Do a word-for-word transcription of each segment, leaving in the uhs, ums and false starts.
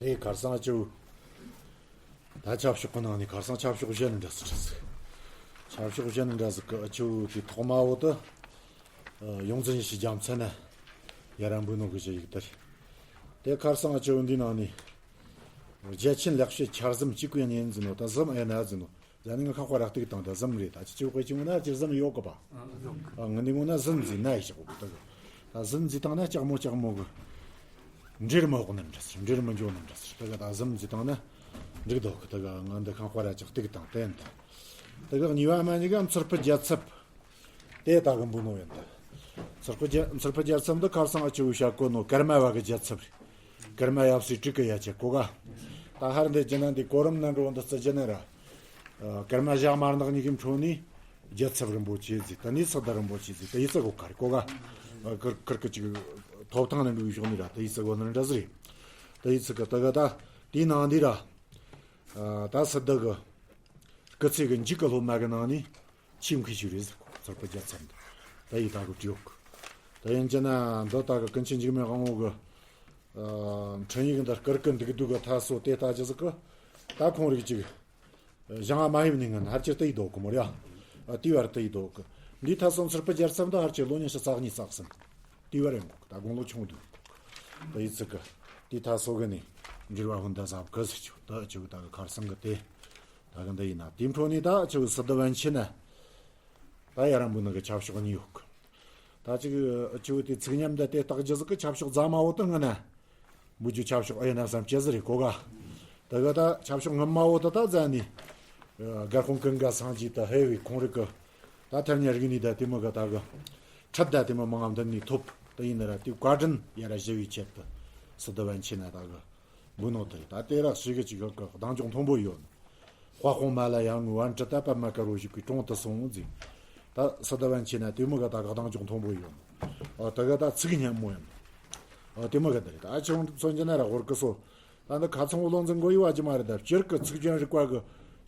རེད། ཁར་སང་ཨ་ཆུ། ད་ཆབ་ཤོག་གི་ནང་ནས་ཁར་སང་ཆབ་ཤོག་གཞན་འདྲ་ཟིག་རེད་ཟིག་ཆབ་ཤོག་གཞན་འདྲ་ཟིག་གི་ཨ་ཆུ་དེ་ཐོག་མ་བོ་དུ། ཡོངས་འཛིན་ཞིག་རྒྱ་མཚན་ན་ཡ་ར་འབུ་ནོ་གི་ཞིག་ཡིག་དར། དེ་ཁར་སང་ཨ་ཆུ་འདི་ནང་ནས་རྒྱལ་ཆེན་ལེགས་བཤད་འཆར་ཟིན་གཅིག་གི་ཉིན་འཛིན་ནོ་ད་ཟིམ་ཨེ་ན་འཛིན་ནོ། ཟ་ནི་ང་ཁ་ཁོ་ར་གཏུག་བཏང་ད་ཟིམ་རེད། ད་ཅི་ཅི་དཔེ་ཅི་ངོ་ན་ཅི་ཟིམ་ཡོད་གི་པ། ཨ་ངི་འདི་ངོ་ན་ཟིན་ཟིན་ན་ཡི་ཞག་གི་ད་གི་ད་ཟིན་ཟིན་བཏང་ན་ལྕགས་མོ་ལྕགས་མོ་གི་འབྲེལ་མི་འོག་ནི་འདྲ་ཟེར། འབྲེལ་མི་འཇོག་ནི་འདྲ་ཟེར། ད་གི་ད་ཟིན་ཟིན་བཏང་ན་འགྲིག་འདུག་གི་ད་གི་ང་འདི་ཁ་ཁོ་ར་ཅག་གཏུག་བཏང་དེ་འདི་ད་གི་གཉིས་པ་མ་གཉིས་ཀ་མཚུར་ཕུ་རྒྱལ་ཚབ་དེ་ད་གི་འབུ་ནོ་ཡིན་ད། མཚུར་ཕུ་རྒྱལ་མཚུར་ཕུ་རྒྱལ་ཚབ་འདི་ཁར་སང་ཨ་ཆུ་བོ་ཤ་གོ་ནོ་ཀརྨ་བ་གི་རྒྱལ་ཚབ་རེད། ཀརྨ་ཡབ་སྲས་དྲུག་གི་ཡ་ཆེ་གོ་ག་ད་ཧར་འདི་ཇི་ན་འདི་གོ་རིམ་ན་འགྲོ་འདི་རྩི་ཇི་ན་ར། ཨ། ཀརྨ་ཞྭ་དམར་ནག་གཉིས་ཀྱི་འཕྲོ་ནས་རྒྱལ་ཚབ་རིན་པོ་ཆེ་ཟིག་ད་ནི་སི་ཏཱ་རིན་པོ་ཆེ་ཟིག་ད་ཡི་ཚ་གོ་ཁར་གོ་ག་ཨ། ཁིར་ཁིར་གི་ཅིག་ཐོབ་ཐང་ནས་འགྲོ་བའི་ཕྱོགས་ནས་ར་ད་ཡི་ཚ་གོ་ནི་འདྲ་ཟིག་རེད། ད་ཡི་ཚ་གི་ད་ག་ད་དེའི་ནང་འདི་ར། ཨ། ད་སི་ཏཱ་གི་སྐུ་ཚེ་གི་མཇུག་གི་སློབ་མ་གི་ནང་ནས་ཆེས་མཁས་ཤོས་རེད་ཟེར་གོ། མཚུར་ཕུ་རྒྱལ་ཚབ་འདི་ད་ཡི་ད་གི་བྲིས་ཡོད་གི་ད་ཡིན་གྱི་ན་འདི་ད་གི་ཀུན་མཁྱེན་འཇིགས་མེད་དབང་པོ་གི་ཨ། འཕྲིན་ཡིག་འདི་བསྐུར་གི་འདུག་འདུག་གི་ཐ་སོ་དེ་ལྟ་ཅི་ཟིག་གི་ད་ཁོང་རིགས་ཅིག་ཞང་ཨ་མ་ཡིབ་ནི་ངན་ཧར་ཅི་ལྟ་ཡི་དོ་གི་མོ་ར། ཨ། དེའི་བར་ལྟ་ཡི་དོ་གི་འདི་ཐ་སོ་མཚུར་ཕུ་རྒྱལ་ཚབ་འདི་ཧར་ཅི་ལོ་ཉི་ཤུ་རྩ་གཉིས་རྩ་གསུམ་དེའི་བར་ཡོང་གི་ད་དགུང་ལོ་ཆུང་འདུག་གི་ད་ཡི་ཚིག་གི་དེ་ཐ་སོ་གི་ནི་འབྲེལ་བ་ཧུན་ད་ཟབ་གི་ཟེར་ཆོག་ད་ཆོག་ད་གི་ཁར་སང་གི་དེ་ད་གི་འདི་ཡིན་ན་དེའི་འཕྲོ་ནས་ད་ཆོག་སི་ཏཱ་བན་ཆེ་ན། ད་ཡ་ར་འབུ་ནི་གི་ཆབ་ཤོག་གཉིས་ཡོད་གི་ད་ཅིག་ཆུ་བོ་དེ་ཚིག་ཉམས་འདི་དེ་རྟགས་རྒྱུ་ཟིག་གི་ཆབ་ཤོག་རྫ་མ་བོ་དུ་ངི་ན། འབུ་རྒྱུ་ཆབ་ཤོག་ཨེ་ན་བསམ་སྐྱེ་ཟི་རེད་གོ་ག་ད་ག་ད་ཆབ་ཤོག་ངི་མ་བོ་དུ་ད་རྫ་ནི། སྒར་ཁོང་ཀུན་དགའ་སངས་རྒྱས་དུ་ཧེ་བའི་ཁོང་རིག་གི་ད་ཐར་ཉ་རིག་ནི་ད་དེ་མོ་ག་ད་གི་ཁྲད་ད་དེ་མོ་མང་ང་འདི་ནི་ཐོབ་དུ་ཡིན་ན་ར་དེ་བཀའ་དྲིན་ཡ་ར་ཞི་བའི་ཆེད་དུ་སི་ཏཱ་བན་ཆེ་ན་ད་གི་འབུ་ནོ་དེ་རེད། ད་དེ་ར་ཞིག་གི་ཅིག་གི་གདེང་འཇོག་མཐོན་པོ་ཡོད། དཔའ་དཔུང་མ་ལ་ཡང་ངུ་བན་དྲི་ད་པད་མ་དཀར་བོ་ཞིག་གི་དྲུང་དུ་སོང་ཟིག་ད་སི་ཏཱ་བན་ཆེ་ན་དེ་མོ་ག་ད་གདེང་འཇོག་མཐོན་པོ་ཡོད། ཨ། ད་ག་ད་ཚིག་སྙན་མོ་ཡིན། ཨ། དེ་མོ་ག་དེ་རེད། ད་ཆུང་མཚོན་གྱི་ན་ར་ཧོར་གི་སོ། ད་འདི་ཁ་ཚང་བོ་བློ་འཛིན་མགོ་ཡི་བ་ཅི་མ་རེད། ད་སྤྱིར་གི་ཚིག་སྦྱོར་རིག་པ་གི་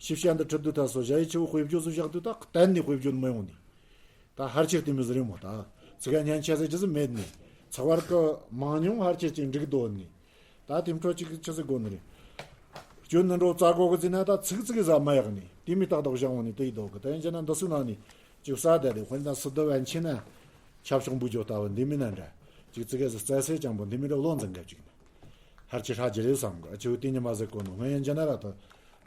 ཤེས་བྱ་འདི་ཁྲིད་དུ་ད་སོ་ཞ་ཡི་ཆུ་བོ་དཔེ་བརྗོད་སུ་བཞག་དུས་ད་གཏན་ནས་དཔེ་བརྗོད་མི་ཡོང་ནི། ད་ཧར་ཆེར་དེ་མི་ཟེར་རེད་མོ། ད་ཚིག་ག་སྙན་ཆ་ཟེར་རྒྱུ་ཟིག་མེད་ནི། ཚགས་པར་གི་མང་ཉུང་ཧར་ཆེར་ཅིག་འགྲིག་འདོད་ནི། ད་དེ་འཕྲོ་ཅིག་ཆི་ཟིག་དགོ་ནི་རེད། སྐྱོན་ནི་འགྲོ་རྩ་གོ་གི་ཟིན་ན་ད་ཚིག་ཚིག་གི་ཟ་མ་ཡག་ནི་དེ་མི་ཏག་ཏག་བཞག་འོང་ནི་དེ་ཡི་དོག་གི་ད་ཡིན་ཅི་ན་འདི་སུ་ནང་ནི་ཅིག་ས་དེ་རེད། དཔེར་ན་སི་ཏཱ་བན་ཆེ་ན་ཆབ་ཤོག་འབུ་རྒྱོ་ལྟ་བུ་འདི་མི་ན་འདྲ། ཅིག་ཙི་གེ་ཟིག་རྩ་སེ་ཅང་པོ་འདི་མི་འདྲ་བློ་འཛིན་ག་ཅིག་ནི། ཧར་ཆེ་ཧྲ་རྒྱུ་རེད་བསམ་གི་ཨ་ཆེ་བོ་དེ་ཉི་མ་ཟིག་གོ་ནོ་སྔོན་ཡིན་ཅི་ན་ར་ད།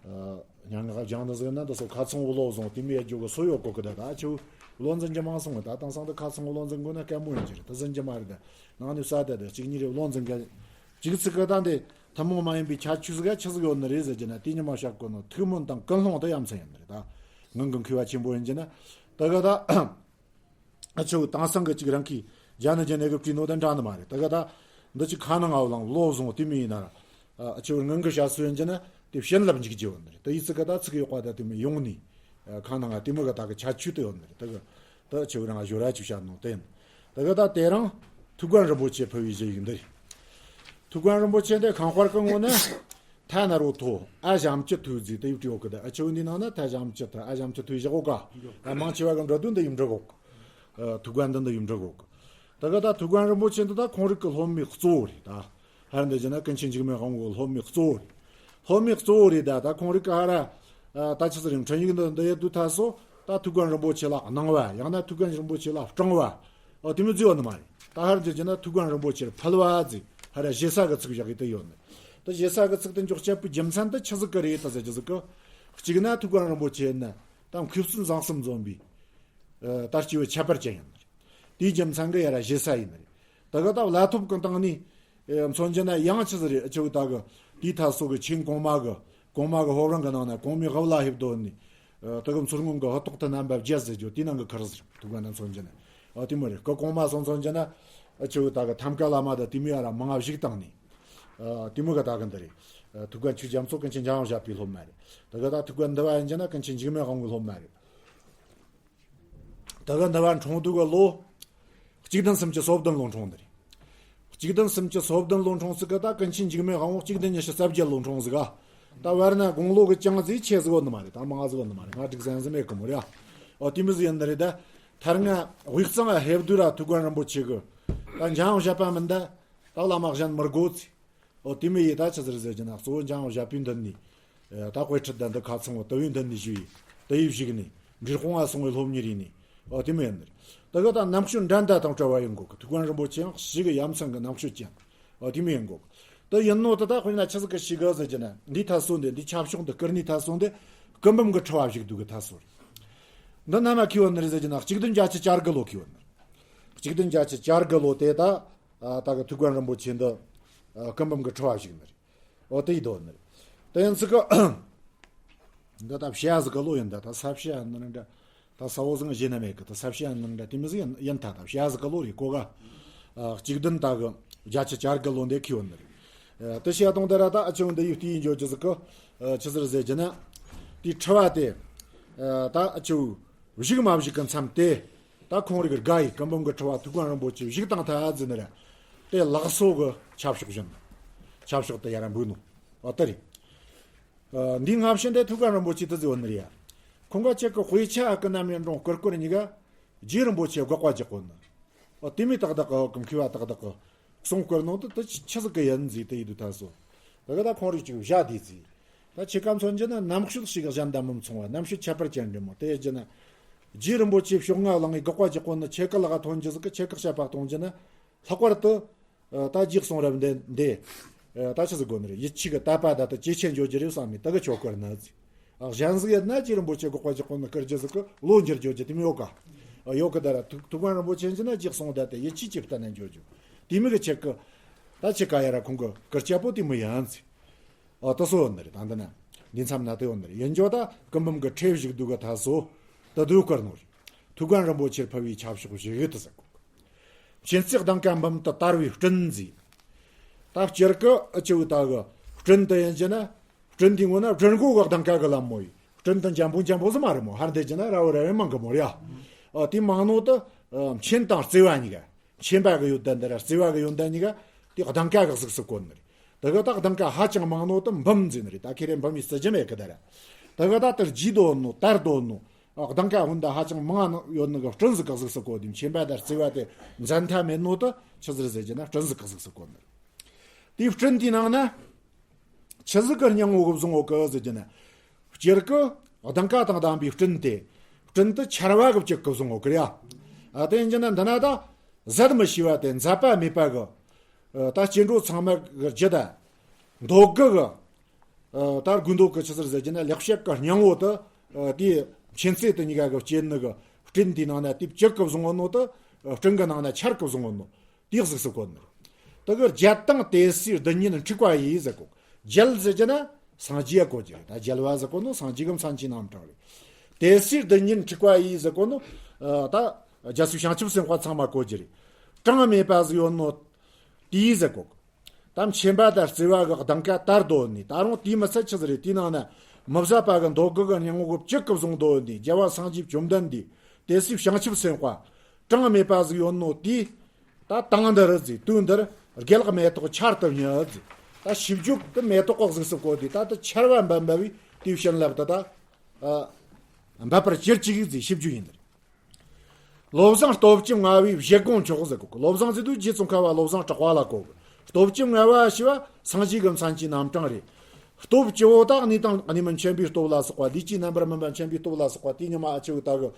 སྙན་ངག་སྦྱང་ནི་ཟིག་ན་འདི་སོ་ཁ་ཚང་བོ་བློ་བཟང་དེ་མི་ཡ་རྒྱུ་གི་སོ་ཡོད་གོ་གི་ད་ད་ཨ་ཆེ་བོ་བློ་འཛིན་གྱི་མང་སོང་གི་ད་དེང་སང་འདི་ཁ་ཚང་བོ་བློ་འཛིན་དགོས་ན་དཀའ་མོ་ཡིན་གྱི་རེད། ད་ཟིན་གྱི་མ་རེད། ད་ནང་ནས་ས་ད་ད་གཅིག་གཉིས་རེ་བློ་འཛིན་ག་ཅིག་ཙི་གི་ད་འདི་ཐུན་མོང་མ་ཡིན་པའི་ཁྱད་ཆོས་ཟིག་ག་ཆི་ཟིག་ཡོད་ནི་རེད་ཟེར་གྱི་ན་དེ་ཉི་མ་བཤད་གོ་ནོ་ཐུགས་སྨོན་དང་ཀུན་སློང་དེ་ཡ་མཚན་ཡིན་ནི་རེད། ད་ངང་གི་མཁས་པ་ཆེན་པོ་ཡིན་གྱི་ན་ད་ག་ད། ཨ་ཆེ་བོ་དེང་སང་གི་ཅིག་རང་གིས་རྒྱ་ནི་རྒྱ་ནི་གི་བྲིས་ནོ་དང་འདྲ་ནི་མ་རེད། ད་ག་ད་འདི་ཅིག་ཁ་ནང་ང་བ་ལང་བློ་བཟང་དེ་མི་ཡིན་ན་ར། ཨ་ཆེ་བོ་ངང་གི་བྱ་སུ་ཡིན་གྱི་ན་དེ་བྱིན་རླབས་འཇུག་རྒྱུ་ཡོད་ནི་རེད། ད་ཡི་ཚིག་ག་ད་ཚིག་ཡོད་པ་ད་དེ་མི་ཡོང་ནི། ཨ་ཁ་ནང་ང་དེ་མོ་ག་ད་གི་ཁྱད་ཆོས་དེ་ཡོད་ནི་རེད། ད་ག་ད་ཆེ་བོ་རང་ཞོ་ར་ཅིག་བྱ་ནོ་དེ་ཡིན། ད་ག་ད་དེ་རང་ཐུའུ་བཀྭན་རིན་པོ་ཆེ་ཕུལ་བའི་གཞི་ཡིག་འདི་རེད། ཐུའུ་བཀྭན་རིན་པོ་ཆེ་འདི་ཁང་དཔར་གི་ངོ་ནས། ཐ་ན་རོ་ཐོ་ཨ་ཞམ་ཅི་ཐུའུ་ཟིག་དེ་ཡིབ་བྲིས་ཡོད་གི་ད་ཨ་ཆེ་བོ་འདི་ནང་ན་ཐ་ཞམ་ཅི་ཐུ་ཨ་ཞམ་ཅི་ཐུའུ་བཞག་གོ་ག་ཨ་མང་ཆེ་བ་གི་འགྲོ་དོན་འདི་ཡིབ་འབྲི་གོ་གི་ཐུའུ་བཀྭན་འདི་འདི་ཡིབ་འབྲི་གོ་གི་ད་ག་ད་ཐུའུ་བཀྭན་རིན་པོ་ཆེ་འདི་ད་ཁོང་རིག་གི་སློབ་མའི་གཙོ་བོ་རེད། ད་ཧར་འདི་བྱས་ན་ཀུན་མཁྱེན་འཇིགས་མེད་དབང་པོའི་སློབ་མའི་གཙོ་བོ་རེད། སློབ་མའི་གཙོ་བོ་རེད། ད་ད་ཁོང་རིག་གི་ཧ་ར་ད་ཆི་ཟིག་རེད། འཕྲིན་ཡིག་འདི་འདི་ཡེ་དུས་ཐ་སོ་ད་ཐུའུ་བཀྭན་རིན་པོ་ཆེ་ལ་གནང་བ་ཡང་ན་ཐུའུ་བཀྭན་རིན་པོ་ཆེ་ལ་སྤྲང་བ། ཨོ་དེ་མོ་ཟེར་བ་ནི་མ་རེད། ད་ཧར་འདི་བྱས་ན་ཐུའུ་བཀྭན་རིན་པོ་ཆེར་ཕུལ་བ་ཟེར་ཧ་ར་ཞེ་ས་གི་ཚིག་བཞག་གི་དེ་ཡོད་ནི། ད་ཞེ་ས་གི་ཚིག་དེ་འཇོག་བྱེད་པའི་རྒྱུ་མཚན་དེ་ཆི་ཟིག་གི་རེད་ད་ཟེར་རྒྱུ་ཟིག་གི་གཅིག་ན་ཐུའུ་བཀྭན་རིན་པོ་ཆེ་ནི་ད་མཁས་བཙུན་བཟང་གསུམ་འཛོམས་པའི་ད་སྐྱེས་བུ་ཁྱད་པར་ཅན་ཡིན་ནི་རེད། དེའི་རྒྱུ་མཚན་གི་ཡ་ར་ཞེ་ས་ཡིན་ནི་རེད། ད་ག་ད་བླ་ཐོབ་གི་སྟེང་ནས་མཚོན་རྒྱུ་ན་ཡང་ཆི་ཟིག་རེད། ཨ་ཆེ་བོ་ད་གི་དེའི་ཐ་སོ་གི་ཆེན་གོང་མ་གི་གོང་མ་གི་ཧོབ་རང་གི་ནང་ན་གོང་མའི་ཧབ་ལ་ཧེབ་དོ་ནི། ཨ་ད་གི་མཚོ་སྔོན་གི་ཧོ་ཏོག་ཏུ་རྣམ་པ་བརྒྱད་ཟེར་རྒྱུ་དེའི་ནང་གི་ཁར་ཟེར་ཐུག་ག་ན་མཚོན་རྒྱུ་ན། ཨ་དེ་མོ་རེད། གི་གོང་མ་སོང་མཚོན་རྒྱུ་ན། ཨ་ཆེ་བོ་ད་གི་ཐམ་ཀ་བླ་མ་ད་དེ་མོ་ཡ་ར་མང་ང་བཞུགས་བཏང་ནི། ཨ་དེ་མོ་གི་ད་གི་འདི་རེད། ཨ་ཐུག་ག་ཆོས་རྒྱ་མཚོ་ཀུན་མཁྱེན་འཇམ་དབྱངས་བཞད་པའི་སློབ་མ་རེད། ད་གི་ད་ཐུག་ག་འདི་བ་ཡིན་རྒྱུ་ན་ཀུན་མཁྱེན་འཇིགས་མེད་དབང་པོའི་སློབ་མ་རེད། ད་ག་འདི་བ་འཁྲུངས་དུས་གི་ལོ། གཅིག་བདུན་སུམ་ཅུ་སོ་བདུན་ལོ་འཁྲུངས་འདི་རེད། གཅིག་བདུན་སུམ་ཅུ་སོ་བདུན་ལོ་འཁྲུངས་ཟིག་གི་ད་ཀུན་མཁྱེན་འཇིགས་མེད་དབང་པོ་གཅིག་བདུན་ཉི་ཤུ་རྩ་བརྒྱད་ལོ་འཁྲུངས་ཟིག་ག་ད་བར་ན་དགུང་ལོ་གི་ཅང་ཟིག་ཆེ་ཟིག་ཡོད་ནི་མ་རེད། ད་མང་ཟིག་ཡོད་ནི་མ་རེད། ང་འགྲིག་ཟན་ཟིག་མེད་གི་མོ་རེད། ཨོ་དེ་མོ་ཟིག་ཡིན་ནི་རེད། ད་ཐར་ང་དབུས་གཙང་ང་ཧེབ་དུས་ར་ཐུག་ག་རིན་པོ་ཆེ་གི་ད་འཇམ་དབྱངས་བཞད་པ་མིན་ད་ད་བླ་མ་གཞན་མི་དགོ་ཚེ། ཨོ་དེ་མི་ཡི་ད་ཆི་ཟེར་ཟེར་གྱི་ན་གཙོ་བོ་འཇང་བ་ཞབས་པའི་མདུན་ནས། ཨེ་ད་དཔེ་ཁྲིད་དང་འདི་ཁ་ཚང་བ་དུ་བའི་མདུན་ནས་བཞུགས་ཡི། དུ་ཡི་བཞུགས་ནས་འབྲི་སྤུངས་ང་སོང་བའི་སློབ་གཉེར་ཡིན་ནས། ཨོ་དེ་མི་ཡིན་ནི། ད་གི་ད་རྣམ་དཔྱོད་འགྲན་ཟླ་དང་བྲལ་བ་ཡིན་དགོས་གི། ཐུའུ་ཀོན་རིན་པོ་ཆེ་ཡང་ཞིག་གི་ཡ་མཚན་གི་རྣམ་དཔྱོད་ཅན། ཨོ་དེ་མི་ཡིན་དགོས་གི། ད་ཡིན་ནོ་ད་ད་དཔེར་ན་ཆི་ཟིག་གི་ཞིག་གི་ཟེར་གྱི་ན་འདི་ཐ་སོ་འདི་འདི་ཆབ་ཤོག་འདི་ཀིར་ནི་ཐ་སོ་འདི་སྐུ་འབུམ་གི་ཁྲི་བ་བཞུགས་འདུག་གི་ཐ་སོ་རེད། འདི་ན་མ་ཁི་བ་ནི་རེད་ཟེར་གྱི་ན་གཅིག་བདུན་བརྒྱད་ཅུ་གྱ་དགུ་ལོ་ཁི་བ་ནི། གཅིག་བདུན་བརྒྱད་ཅུ་གྱ་དགུ་ལོ་དེ་ད། ཨ་ད་གི་ཐུའུ་ཀོན་རིན་པོ་ཆེ་འདི་ཨ་སྐུ་འབུམ་གི་ཁྲི་བ་བཞུགས་ནི་རེད། ཨོ་དེ་ཡི་དོ་ནི་རེད། དེ་ཡིན་ཚིག་གི་འདི་ད་བྱ་ཟིག་གི་ལོ་ཡིན་ད། ད་ས་བྱ་ནི་རེད་འདྲ། ད་ས་བོ་ཟིག་གཞི་ན་མེད་གི། ད་ས་བྱ་ནི་རེད་འདྲ། དེ་མི་ཟིག་ཡིན་ཡིན་ད། ད་བྱ་ཟིག་གི་ལོ་རེད་གོ་ག། ཨ་གཅིག་བདུན་ད་གི་བརྒྱད་ཅུ་གྱ་དགུ་ལོ་འདི་ཁི་བ་ནི་རེད། ཨ་དེ་བྱ་དང་དེ་ར་ད་ཨ་ཆུང་འདི་ཡུ་ཏི་ཡིན་འཇོག་རྒྱུ་ཟིག་གི། ཨ་ཆི་ཟེར་ཟེར་གྱི་ན། དེའི་ཁྲི་བ་དེ། ཨ་ད་ཨ་ཆུ་བཞུགས་མ་བཞུགས་གི་མཚམས་དེ། ད་ཁོང་རིགས་དགའ་ཡི་སྐུ་འབུམ་གྱི་ཁྲི་བ་ཐུའུ་ཀོན་རིན་པོ་ཆེ་བཞུགས་དང་ཐ་ཟིན་ནི་རེད། དེ་ལགས་སོ་གི་ཆབ་ཤོག་བཞིན། ཆབ་ཤོག་དེ་ཡར་འབུད་ནོ། ཨ་དེ་རེད། ཨ་འདི་སྔ་ཕྱི་འདི་ཐུའུ་ཀོན་རིན་པོ་ཆེ་དེ་ཟེར་བ་ནི་རེད་ཡ། ཁོང་ག་ཅིག་གི་དཔེ་ཆ་ཨ་ཀི་ན་མེ་འབྲོང་ཀིར་ཀོར་གཉིས་ཀ་རྗེ་རིན་པོ་ཆེ་དགག་པ་རྒྱག་གོ་ནི། ཨ་དེ་མི་ཏག་ཏག་གི་གི་མཁས་པ་ཏག་ཏག་གི་གསུང་བསྐུར་ནང་དུ་དེ་ཆི་ཆི་ཟིག་གི་ཡིན་ཟིག་དེ་ཡི་དུ་ཐ་སོ། དེ་ག་ད་ཁོང་རིགས་ཅིག་བཞག་དེ་ཟིག་ད་ཆི་ཀ་མཚོན་གྱི་ན་རྣམ་དཔྱོད་ཞིག་གཞན་དང་མི་མཚུངས་པ། རྣམ་དཔྱོད་ཁྱད་པར་ཅན་རེད་མོ། དེ་ཡི་གྱི་ན་རྗེ་རིན་པོ་ཆེ་ཕྱོགས་སྔ་ལངས་ངེ་དགག་པ་རྒྱག་གོ་ནི་ཆེ་ཀི་ལ་ག་ཐོན་རྒྱུ་ཟིག་གི་ཆེ་ཀི་བཤད་པ་གཏོང་རྒྱུ་ན། ལྷག་པར་དུ། ཨ་ད་རྗེ་གསུང་རབ་འདི་འདི། ཨ་ད་ཆི་ཟིག་དགོས་ནི་རེད། ཡིད་ཆེས་གི་དད་པ་ད་ལྟ་ཇེ་ཆེ་འགྱོ་རྒྱུ་རེད་བསམ་མི་ད་གི་ཆོ་གར་ན་ཟིག་ཨ་གཞན་ཟིག་ཡོད་ན་རྗེ་རིན་པོ་ཆེ་དགག་པ་རྒྱག་གོ་ནི་སྐུར་རྒྱུ་ཟིག་གི་ལོ་འགྱུར་འགྱོ་རྒྱུ་དེ་མི་ཡོད་ག་ཨ་ཡོད་གི། ད་ར་ཐུ་ཐུའུ་ཀོན་རིན་པོ་ཆེ་འཇི་ན་རྗེ་གསུང་ད་དེ་ཡིད་ཆེས་ཀྱི་གཏན་ན་འགྱོ་རྒྱུ། དེ་མི་གི་ཆེ་གི། ད་ཆི་ཀ་ཡ་ར་ཁོང་གི་སྐུར་སྐྱ་པོ་དེ་མི་ཡང་ཟིག་ཨ་ད་སོ་ཡོད་ནི་རེད། ད་འདི་ན་འདི་མཚམས་ན་དེ་ཡོད་ནི་རེད། ཡིན་རྒྱུ་ད་སྐུ་འབུམ་གི་ཁྲི་བཞུགས་འདུག་གི་ཐ་སོ། ད་དུ་བསྐུར་ནོ་རེད། ཐུའུ་ཀོན་རིན་པོ་ཆེར་ཕུལ་བའི་ཆབ་ཤོག་བཞུགས་ཡོད་དུ་ཟེར་གོ། མཁྱེན་བརྩེ་གདེངས་ཀ་འབུམ་དུ་དར་བའི་སྤྲིན་མཛེས། ད་སྤྱིར་གི་ཨ་ཆུ་ད་གི་སྤྲིན་དུ་ཡིན་གྱི་ན། སྤྲིན་དེ་ངོ་ན་སྦྲུལ་མགོ་གི་གདེངས་ཀ་གི་ལམ་མོ་ཡི། སྤྲིན་དུ་འཇམ་པོ་འཇམ་པོ་ཟི་མ་རེད་མོ། ཧར་འདེད་ཀྱི་ན་ར་བ་ར་བའི་མང་གི་མོ་རེད་ཨ། ཨ་དེ་མང་ནོ་དུ་ཨ་མཁྱེན་དང་བརྩེ་བ་གཉིས་ཀ་མཁྱེན་པ་གི་ཡོན་ཏན་འདི་ར་བརྩེ་བ་གི་ཡོན་ཏན་གཉིས་ཀ་དེ་གདེངས་ཀ་གི་གཟུགས་སུ་བཀོད་ནི་རེད། དེ་གི་ད་གདེངས་ཀ་ཧ་ཅང་མང་ནོ་དུ་འབུམ་མཛེས་ནི་རེད། ད་ཁེ་རེ་འབུམ་ཡི་སྲིད་ཇི་མེད་གི་ད་ར། དེ་གི་ད་དེར་རྗེས་དོན་ནོ་དར་དོན་ནོ། གདེངས་ཀ་ཧུན་ད་ཧ་ཅང་མང་ང་ཡོད་ནི་གི་སྤྲིན་ཟིག་གི་གཟུགས་སུ་བཀོད་དེ། མཁྱེན་པ་དང་བརྩེ་བ་དེ་འཛད་མཐའ་མེད་ནོ་དུ་ཆི་ཟེར་ཟེར་གྱི་ན་སྤྲིན་ཟིག་གི་གཟུགས་སུ་བཀོད་ནི་རེད། དེའི་སྤྲིན་དེའི་ནང་ན་ཆི་ཟིག་གི་སྙིང་བོ་གི་བཟུང་འོ་གི་ཟེར་གྱི་ན། སྤྱིར་གི་གདེངས་ཀ་དང་ལྡན་པའི་སྤྲིན་དེ། སྤྲིན་དུ་ཆར་བ་གི་བཅུད་གི་བཟུང་འོ་གི་རེད་ཨ། ཨ་དེ་ཡིན་གྱི་ན་འདི་ན་ད་ཟད་མི་ཤེས་པ་དེ་འཛད་པ་མེད་པ་གི། ད་སྐྱེ་འགྲོ་ཚང་མ་གི་རྒྱུད་ད། མདོ་སྒང་གི་ད་དགོས་མདོ་གི་ཆི་ཟེར་ཟེར་གྱི་ན་ལེགས་བཤད་ཀྱི་སྙིང་བོ་དུ། དེའི་མཁྱེན་བརྩེ་དུ་གཉིས་ཀ་གི་སྐྱེ་ནི་གི་སྤྲིན་དེའི་ནང་ན་དེ་བཅུད་གི་བཟུང་བ་ནོ་དུ། སྤྲིན་གི་ནང་ན་ཆར་གི་བཟུང་བ་ནོ། དེའི་གཟུགས་སུ་བཀོད་ནི། དེ་གི་རྒྱལ་དང་དེ་སྲིད་སྡུག་བསྔལ་འཁྲིགས་པ་ཡིས་ཟེར་གོ། རྒྱལ་ཟེར་གྱི་ན་སངས་རྒྱས་ཡ་གོ་རྒྱུ་རེད། ད་རྒྱལ་བ་ཟེར་གོ་ནོ་སངས་རྒྱས་གི་མཚན་གྱི་རྣམ་གྲངས་རེད། དེ་སྲིད་སྡུག་བསྔལ་འཁྲིགས་པ་ཡིས་ཟེར་གོ་ནོ། ད་རྒྱལ་སྲས་བྱང་ཆུབ་སེམས་དཔའ་ཚང་མ་གོ་རྒྱུ་རེད། གྲངས་མེད་པ་ཟིག་ཡོད་ནོ། དེའི་ཟེར་གོ། ད་མཁྱེན་པ་དང་བརྩེ་བ་གི་གདེངས་ཀ་དར་དོ་ནི། ད་རུང་དེའི་མི་ཚད་ཆི་ཟིག་རེད། དེའི་ནང་ན་མི་བཟད་པ་གི་མདོ་སྒང་གི་སྙིང་བོ་བཅུད་གི་བཟུང་དོ་ནི། རྒྱལ་བ་སངས་རྒྱས་བཅོམ་ལྡན་འདས་དེ་སྲིད་བྱང་ཆུབ་སེམས་དཔའ་གྲངས་མེད་པ་ཟིག་ཡོད་ནོ། དེའི་ད་དང་འདི་རུ་ཟིག་དུས་འདིར་དགེ་ལེགས་མེ་ཏོག་ཆར་དུ་ཉིལ་ཟིག་ད་ཞིབ་འཇུག་གི་མེ་ཏོག་གི་གཟུགས་སུ་བཀོད་དེ། ད་དུ་ཆར་བ་འབབ་འབབ་བའི་དེའི་བྱིན་རླབས་དུ་ད་འབབ་པར་གྱུར་ཅིག་ཟིག་ཞིབ་འཇུག་ཡིན་ནི་རེད། བློ་བཟང་སྟོབས་བཅུ་མངའ་བའི་བཞེད་དགོངས་མཆོག་ཟེར་གོ། བློ་བཟང་ཟེར་དུས་རྗེ་ཙོང་ཁ་པ་བློ་བཟང་གྲགས་པ་ལ་གོ་གི། སྟོབས་བཅུ་མངའ་བ་ཞེས་པ་སངས་རྒྱས་ཀྱི་མཚན་གྱི་རྣམ་གྲངས་རེད། སྟོབས་བཅུ་བོ་དག་གནས་དང་གནས་མིན་མཁྱེན་པའི་སྟོབས་ལ་སོགས་པ། ལུས་ཀྱི་རྣམ་པར་སྨིན་པ་མཁྱེན་པའི་སྟོབས་ལ་སོགས་པ། དེ་ཉི་མ་ཨ་ཆེ་བོ་དག་གི་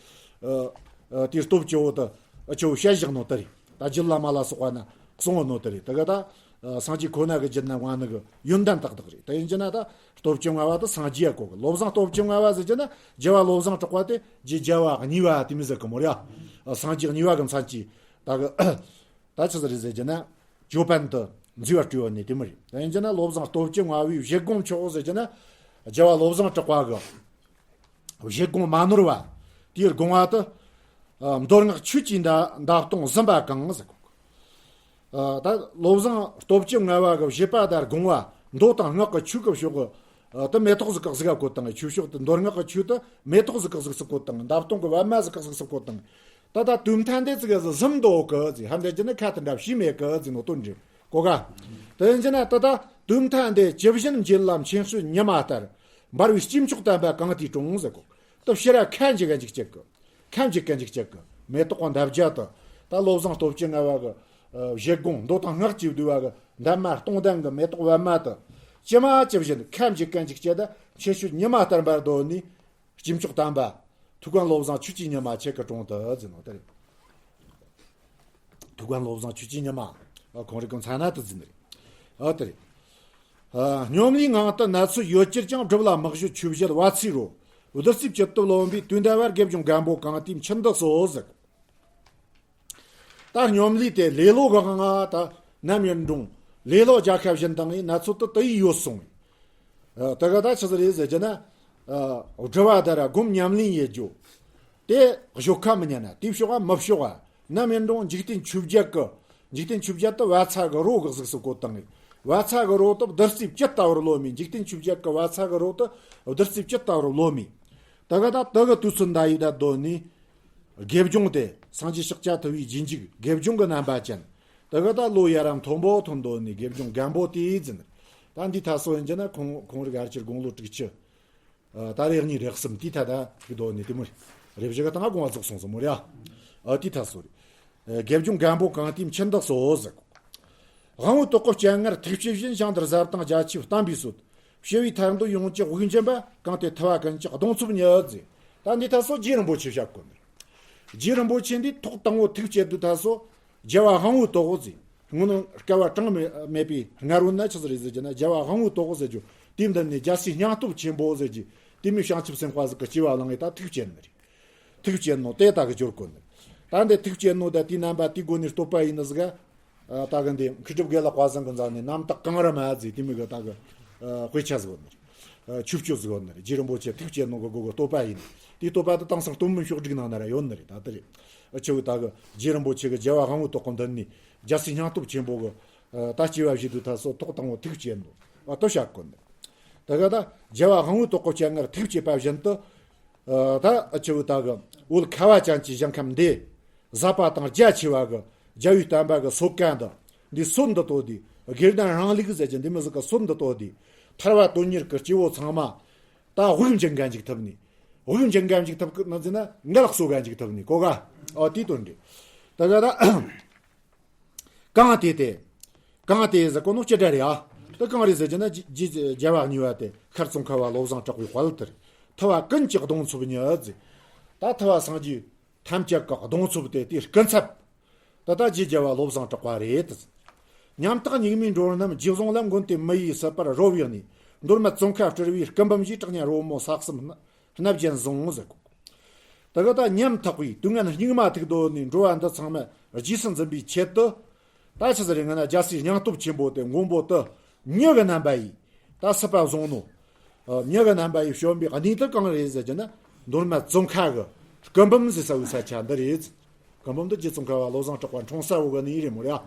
ཨ་ཨ་དེའི་སྟོབས་བཅུ་བོ་དག་ཨ་ཆེ་བོ་བཤད་བཞག་ནོ་དེ་རེད། ད་རྒྱུད་བླ་མ་ལ་སོགས་པ་ན་གསུང་བ་ནོ་དེ་རེད། དེ་ག་ད་ཨ་སངས་རྒྱས་ཁོ་ན་གི་རྒྱུད་ན་མངའ་ནི་གི་ཡོན་ཏན་ཏག་ཏག་རེད། དེ་ཡིན་གྱི་ན་ད་སྟོབས་བཅུ་མངའ་བ་དེ་སངས་རྒྱས་ཡ་གོ་གི། བློ་བཟང་སྟོབས་བཅུ་མངའ་བ་ཟེར་གྱི་ན་རྒྱལ་བ་བློ་བཟང་གྲགས་པ་དེ་རྗེ་རྒྱལ་བ་གཉིས་པ་དེ་མི་ཟེར་གི་མོ་རེད་ཨ། སངས་རྒྱས་གཉིས་པ་གི་མཚན་གྱི་ད་གི་ད་ཆི་ཟིག་རེད་ཟེར་གྱི་ན་ཅོད་པན་དུ་མཛེས་པར་སྤྲས་པ་ནི་དེ་མི་རེད། དེ་ཡིན་གྱི་ན་བློ་བཟང་སྟོབས་བཅུ་མངའ་བའི་བཞེད་དགོངས་མཆོག་ཟེར་གྱི་ན་རྒྱལ་བ་བློ་བཟང་གྲགས་པ་གི་བཞེད་དགོངས་མ་ནོར་བ། དེའི་དགོངས་པ་དུ། ཨ་མདོ་སྔགས་ཆོས་ཀྱི་མདའ་མདའ་ལྟོང་ཟིན་པ་གང་ཟེར་གོ། ཨ་ད་བློ་བཟང་སྟོབས་བཅུ་མངའ་བ་གི་བཞེད་པ་དང་དགོངས་པ་མདོ་དང་སྔགས་ཀྱི་ཆོས་ཀྱི་ཕྱོགས་ཀྱི་ཨ་དུ་མེ་ཏོག་ཟིག་གི་གཟུགས་ཀ་བཀོད་བཏང་། ཆོས་ཕྱོགས་དུ་མདོ་སྔགས་ཀྱི་ཆོས་དུ་མེ་ཏོག་ཟིག་གི་གཟུགས་སུ་བཀོད་བཏང་། མདའ་ལྟོང་གི་པད་མ་ཟིག་གི་གཟུགས་སུ་བཀོད་བཏང་། ད་ད་དུས་མཐའ་འདི་ཙི་ག་ཟིག་ཟིན་འདུག་གི་ཟིག་ཧ་འདྲ་གྱི་ནི་ཁ་དེ་འདྲ་བྱས་མེད་གི་ཟིག་ནོ་དོན་རེད་གོ་ག། དེ་ཡིན་གྱི་ན་ད་ད་དུས་མཐའ་འདི་ཇི་བཞིན་འབྱེད་ལ་མཁྱེན་དཔྱོད་ཉི་མ་ལྟར། འབར་བའི་སྐྱེས་མཆོག་བསྟན་པ་གང་དེའི་དྲུང་ཟེར་གོ། ད་ཕྱིར་ར་ཁ་འཇིག་ག་འཇིག་བྱེད་གི། ཁ་འཇིག་ག་འཇིག་བྱེད་གི། མེ་ཏོག་གི་འདབ་བརྒྱ་དུ། ད་བློ་བཟང་སྟོབས་བཅུ་མངའ་བ་གི་ བཞེད་དགོངས་མདོ་དང་སྔགས་ཀྱི་བསྡུས་པ་གི་འདབ་མ་སྟོང་ལྡན་གྱི་མེ་ཏོག་པད་མ་དུ། ཇི་མ་ཇི་བཞིན་ཁ་འཇིག་གན་འཇིག་བྱེད་དུ་ཆེ་ཤོས་ཉི་མ་ལྟར་འབར་དོ་ནི། སྐྱེས་མཆོག་དམ་པ། ཐུའུ་བཀྭན་བློ་བཟང་ཆོས་ཀྱི་ཉི་མ་ཁྱེད་ཀྱི་དྲུང་དུ་ཟེར་ནོ་དེ་རེད། ཐུའུ་བཀྭན་བློ་བཟང་ཆོས་ཀྱི་ཉི་མ། ཨ་ཁོང་རེ་ཀུན་ཚ་ན་དུ་ཟིན་རེད། ཨ་དེ་རེད། ཨ་སྙོམ་ལས་ངང་དུ་ན་ཚོད་ཡོད་ཀྱིར་ཀྱང་། སྒྲུབ་ལ་དམག་ཞུ་ཆོས་བརྒྱད་བ་ཚེ་རོ། བདུད་རྩི་བཅུད་དུ་རློམ་པའི་དུས་འདའ་བར། དགེ་སྦྱོང་རྒན་པོ་གང་དེའི་མཆུ་འདི་གསོལ་ཟེར། ད་སྙོམ་ལས་དེ་ལེ་ལོ་གི་ང་ད་ནམ་ཡིན་རུང་ལེ་ལོ་རྒྱལ་ཁ་བཞིན་དང་ཡིན་ན་ཚོད་དུ་དུ་ཡིས་ཡོད་སོང་། ཨ་དེ་ག་ད་ཆི་ཟིག་རེད་ཟེར་གྱི་ན། ཨ་སྒྲུབ་པ་དེ་ར་སྒོམ་ཉམས་ལེན་ཡེད་རྒྱུ། དེ་གཞོགས་ཁ་མི་ཉན་ན་དེ་ཕྱོགས་ཨ་མི་ཕྱོགས་ཨ། ནམ་ཡིན་རུང་འཇིག་རྟེན་ཆོས་བརྒྱད་ཀྱི། འཇིག་རྟེན་ཆོས་བརྒྱད་དུ་བ་ཚྭ་གི་རོ་གི་གཟུགས་སུ་བཀོད་བཏང་ངེ་། བ་ཚྭ་གི་རོ་དུ་བདུད་རྩི་བཅུད་ལྟ་བུར་རློམ་མེ། འཇིག་རྟེན་ཆོས་བརྒྱད་ཀྱི་བ་ཚྭ་གི་རོ་དུ་བདུད་རྩི་བཅུད་ལྟ་བུར་རློམ་མེ། དེ་ག་ད་དེ་གི་དུས་ཚོད་འདའ་ཡི་ད་དོ་ནི། དགེ་སྦྱོང་དེ་སངས་རྒྱས་ཤཱཀྱ་ཐུབ་པའི་རྗེས་འཇུག་དགེ་སྦྱོང་གི་རྣམ་པ་ཅན། དེ་ག་ད་ལོ་ཡར་ར་མཐོན་པོ་ཐོན་དོ་ནི་དགེ་སྦྱོང་རྒན་པོ་དེའི་འཛིན། ད་འདི་ཐ་སོ་ཡིན་གྱི་ན་ཁོང་ཁོང་རིགས་ཨར་ཅིར་དགུང་ལོ་དྲུག་ཅུ། ཨ་ད་རེས་གཉིས་རེག་གསུམ་དེའི་ཐ་ད་གི་དོ་ནི་དེ་མོ་རེ་བཞི་ག་ད་ང་དགོངས་པ་རྫོགས་སོང་ཟེར་མོ་རེད་ཨ། ཨ་དེའི་ཐ་སོ་རེད། ཨ་དགེ་སྦྱོང་རྒན་པོ་གང་དེའི་མཆུ་འདི་གསོལ་ཟེར། དབང་པོའི་ཏོག་གི་སྤྱན་སྔར་ཐུགས་བསྐྱེད་བཞིན། ཞིང་འདིར་ཟབ་དང་རྒྱ་ཆེའི་བསྟན་པའི་སྲོལ། ཞི་བའི་ཐར་འདོད་ཡོངས་ཀྱི་དབུགས་འབྱིན་པ། གང་དེ་ཐུབ་པ་ཀུན་གྱི་གདོང་འཚོབ་ཉིད་ཟེར། ད་འདི་ཐ་སོ་རྗེ་རིན་པོ་ཆེ་བཤད་གོ་ནི། རྗེ་རིན་པོ་ཆེ་འདི་ཐོག་དང་པོ་ཐུགས་བསྐྱེད་དུས་ཐ་སོ། རྒྱལ་བ་དབང་པོའི་ཏོག་ཟེར། སྔོན་སྐལ་བ་གྲངས་མེད་པའི་སྔ་རོལ་ན་ཆི་ཟིག་རེད་ཟེར་གྱི་ན་རྒྱལ་བ་དབང་པོའི་ཏོག་ཟེར་རྒྱུ། དེའི་མདུན་ནས་རྒྱལ་སྲས་སྙིང་སྟོབས་ཆེན་པོ་ཟེར་གྱི། དེ་མོའི་བྱང་ཆུབ་སེམས་དཔའ་ཟིག་གི་སྐྱེ་བ་བླངས་ངེ་ད་ཐུགས་བསྐྱེད་ནི་རེད། ཐུགས་བསྐྱེད་ནོ་དེ་ད་གི་སྦྱོར་གོ་ནི། ད་འདི་ཐུགས་བསྐྱེད་ནོ་ད་དེའི་རྣམ་པ་དེའི་སྒོ་ནས་བསྟོད་པ་ཡིན་ནི་ཟིག་ག་ད་གི་འདི་མཁས་གྲུབ་དགེ་ལེགས་དཔལ་བཟང་གི་མཛད་ནས་རྣམ་དག་གངས་རི་མ་ཟེར་དེ་མོ་གི་ད་གི་དཔེ་ཆ་ཟིག་ཡོད་ནི་རེད། ཆོས་སྤྱོད་ཟིག་ཡོད་ནི་རེད། རྗེ་རིན་པོ་ཆེ་ཐུགས་བསྐྱེད་ནོ་གི་སྒོ་གི་བསྟོད་པ་ཡིན། དེའི་བསྟོད་པ་དེ་དེང་སང་སྟོན་མི་ཕྱོགས་སྒྲིག་ནང་ན་ར་ཡོད་ནི་རེད། ད་དེ་རེད། ཨ་ཆེ་བོ་ད་གི་རྗེ་རིན་པོ་ཆེ་གི་རྒྱལ་བ་དབང་པོའི་ཏོག་གི་མདུན་ནས་རྒྱལ་སྲས་སྙིང་སྟོབས་ཆེན་པོ་གི་ད་སྐྱེ་བ་བཞེས་དུས་ཐ་སོ་ཐོག་དང་པོ་ཐུགས་བསྐྱེད་ནོ་ཨ་ལྟོ་བྱ་གོ་ནི། ད་ག་ད་རྒྱལ་བ་དབང་པོའི་ཏོག་གི་སྤྱན་སྔར་ཐུགས་བསྐྱེད་པ་བཞིན་དུ། ཨ་ད་ཨ་ཆེ་བོ་ད་གི་འོད་ཁ་བ་ཅན་གྱི་ཞིང་ཁམས་འདི། ཟབ་པ་དང་རྒྱ་ཆེ་བ་གི་རྒྱལ་བའི་བསྟན་པ་གི་སྲོལ་ག་འདི། འདི་སྲོལ་འདི་ཏོ་དེ། དགེ་ལྡན་རང་ལུགས་ཟེར་གྱི་འདི་མི་ཟིག་གི་སྲོལ་འདི་ཏོ་དེ། ཐར་པ་དོན་གཉེར་གི་སྐྱེ་བོ་ཚང་མ། ད་དབུགས་འབྱིན་ག་འཇུག་ཐུབ་ནི། དབུགས་འབྱིན་ག་འཇུག་ཐུབ་གི་ན་ཟེར་ན་མངལ་གསོ་ག་འཇུག་ཐུབ་ནི་གོ་ག་ཨོ་དེ་དོན་འདི། ད་ག་ད། གང་དེ་དེ། གང་དེ་ཟེར་གོ་ནོ་ཅི་འདྲ་རེད་ཨ། ད་གང་རེད་ཟེར་གྱི་ན་རྗེ་རྗེ་རྒྱལ་བ་གཉིས་པ་དེ་ཤར་ཙོང་ཁ་བ་བློ་བཟང་གྲགས་པའི་དཔལ་དེར། ཐུབ་པ་ཀུན་གྱི་གདོང་འཚོབ་ཉིད་ཟེར། ད་ཐུབ་པ་སངས་རྒྱས་ཐམས་ཅད་ཀྱི་གདོང་འཚོབ་དེ་དེའི་སྐུ་ཚབ། ད་ལྟ་རྗེ་རྒྱལ་བ་བློ་བཟང་གྲགས་པ་རེད། ཉམ་ཐག་སྙིགས་མའི་འགྲོ་རྣམས་རྗེས་བཟུང་ལ། མགོན་དེ་མི་ཡི་སྲིད་པར་རོལ་བའི་གནས། མདོ་སྨད་ཙོང་ཁ་སྤྲུལ་པའི་སྐུ་འབུམ་བཞིའི། གྲགས་སྙན་རོལ་མོ་ས་གསུམ་སྣ་བརྒྱན་བཟུང་ཟེར་གོ། ད་ག་ད་ཉམ་ཐག་པའི་དུས་ངན་སྙིགས་མ་ཐུག་དོ་ནས་འགྲོ་བ་འདི་ཚང་མ་རྗེས་སུ་འཛིན་པའི་ཆེད་དུ། ད་ཆི་ཟེར་རེ་ང་ན་རྒྱལ་སྲས་སྙིང་སྟོབས་ཆེན་པོ་དེ་མགོན་པོ་དུ་མྱི་གི་རྣམ་པ་ཡིས་ད་སྲིད་པ་བཟུང་ནོ། མྱི་གི་རྣམ་པ་ཡིས་བྱོན་པའི་གནས་དུ་གང་རེད་ཟེར་གྱི་ན་མདོ་སྨད་ཙོང་ཁ་གི་སྐུ་འབུམ་ཟེར་ས་བོའི་ས་ཆ་འདི་རེད། སྐུ་འབུམ་འདི་རྗེ་ཙོང་ཁ་བ་བློ་བཟང་གྲགས་པ་འཁྲུངས་ས་བོ་གི་གནས་རེད་མོ་རེད་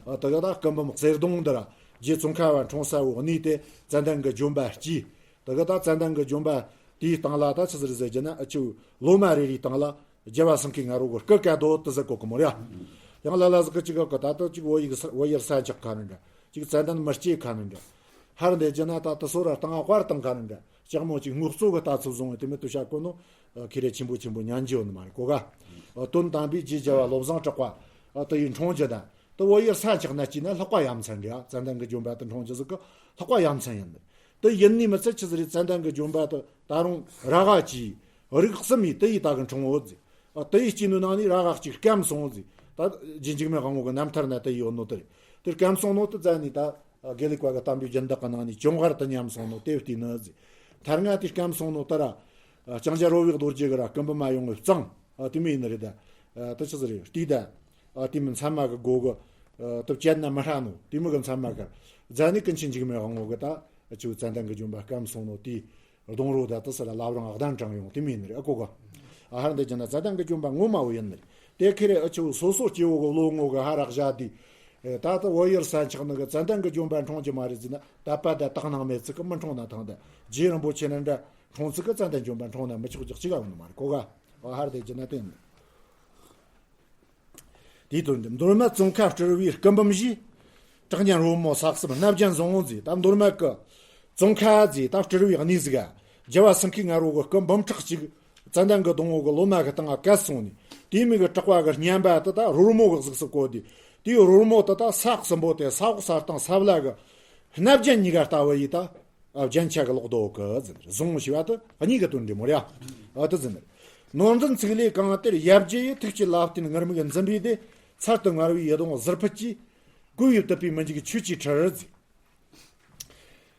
ཨ། ད་ག་ད་སྐུ་འབུམ་གསེར་གདུང་འདི་ར་རྗེ་ཙོང་ཁ་བ་འཁྲུངས་ས་བོ་གནས་དེ་ཙན་དན་གྱི་ལྗོན་པ་སྐྱེས། དེ་ག་ད་ཙན་དན་གྱི་ལྗོན་པ་དེའི་སྟེང་ལ་ད་ཆི་ཟིག་རེད་ཟེར་གྱི་ན་ཨ་ཆུ་ལོ་མ་རེ་རེའི་སྟེང་ལ་རྒྱལ་བ་སེང་གེ་ང་རོ་གི་སྐུ་བཀའ་རྡོ་དེ་ཟེར་གོ་གི་མོ་རེད། ཡང་ལ་ལ་ཟིག་གི་ཅིག་གི་ད་ལྟ་ཅིག་བོད་ཡིག་ས་བོད་ཡུལ་ས་འཇག་ཁ་ནི་འདྲ། ཅིག་ཙན་དན་མི་སྐྱེ་ཁ་ནི་འདྲ། ཧར་འདི་ཅི་ན་ད་དེ་སོ་ར་སྟེང་དཔར་སྟེང་ཁ་ནི་འདྲ། ལྕགས་མོ་ཅིག་སྔོག་བཙོ་གི་ལྟ་ཚུལ་བཟུང་བའི་དེ་མི་དུ་བྱ་གོ་ནོ། ཁེ་རེ་ཆེན་པོ་ཆེན་པོ་ཉན་རྒྱུ་ཡོད་ནི་མ་རེད་གོ་ག་དོན་དམ་པའི་རྗེ་རྒྱལ་བ་བློ་བཟང་གྲགས་པ་དེ་ཡི་འཁྲུངས་རྒྱུ་ད། དེ་བོད་ཡུལ་ས་འཇག་ན་སྐྱེས་ན་ལྷག་པ་ཡ་མཚན་འདྲ། ཙན་དན་གྱི་ལྗོན་པ་དེ་འཁྲུངས་རྒྱུ་ཟིག་གི་ལྷག་པ་ཡ་མཚན་ཡིན་ནི། དེ་ཡིན་ནི་མི་ཚད་ཆི་ཟིག་རེད། ཙན་དན་གྱི་ལྗོན་པ་དེ་ད་རུང་ར་ག་གི་རིགས་གསུམ་ཡིས་དེ་ཡི་ད་གི་འཁྲུངས་འོ་ཟེར། ཨ་དེ་ཡི་སྐྱེས་ནོ་ནང་ནས་ར་ག་གཅིག་སྐམ་སོང་ཟེར། ད་རྗེ་འཇིགས་མེད་དབང་པོ་གི་རྣམ་ཐར་ན་དེ་ཡོད་ནོ་དེ་རེད། དེ་སྐམ་སོང་ནོ་དེ་བཙལ་ནས་ད་དགེ་ལུགས་པ་གི་དམ་པའི་སྦྱིན་བདག་གི་ནང་ནས་ཅུང་ཧར་དུ་ཉམས་སོང་ནོ་དེ་བལྟས་ནི་ཟེར། ཐར་ང་དེ་སྐམ་སོང་ནོ་དེ་ར་ལྕང་སྐྱ་རོ་བའི་རྡོ་རྗེ་གི་ར་སྐུ་འབུམ་མ་ཡོང་བའི་གཙང་ཨ་དེ་མོ་ཡིན་ནི་རེད་ད། ཨ་དེ་ཆི་ཟིག་རེད་བལྟས་ད། ཨ་དེ་མོ་མཚན་མ་གི་སྒོ་གི་ཨ་དེ་བཅད་ན་མི་ཧྲ་ནོ་དེ་མོ་གི་མཚན་མ་གི་བཙལ་ནས་ཀུན་མཁྱེན་འཇིགས་མེད་དབང་པོ་གི་ད་ཨ་ཆུ་ཙན་དན་གྱི་ལྗོན་པ་སྐམ་སོང་ནོ་དེ། གདོང་རོ་ད་དེ་སི་ར་ལབ་རང་གདན་དྲངས་ཡོང་དེ་མིན་ནི་རེད་ཨ་གོ་ག་ཨ་ཧར་འདི་ཅི་ན་ཙན་དན་གྱི་ལྗོན་པ་ངོ་མ་བོ་ཡིན་ནི་རེད། དེ་ཁེ་རེ་ཨ་ཆུ་སོ་སོ་སྐྱེ་བོ་གི་བློ་ངོ་གི་ཧ་རག་བཞག་དེ། ད་ལྟ་བོད་ཡུལ་ས་འཇག་ནི་གི་ཙན་དན་གྱི་ལྗོན་པ་འཁྲུངས་ཀྱི་མ་རེད་ཟེར་ན་དད་པ་དང་དག་སྣང་མེད་ཚིག་གི་མི་འཁྲུངས་ན་ཐང་ད། རྗེ་རིན་པོ་ཆེ་ནི་འདྲ་འཁྲུངས་ཚིག་གི་ཙན་དན་ལྗོན་པ་འཁྲུངས་ན་མི་ཆོག་ཅིག་ཅི་ག་ཡོང་ནི་མ་རེད་གོ་ག་ཨ་ཧར་འདི་ཅི་ན་དེ་ཡིན། དེའི་དོན་དུ་མདོ་སྨད་ཙོང་ཁ་སྤྲུལ་པའི་སྐུ་འབུམ་བཞི། གྲགས་སྙན་རོལ་མོ་ས་གསུམ་སྣ་བརྒྱན་བཟང་བོ་མཛེས། ད་མདོ་སྨད་ཀྱི་ཙོང་ཁ་མཛེས་ད་སྤྲུལ་པའི་གནས་ཟིག་ག་རྒྱལ་བ་སེང་གེ་ང་རོ་གི་སྐུ་འབུམ་ཕྲག་གཅིག་ཙན་དན་གྱི་སྡོང་བོ་གི་ལོ་མ་གི་སྟེང་ང་བཀལ་སོང་ནས་དེའི་མིག་གི་གྲགས་པ་གི་སྙན་པ་དེ་ད་རོལ་མོ་གི་གཟུགས་སུ་བཀོད་དེ། དེའི་རོལ་མོ་དེ་ད་ས་གསུམ་པོ་དེ་ས་འོག་ས་སྟེང་ས་བླ་གི་སྣ་བརྒྱན་གཉིས་ཀ་ལྟ་བུ་ཡིས་ད་རྒྱན་ཆ་གི་ལོག་རྡོ་གི་ཟེར། གཟུངས་ཞེས་པ་དེ་གཉིས་ཀྱི་དོན་འདི་མོ་རེད་ཡ། ཨ་དེ་ཟེར། ནོར་འཛིན་ཚིག་ལས་གང་དེར་ཡབ་རྗེ་ཡི། ཐུགས་བསྐྱེད་ལ་བརྟེན་ངུར་སྨྲིག་འཛིན་པའི་སྡེ། ཚར་དུ་དངར་བའི་ཡིད་འོང་ཟུར་ཕུད་ཀྱིས། བསྐུལ་བས་བཏུད་པའི་མི་འཇིགས་ཆོས་ཀྱི་ཁྲིར་ཟེར།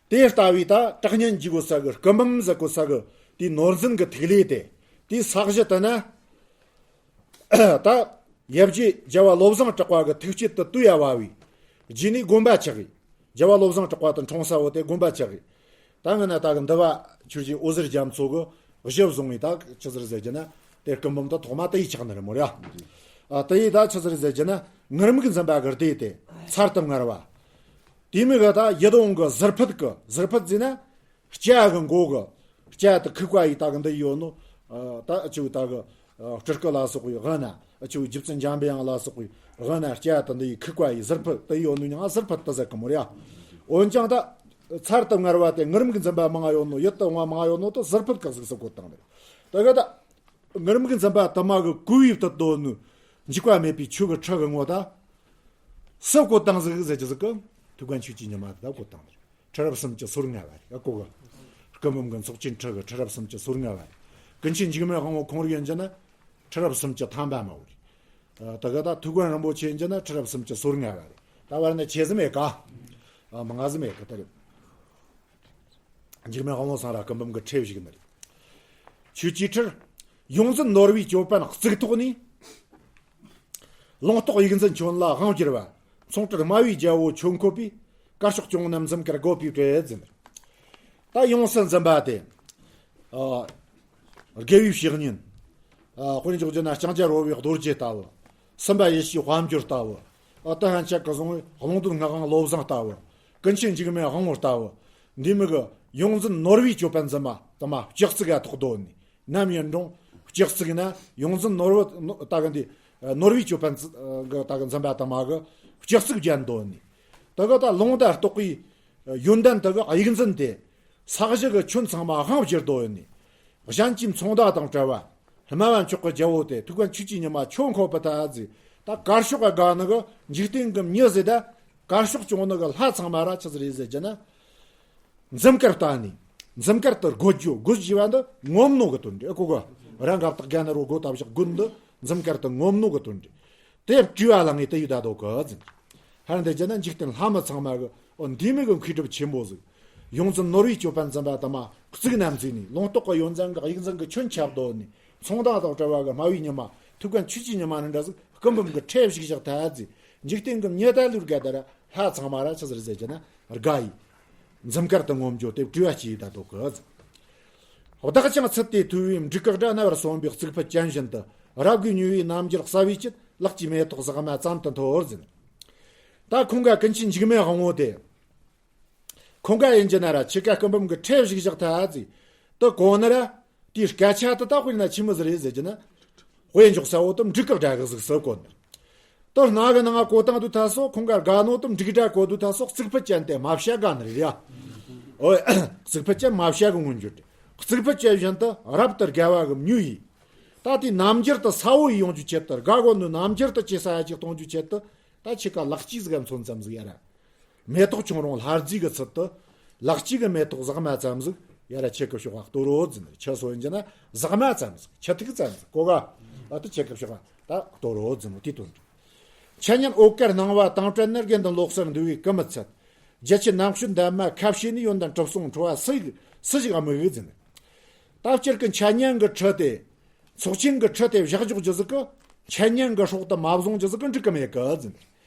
དེ་ལྟ་བུའི་ད་དྲག་ཉན་གྱི་གོ་ས་གི་སྐུ་འབུམ་ཟེར་གོ་ས་གི་དེའི་ནོར་འཛིན་གྱི་ཐིག་ལེ་དེ། དེའི་ས་གཞི་དེ་ན་ད་ཡབ་རྗེ་རྒྱལ་བ་བློ་བཟང་གྲགས་པ་གི་ཐུགས་བསྐྱེད་དུ་བཏུད་ཡ་བ་བའི་རྗེས་ནས་དགོན་པ་ཆགས་གི། རྒྱལ་བ་བློ་བཟང་གྲགས་པ་དང་འཁྲུངས་ས་བོ་དེ་དགོན་པ་ཆགས་གི། ད་ང་ན་ད་གི་འདི་བ་ཆོས་རྗེ་འོད་ཟེར་རྒྱ་མཚོ་གི་གཞི་བཟུང་བའི་ད་ཆི་ཟེར་ཟེར་གྱི་ན། དེ་སྐུ་འབུམ་ད་ཐོག་མ་དེ་ཡི་ཆགས་ནི་རེད་མོ་ར། ཨ་དེ་ཡི་ད་ཆི་ཟེར་ཟེར་གྱི་ན། ངུར་སྨྲིག་འཛིན་པ་གི་སྡེ་དེ་ཚར་དུ་དངར་བ། དེ་མིན་གི་ད་ཡིད་འོང་གི་ཟུར་ཕུད་གི། ཟུར་ཕུད་ཟེར་ན་སྐྱ་གི་མགོ་གི། སྐྱ་དེ་ཁུག་པ་ཡི་ད་གི་འདི་ཡོད་ནོ། ཨ་ད་ཨ་ཆུ་ད་གི་ཨ་སྤྲུལ་སྐུ་ལ་སོགས་པའི་དབུ་ན། ཨ་ཆུ་རྗེ་བཙུན་འཇམ་པའི་དབྱངས་ལ་སོགས་པའི་དབུ་ན་སྐྱ་དེ་འདི་ཡི་ཁུག་པ་ཡི་ཟུར་ཕུད་དེ་ཡོད་ནོ་ཡང་ཟུར་ཕུད་དེ་ཟེར་གི་མོ་ར། འོན་ཀྱང་ད་ཚར་དུ་དངར་བ་དེ་ངུར་སྨྲིག་འཛིན་པ་མང་ཡོད་ནོ། ཡིད་དུ་འོང་བ་མང་ཡོད་ནོ་དེ་ཟུར་ཕུད་གི་གཟུགས་སུ་བཀོད་བཏང་ནི་རེད། ད་གི་ད་ངུར་སྨྲིག་འཛིན་པ་དུ་མ་གི་བསྐུལ་བས་བཏུད་དོ་ནི་འཇིགས་པ་མེད་པའི་ཆོས་ཀྱི་ཁྲི་གི་ངོ་ད་སུ་བཀོད་བཏང་ཟིག་ཟེར་གྱི་ཟིག་གི། ཐུའུ་བཀྭན་ཆོས་ཀྱི་ཉི་མ་དེ་ད་བཀོད་བཏང་ནི་རེད། ཁྲི་རབས་སུམ་ཅུ་སོ་ལྔ་བ་རེད། ཨ་ཀོ་གི། སྐུ་འབུམ་གི་ཚོགས་ཆེན་ཁྲི་གི་ཁྲི་རབས་སུམ་ཅུ་སོ་ལྔ་བ་རེད། ཀུན་མཁྱེན་འཇིགས་མེད་དབང་པོ་ཁོང་རིགས་ཡིན་གྱི་ན་ཁྲི་རབས་སུམ་ཅུ་ཐམ་པ་མ་བོ་རེད། ད་གི་ད་ཐུའུ་བཀྭན་རིན་པོ་ཆེ་ཡིན་གྱི་ན་ཁྲི་རབས་སུམ་ཅུ་སོ་ལྔ་བ་རེད། ད་བར་ན་ཆེ་ཟིག་མེད་ཀ། ཨ་མང་ཟིག་མེད་ཀ་ད་རེད། འཇིགས་མེད་དབང་པོ་ཚང་ར་སྐུ་འབུམ་གི་ཁྲི་བཞུགས་ནི་རེད། ཆོས་ཀྱི་ཁྲིར། ཡོངས་འཛིན་ནོར་བུའི་ཅོད་པན་གཙུག་ཐོག་ནས། ལུང་རྟོགས་ཡིག་འཛིན་ཁྱོན་ལ་དབང་བསྒྱུར་བ། མཚུངས་བྲལ་སྨྲ་བའི་རྒྱལ་པོ་ཆོས་འཁོར་པའི། དཀར་ཕྱོགས་སྐྱོང་བ་རྣམས་འཛུམ་དཀར་བཀོད་པའི་གྲལ་འཛིན། ད་ཡོངས་སུ་འཛིན་པ་དེ། ཨ། དགེ་བའི་བཤེས་གཉེན། ཨ། དཔེར་འཇོག་རྒྱུ་ན་ལྕང་སྐྱ་རོལ་པའི་རྡོ་རྗེ་ལྟ་བུ། སེམས་དཔའ་ཡེ་ཤེས་དཔལ་འབྱོར་ལྟ་བུ། ཨ། ད་ཧན་ཆད་ཀྱི་བཟུང་བའི་ཀློང་རྡོལ་སྔགས་དབང་བློ་བཟང་ལྟ་བུ། ཀུན་མཁྱེན་འཇིགས་མེད་དབང་པོ་ལྟ་བུ། འདི་མི་གི་ཡོངས་འཛིན་ནོར་བུའི་ཅོད་པན་འཛིན་པ་དུ་མ་སྤྱི་གཙུག་ག་ཐོག་དོ་ནི། ནམ་ཡིན་རུང་སྤྱི་གཙུག་ན་ཡོངས་འཛིན་ནོར་བུ་ད་གི་འདི་ནོར་བུའི་ཅོད་པན་གི་ད་གི་འཛིན་པ་དུ་མ་གི་སྤྱི་གཙུག་རྒྱན་འདོན་ནི། ད་གི་ད་ལུང་དང་རྟོགས་པའི་ཡོན་ཏན་དུ་གི་དབྱིག་འཛིན་དེ་ས་གཞི་གི་ཁྱོན་ཚང་མ་དབང་བསྒྱུར་འདོན་ནི། གཞན་གྱི་མཚུངས་ཟླ་དང་བྲལ་བ། སྨྲ་བ་མཆོག་གི་རྒྱལ་པོ་དེ་ཐུའུ་བཀྭན་ཆོས་ཀྱི་ཉི་མ་ཆོས་འཁོར་པའི་ད་ཟེར། ད་དཀར་ཕྱོགས་ག་དགའ་ནི་གི་འཇིག་རྟེན་གི་མྱི་ཟེར། ད་དཀར་ཕྱོགས་སྐྱོང་ནི་གི་ལྷ་ཚང་མ་ར་ཆི་ཟིག་རེད་ཟེར་གྱི་ན། འཛུམ་དཀར་ལྟ་ནི། འཛུམ་དཀར་དུ་དགོད་རྒྱུ། དགོད་ཞེས་པ་འདི་ངོམ་ནོ་གི་དོན་རེད། ཨ་ཀོ་གི། རང་གབ་དག་རྒན་རོ་དགོད་ལྟ་བཞག་དགོད་འདི་འཛུམ་དཀར་དུ་ངོམ་ནོ་གི་དོན་རེད། དེ་བྲིས་པ་ལ་ངས་དེ་ཡི་ད་དོ་གི་ཟིན། ཧར་འདི་བྱས་ན་འཇིག་རྟེན་ལྷ་མི་ཚང་མ་གི་འོ་འདི་མི་གི་མཁས་གྲུབ་ཆེན་པོ་ཟིག། ཡོངས་འཛིན་ནོར་བུའི་ཅོད་པན་འཛིན་པ་དུ་མ་གཙུག་ན་འཛིན་ནི། ལུང་རྟོགས་ཀྱི་ཡོན་ཏན་གི་དབྱིག་འཛིན་གི་ཁྱོན་ཁྱབ་དོ་ནི། མཚུངས་ཟླ་དང་བྲལ་བ་གི་སྨྲ་བའི་ཉི་མ། ཐུའུ་བཀྭན་ཆོས་ཀྱི་ཉི་མ་ནི་འདྲ་ཟིག། སྐུ་འབུམ་གི་ཁྲི་བཞུགས་བཞག་ཐལ་ཟིག། འཇིག་རྟེན་གི་མྱི་ད་ལུར་ག་ད་ར་ལྷ་ཚང་མ་ར་ཆི་ཟིག་རེད་ཟེར་གྱི་ན་དགའ་ཡི། འཛུམ་དཀར་དུ་ངོམ་རྒྱུ་དེ་བྲིས་པ་ཅིག་ད་དོ་གི་ཟིག། བདག་ཀྱང་ཚུལ་དེ་ཐོས་པས་འབྲུག་གི་སྒྲ་རྣ་བར་སོན་པའི་གཙུག་ཕུད་ཅན་བཞིན་དུ། རབ་དགའི་མྱོས་པའི་རྣམ་འགྱུར་གསལ་བའི་ཆེད། ལག་གི་མེ་ཏོག་ཟེགས་མ་ཙམ་དུ་འཐོར་ཟིན། ད་ཁོང་ག་ཀུན་མཁྱེན་འཇིགས་མེད་དབང་པོ་དེ། ཁོང་ག་ཡིན་གྱི་ན་ར་ཆི་ཀ་སྐུ་འབུམ་གི་ཁྲི་བཞུགས་བཞག་ཐལ་ཟིག། དུ་གོ་ན་ར། དེའི་སྐད་ཆ་དུ་ད་དཔེར་ན་ཆི་མོ་ཟིག་རེད་ཟེར་གྱི་ན། དཔེ་འཇོག་ས་བོ་དུ་འབྲུག་གི་སྒྲ་གི་གཟུགས་སུ་གོ་ནི། དུ་སྣ་གི་ནང་གོ་བཏང་དུས་ད་སོ་ཁོང་ག་དགའ་ནོ་དུ་འབྲུག་སྒྲ་གོ་དུས་ད་སོ་གཙུག་ཕུད་ཅན་དེ་མ་བྱ་དགའ་ནི་རེད་ཡ། ཨོ། གཙུག་ཕུད་ཅན་མ་བྱ་གི་མངོན་གྱུར་དེ། གཙུག་ཕུད་ཅན་བཞིན་དུ་རབ་ཏུ་དགའ་བ་གི་མྱོས་ཡིས། ད་དེའི་རྣམ་འགྱུར་དུ་གསལ་བོ་ཡིས་ཡོང་རྒྱུ་ཆེད་དུ། དགའ་གོ་ནི་རྣམ་འགྱུར་དུ་ཇེ་གསལ་ཅིག་གཏོང་རྒྱུ་ཆེད་དུ། ད་ཆི་ཀ་ལག་གཅིག་ཟིག་ག་མཚོན་ཙམ་ཟིག་ཡ་ར། མེ་ཏོག་ཆུང་རུང་ལྷ་རྫས་ཀྱི་ཚུལ་དུ། ལག་གཅིག་གི་མེ་ཏོག་ཟེགས་མ་ཙམ་ཟིག་ཡ་ར་ཆེ་གི་ཕྱོགས་པ་གཏོར་རོ་ཟིན། ཆི་སོ་ཡིན་གྱི་ན་ཟེགས་མ་ཙམ་ཟིག། ཆུ་ཐིགས་ཙམ་ཟིག། གོ་ག་ཨ་ཏི་ཆེ་གི་ཕྱོགས་པ་ད་གཏོར་རོ་ཟིན་ནོ་དེའི་དོན་རེད། འཆད་ཉན་འོད་དཀར་སྣང་བ་དང་བྲལ་ནས། དགེ་འདུན་ལོག་སར་འདུ་བའི་སྐུ་མི་ཚད། རྒྱལ་ཆེན་རྣམ་དཔྱོད་འདབ་མ་ཁ་བྱེ་ནས། ཡོན་ཏན་གྲུབ་སོང་འཕྲོ་བ་སུ་ཡིས་སུ་ཞིག་དམིགས་ཟིན། ད་སྤྱིར་གི་འཆད་ཉན་གི་ཁྲི་དེ། ཚོགས་ཆེན་གྱི་ཁྲི་དེ་བཞག་འཇོག་རྒྱུ་ཟིག་གི། འཆད་ཉན་གྱི་སྲོག་དེ་མ་བཟུང་རྒྱུ་ཟིག་གི་འགྲིག་གི་མེད་གི་ཟིན།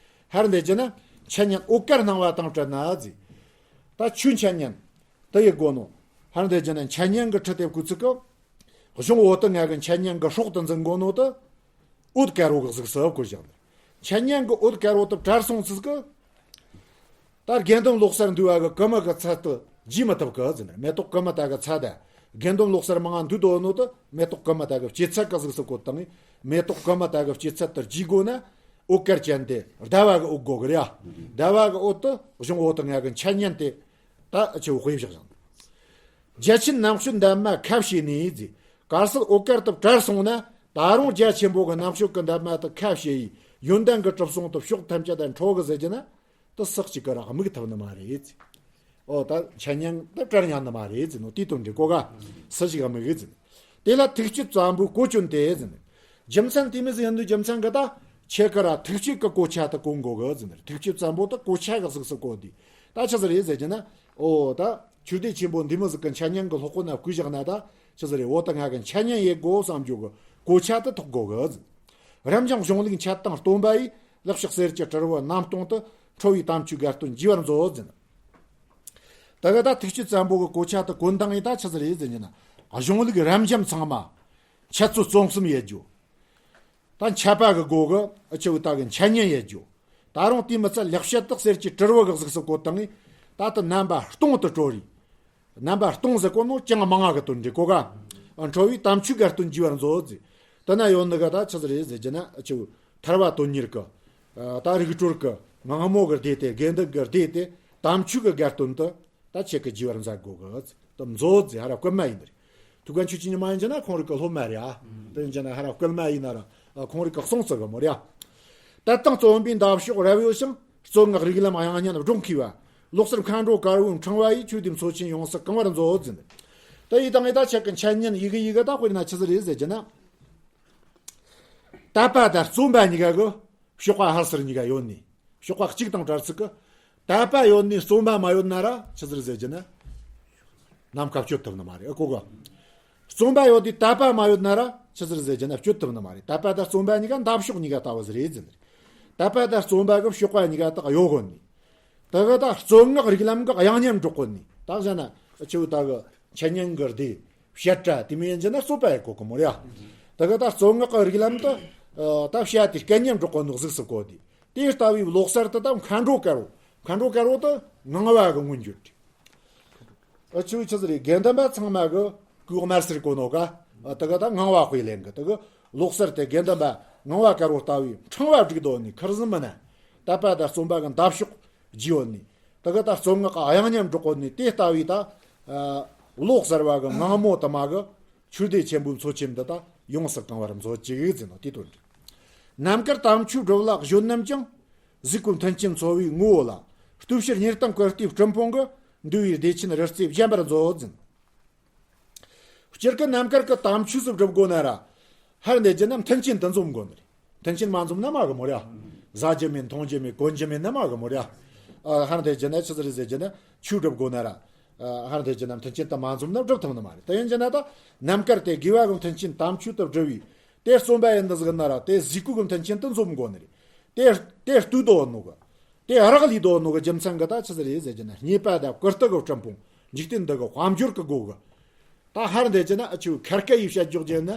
ཧར་འདི་རྒྱུ་ན་འཆད་ཉན་འོད་དཀར་སྣང་བ་དང་བྲལ་ན་ཟིག། ད་ཆོས་འཆད་ཉན་དེ་ཡི་དགོས་ནོ། ཧར་འདི་རྒྱུ་ན་འཆད་ཉན་གྱི་ཁྲི་དེ་བཀོད་ཚིག་གི། གཞུང་འོ་དེ་ང་གི་འཆད་ཉན་གྱི་སྲོག་དེ་འཛིན་དགོས་ནོ་དེ། འོད་དཀར་བོ་གི་གཟུགས་སུ་བཀོད་བཞག་ནི། འཆད་ཉན་གྱི་འོད་དཀར་བོ་དེ་བྲལ་སོང་ཚིག་གི། ད་དགེ་འདུན་ལོག་སར་འདུས་པ་གི་ཀུ་མུ་གི་ཚད་དུ་བརྗེ་མི་ཐུབ་གི་ཟེར་ནས། མེ་ཏོག་ཀུ་མུ་ད་གི་ཚད་དང་། དགེ་འདུན་ལོག་སར་མང་ང་འདུས་དོ་ནོ་དེ་མེ་ཏོག་ཀུ་མུ་ད་གི་སྐྱེད་ཚལ་གི་གཟུགས་སུ་བཀོད་བཏང་ངས། མེ་ཏོག་ཀུ་མུ་ད་གི་སྐྱེད་ཚལ་དུ་བརྗེ་དགོས་ན། འོད་དཀར་ཅན་དེ་ཟླ་བ་གི་འོད་དགོས་གི་རེད་ཡ། ཟླ་བ་གི་འོད་དེ་གཞུང་འོ་དེ་ང་གི་འཆད་ཉན་དེ་ད་ཆེ་བོ་དཔེ་བཞག་བཞག། རྒྱལ་ཆེན་རྣམ་དཔྱོད་འདབ་མ་ཁ་བྱེ་ནས་ཟེར། གལ་སྲིད་འོད་དཀར་དེ་བྲལ་སོང་ན། ད་རུང་རྒྱ་ཆེན་པོ་གི་རྣམ་དཔྱོད་ཀྱི་འདབ་མ་དེ་ཁ་བྱེ་ཡིས། ཡོན་ཏན་གྱི་གྲུབ་སོང་དུ་ཕྱོགས་ཐམས་ཅད་དུ་འཕྲོ་གི་ཟེར་གྱི་ན། དུ་སུ་གཅིག་གི་ར་དམིགས་ཐུབ་ནི་མ་རེད། ཨོ་ད་འཆད་ཉན་དུ་བྲལ་ཉན་ནི་མ་རེད་ཟེར་ནོ། དེའི་དོན་འདྲི་གོ་ག་སུ་ཞིག་དམིགས་ཡོད་ཟེར། དེ་ལ་ཐུགས་བསྐྱེད་བཙན་པོས་གོ་གྱོན་ཏེ་ཟེར། རྒྱུ་མཚན་དེ་མི་ཟིག་ཡིན་དུས་རྒྱུ་མཚན་གི་ད་ཁྱེད་ཀ་ར་ཐུགས་བསྐྱེད་ཀྱི་གོ་ཆ་དུ་གོ་འགོ་གི་ཟེར། ཐུགས་བསྐྱེད་བཙན་པོ་དུ་གོ་ཆ་གི་གཟུགས་སུ་གོ་དུས་ད་ཆི་ཟིག་རེད་ཟེར་གྱི་ན། ཨོ་ད་ཆོས་སྡེ་ཆེན་པོ་འདི་མི་ཟིག་གི་འཆད་ཉན་གི་སློབ་དཔོན་ན་བསྐོས་བཞག་ན་ད་ཆི་ཟིག་རེད། འོ་ད་ང་གི་འཆད་ཉན་ཡེད་དགོ་བསམ་རྒྱུ་གི་གོ་ཆ་དུ་ཐོག་གོ་གི་ཟེར། རབ་འབྱམས་གཞུང་ལུགས་འཆད་སྟངས་སྟོན་པ་ཡིས། ལེགས་བཤད་གསེར་གྱི་དྲིལ་བུ་རྣམ་སྟོང་དུ། ཁྲོ་བོའི་དམ་ཆོས་དགའ་སྟོན་རྒྱས་པར་མཛོད་ཟེར། ད་ག་ད་ཐུགས་བསྐྱེད་བཙན་པོ་གི་གོ་ཆ་དུ་གོན་སྟངས་ཡིན་ད་ཆི་ཟིག་རེད་ཟེར་གྱི་ན། གཞུང་ལུགས་རབ་འབྱམས་ཚང་མ་འཆད་རྩོད་རྩོམ་གསུམ་ཡེད་རྒྱུ། ད་འཆད་པ་གི་སྒོ་གི་ཨ་ཆི་བུ་ད་གི་འཆད་ཉན་ཡེད་རྒྱུ། ད་རུང་དེ་མི་ཚད་ལེགས་བཤད་དག་གསེར་གྱི་དྲིལ་བུ་གི་གཟུགས་སུ་བཀོད་སྟངས་ཡིན། ད་ལྟ་རྣམ་པ་སྟོང་དུ་གྲོལ་རེད། རྣམ་པ་སྟོང་ཟེར་གོ་ནོ་ཅང་མང་ང་གི་དོན་འདྲི་གོ་ག་ཁྲོ་བོའི་དམ་ཆོས་དགའ་སྟོན་རྒྱས་པར་མཛོད་ཟེར། དེ་ན་ཡོད་ནི་ག་ད་ཆི་ཟིག་རེད་ཟེར་གྱི་ན་ཨ་ཆི་བུ་ཐར་པ་དོན་གཉེར་གི། ད་རིག་གྲོལ་གི་ངང་མོ་གི་སྡེ་དེ་དགེ་འདུན་གི་སྡེ་དེ་དམ་ཆོས་གི་དགའ་སྟོན་དུ། ད་ཁྱེད་ཀྱི་རྒྱས་པར་མཛད་དགོ་གི། དུ་མཛོད་ཟེར་ཧ་ར་བཀོད་མ་ཡིན་ནི་རེད། ཐུགས་ཀ་ཆུ་ཆི་ཉི་མ་ཡིན་གྱི་ན་ཁོང་རིག་གི་སློབ་མ་རེད་ཨ། དེ་ཡིན་གྱི་ན་ཧ་ར་བཀོད་མ་ཡིན་ན་ར་ཁོང་རིག་གི་གསུང་ཚུལ་གི་མོ་རེད་ཨ། དད་དང་རྩོམ་པའི་འདབ་གཤོག་རབ་གཡོ་ཞིང་། རྩོད་ངག་རིགས་ལམ་དབྱངས་སྙན་སྒྲོག་མཁས་པ། ལོག་སར་མཁའ་འགྲོ་དཀར་པོའི་ཕྲེང་བ་ཡིས། ཆོས་སྡེ་མཚོ་ཆེན་ཡོངས་སུ་གང་བར་མཛོད་ཟེར། དེ་ཡི་དང་ཡི་ད་ཆ་གི་འཆད་ཉན་ཡི་གེ་ཡི་གེ་ད་དཔེར་ན་ཆི་ཟིག་རེད་ཟེར་གྱི་ན། དད་པ་དང་རྩོམ་པ་གཉིས་ཀ་གི་གཤོག་པ་ཧར་སར་གཉིས་ཀ་ཡོད་ནི། གཤོག་པ་གཅིག་དང་བྲལ་ཚིག་གི། དད་པ་ཡོད་ནི་རྩོམ་པ་མ་ཡོད་ན་ར་ཆི་ཟིག་རེད་ཟེར་གྱི་ན། ནམ་མཁའ་སྤྱོད་ཐུབ་ནི་མ་རེད་ཨ་གོ་གི། རྩོམ་པ་ཡོད་དུས་དད་པ་མ་ཡོད་ན་ར་ཆི་ཟིག་རེད་ཟེར་གྱི་ན་སྤྱོད་ཐུབ་ནི་མ་རེད། དད་པ་དང་རྩོམ་པ་གཉིས་ཀ་འདབ་གཤོག་གཉིས་ཀ་ལྟ་བུ་ཟིག་རེད་ཟེར་ནི་རེད། དད་པ་དང་རྩོམ་པ་གི་གཤོག་པ་གཉིས་ཀ་དག་གཡོ་གོ་ནི། དེ་གི་ད་རྩོད་ངག་རིགས་ལམ་གི་དབྱངས་སྙན་སྒྲོག་གོ་ནི། ད་གཞན་ན་ཆི་བུ་ད་གི་འཆད་ཉན་གི་སྡེ་བཤད་གྲྭ་དེ་མི་ཡན་གྱི་ན་རྩོད་པ་ཡི་གོ་གི་མོ་རེད་ཨ། དེ་གི་ད་རྩོད་ངག་གི་རིགས་ལམ་དུ་ད་བཤད་དེ་སྐད་སྙན་སྒྲོག་གོ་ནོ་གཟུགས་སུ་གོ་དེ། དེ་ལྟ་བུའི་ལོག་སར་དུ་ད་མཁའ་འགྲོ་དཀར་པོ། མཁའ་འགྲོ་དཀར་པོ་དུ་ངང་བ་གི་མངོན་གྱུར་ཏེ། ཨ་ཆི་བུ་ཆི་ཟིག་རེད། དགེ་འདུན་པ་ཚང་མ་གི་གུས་དམར་སེར་གོ་ནོ་ཀ་ཨ་དེ་གི་ད་ངང་བ་དཔེ་ལེན་གི། དེ་གི་ལོག་སར་དེ་དགེ་འདུན་པ་ངང་བ་དཀར་པོ་ལྟ་བུའི་ཕྲེང་བ་བསྒྲིགས་དོ་ནི་ཁར་ཟིན་མི་ན། དད་པ་དང་རྩོམ་པ་གི་འདབ་གཤོག་རྒྱས་ཡོད་ནི། དེ་གི་ད་རྩོད་ངག་གི་དབྱངས་སྙན་སྒྲོག་གོ་ནི་དེ་ལྟ་བུའི་ད་ཨ་ལོག་སར་བ་གི་ངང་མོ་དུ་མ་གི་ཆོས་སྡེ་ཆེན་པོའི་མཚོ་ཆེན་འདི་དག་ཡོངས་སུ་གང་བར་མཛོད་ཅིག་ཟེར་ནོ་དེའི་དོན་རེད། ནམ་མཁར་དམ་ཆོས་སྒྲུབ་ལ་གཞོན་རྣམས་ཀྱང་། གཟུགས་སྐུ་མཐུན་རྐྱེན་འཚོ་བའི་ངོ་བོ་ལ། སྟོབས་ཕྱིར་སྙིང་གཏམ་བཀུར་སྟིའི་སྤྲིན་ཕུང་གིས། འདུལ་བའི་བདེ་ཆེན་རི་རྩེ་བཞེངས་པར་མཛོད་ཟེར། སྤྱིར་གི་ནམ་མཁར་གི་དམ་ཆོས་སུ་སྒྲུབ་དགོ་ན་ར། ཧར་འདེད་རྒྱུ་ན་མཐུན་རྐྱེན་དུ་འཛོམས་དགོ་ནི་རེད། མཐུན་རྐྱེན་མ་འཛོམས་ན་མ་གི་མོ་ར། ཟ་རྒྱུ་མེད་འཐུང་རྒྱུ་མེད་གོན་རྒྱུ་མེད་ན་མ་གི་མོ་ར། ཨ་ཧར་འདེད་རྒྱུ་ན་ཆི་ཟིག་རེད་ཟེར་རྒྱུ་ན་ཆོས་སྒྲུབ་དགོ་ན་ར། ཨ་ཧར་འདེད་རྒྱུ་ན་མཐུན་རྐྱེན་དུ་མ་འཛོམས་ན་སྒྲུབ་ཐུབ་ནི་མ་རེད། དེ་ཡིན་རྒྱུ་ན་ད་ནམ་མཁར་དེ་དགེ་བ་གི་མཐུན་རྐྱེན་དམ་ཆོས་དུ་སྒྲུབ་བའི། དེ་རྩོམ་པ་ཡིན་འདི་ཟིག་ན་ར་དེ་གཟུགས་སྐུ་གི་མཐུན་རྐྱེན་དུ་འཛོམས་དགོ་ནི་རེད། དེ་དེ་ལྟོས་དོ་ནོ་གི། དེ་རག་ལས་དོ་ནོ་གི་རྒྱུ་མཚན་གི་ད་ཆི་ཟིག་རེད་ཟེར་རྒྱུ་ན་རྙེད་པ་དང་བཀུར་སྟི་གི་སྤྲིན་ཕུང་འཇིག་རྟེན་འདི་གི་དཔལ་འབྱོར་གི་སྒོ་གི། ད་ཧར་འདེད་རྒྱུ་ན་ཨ་ཆུ་ཁར་ཁ་ཡི་བཤད་རྒྱུ་རྒྱུ་ན་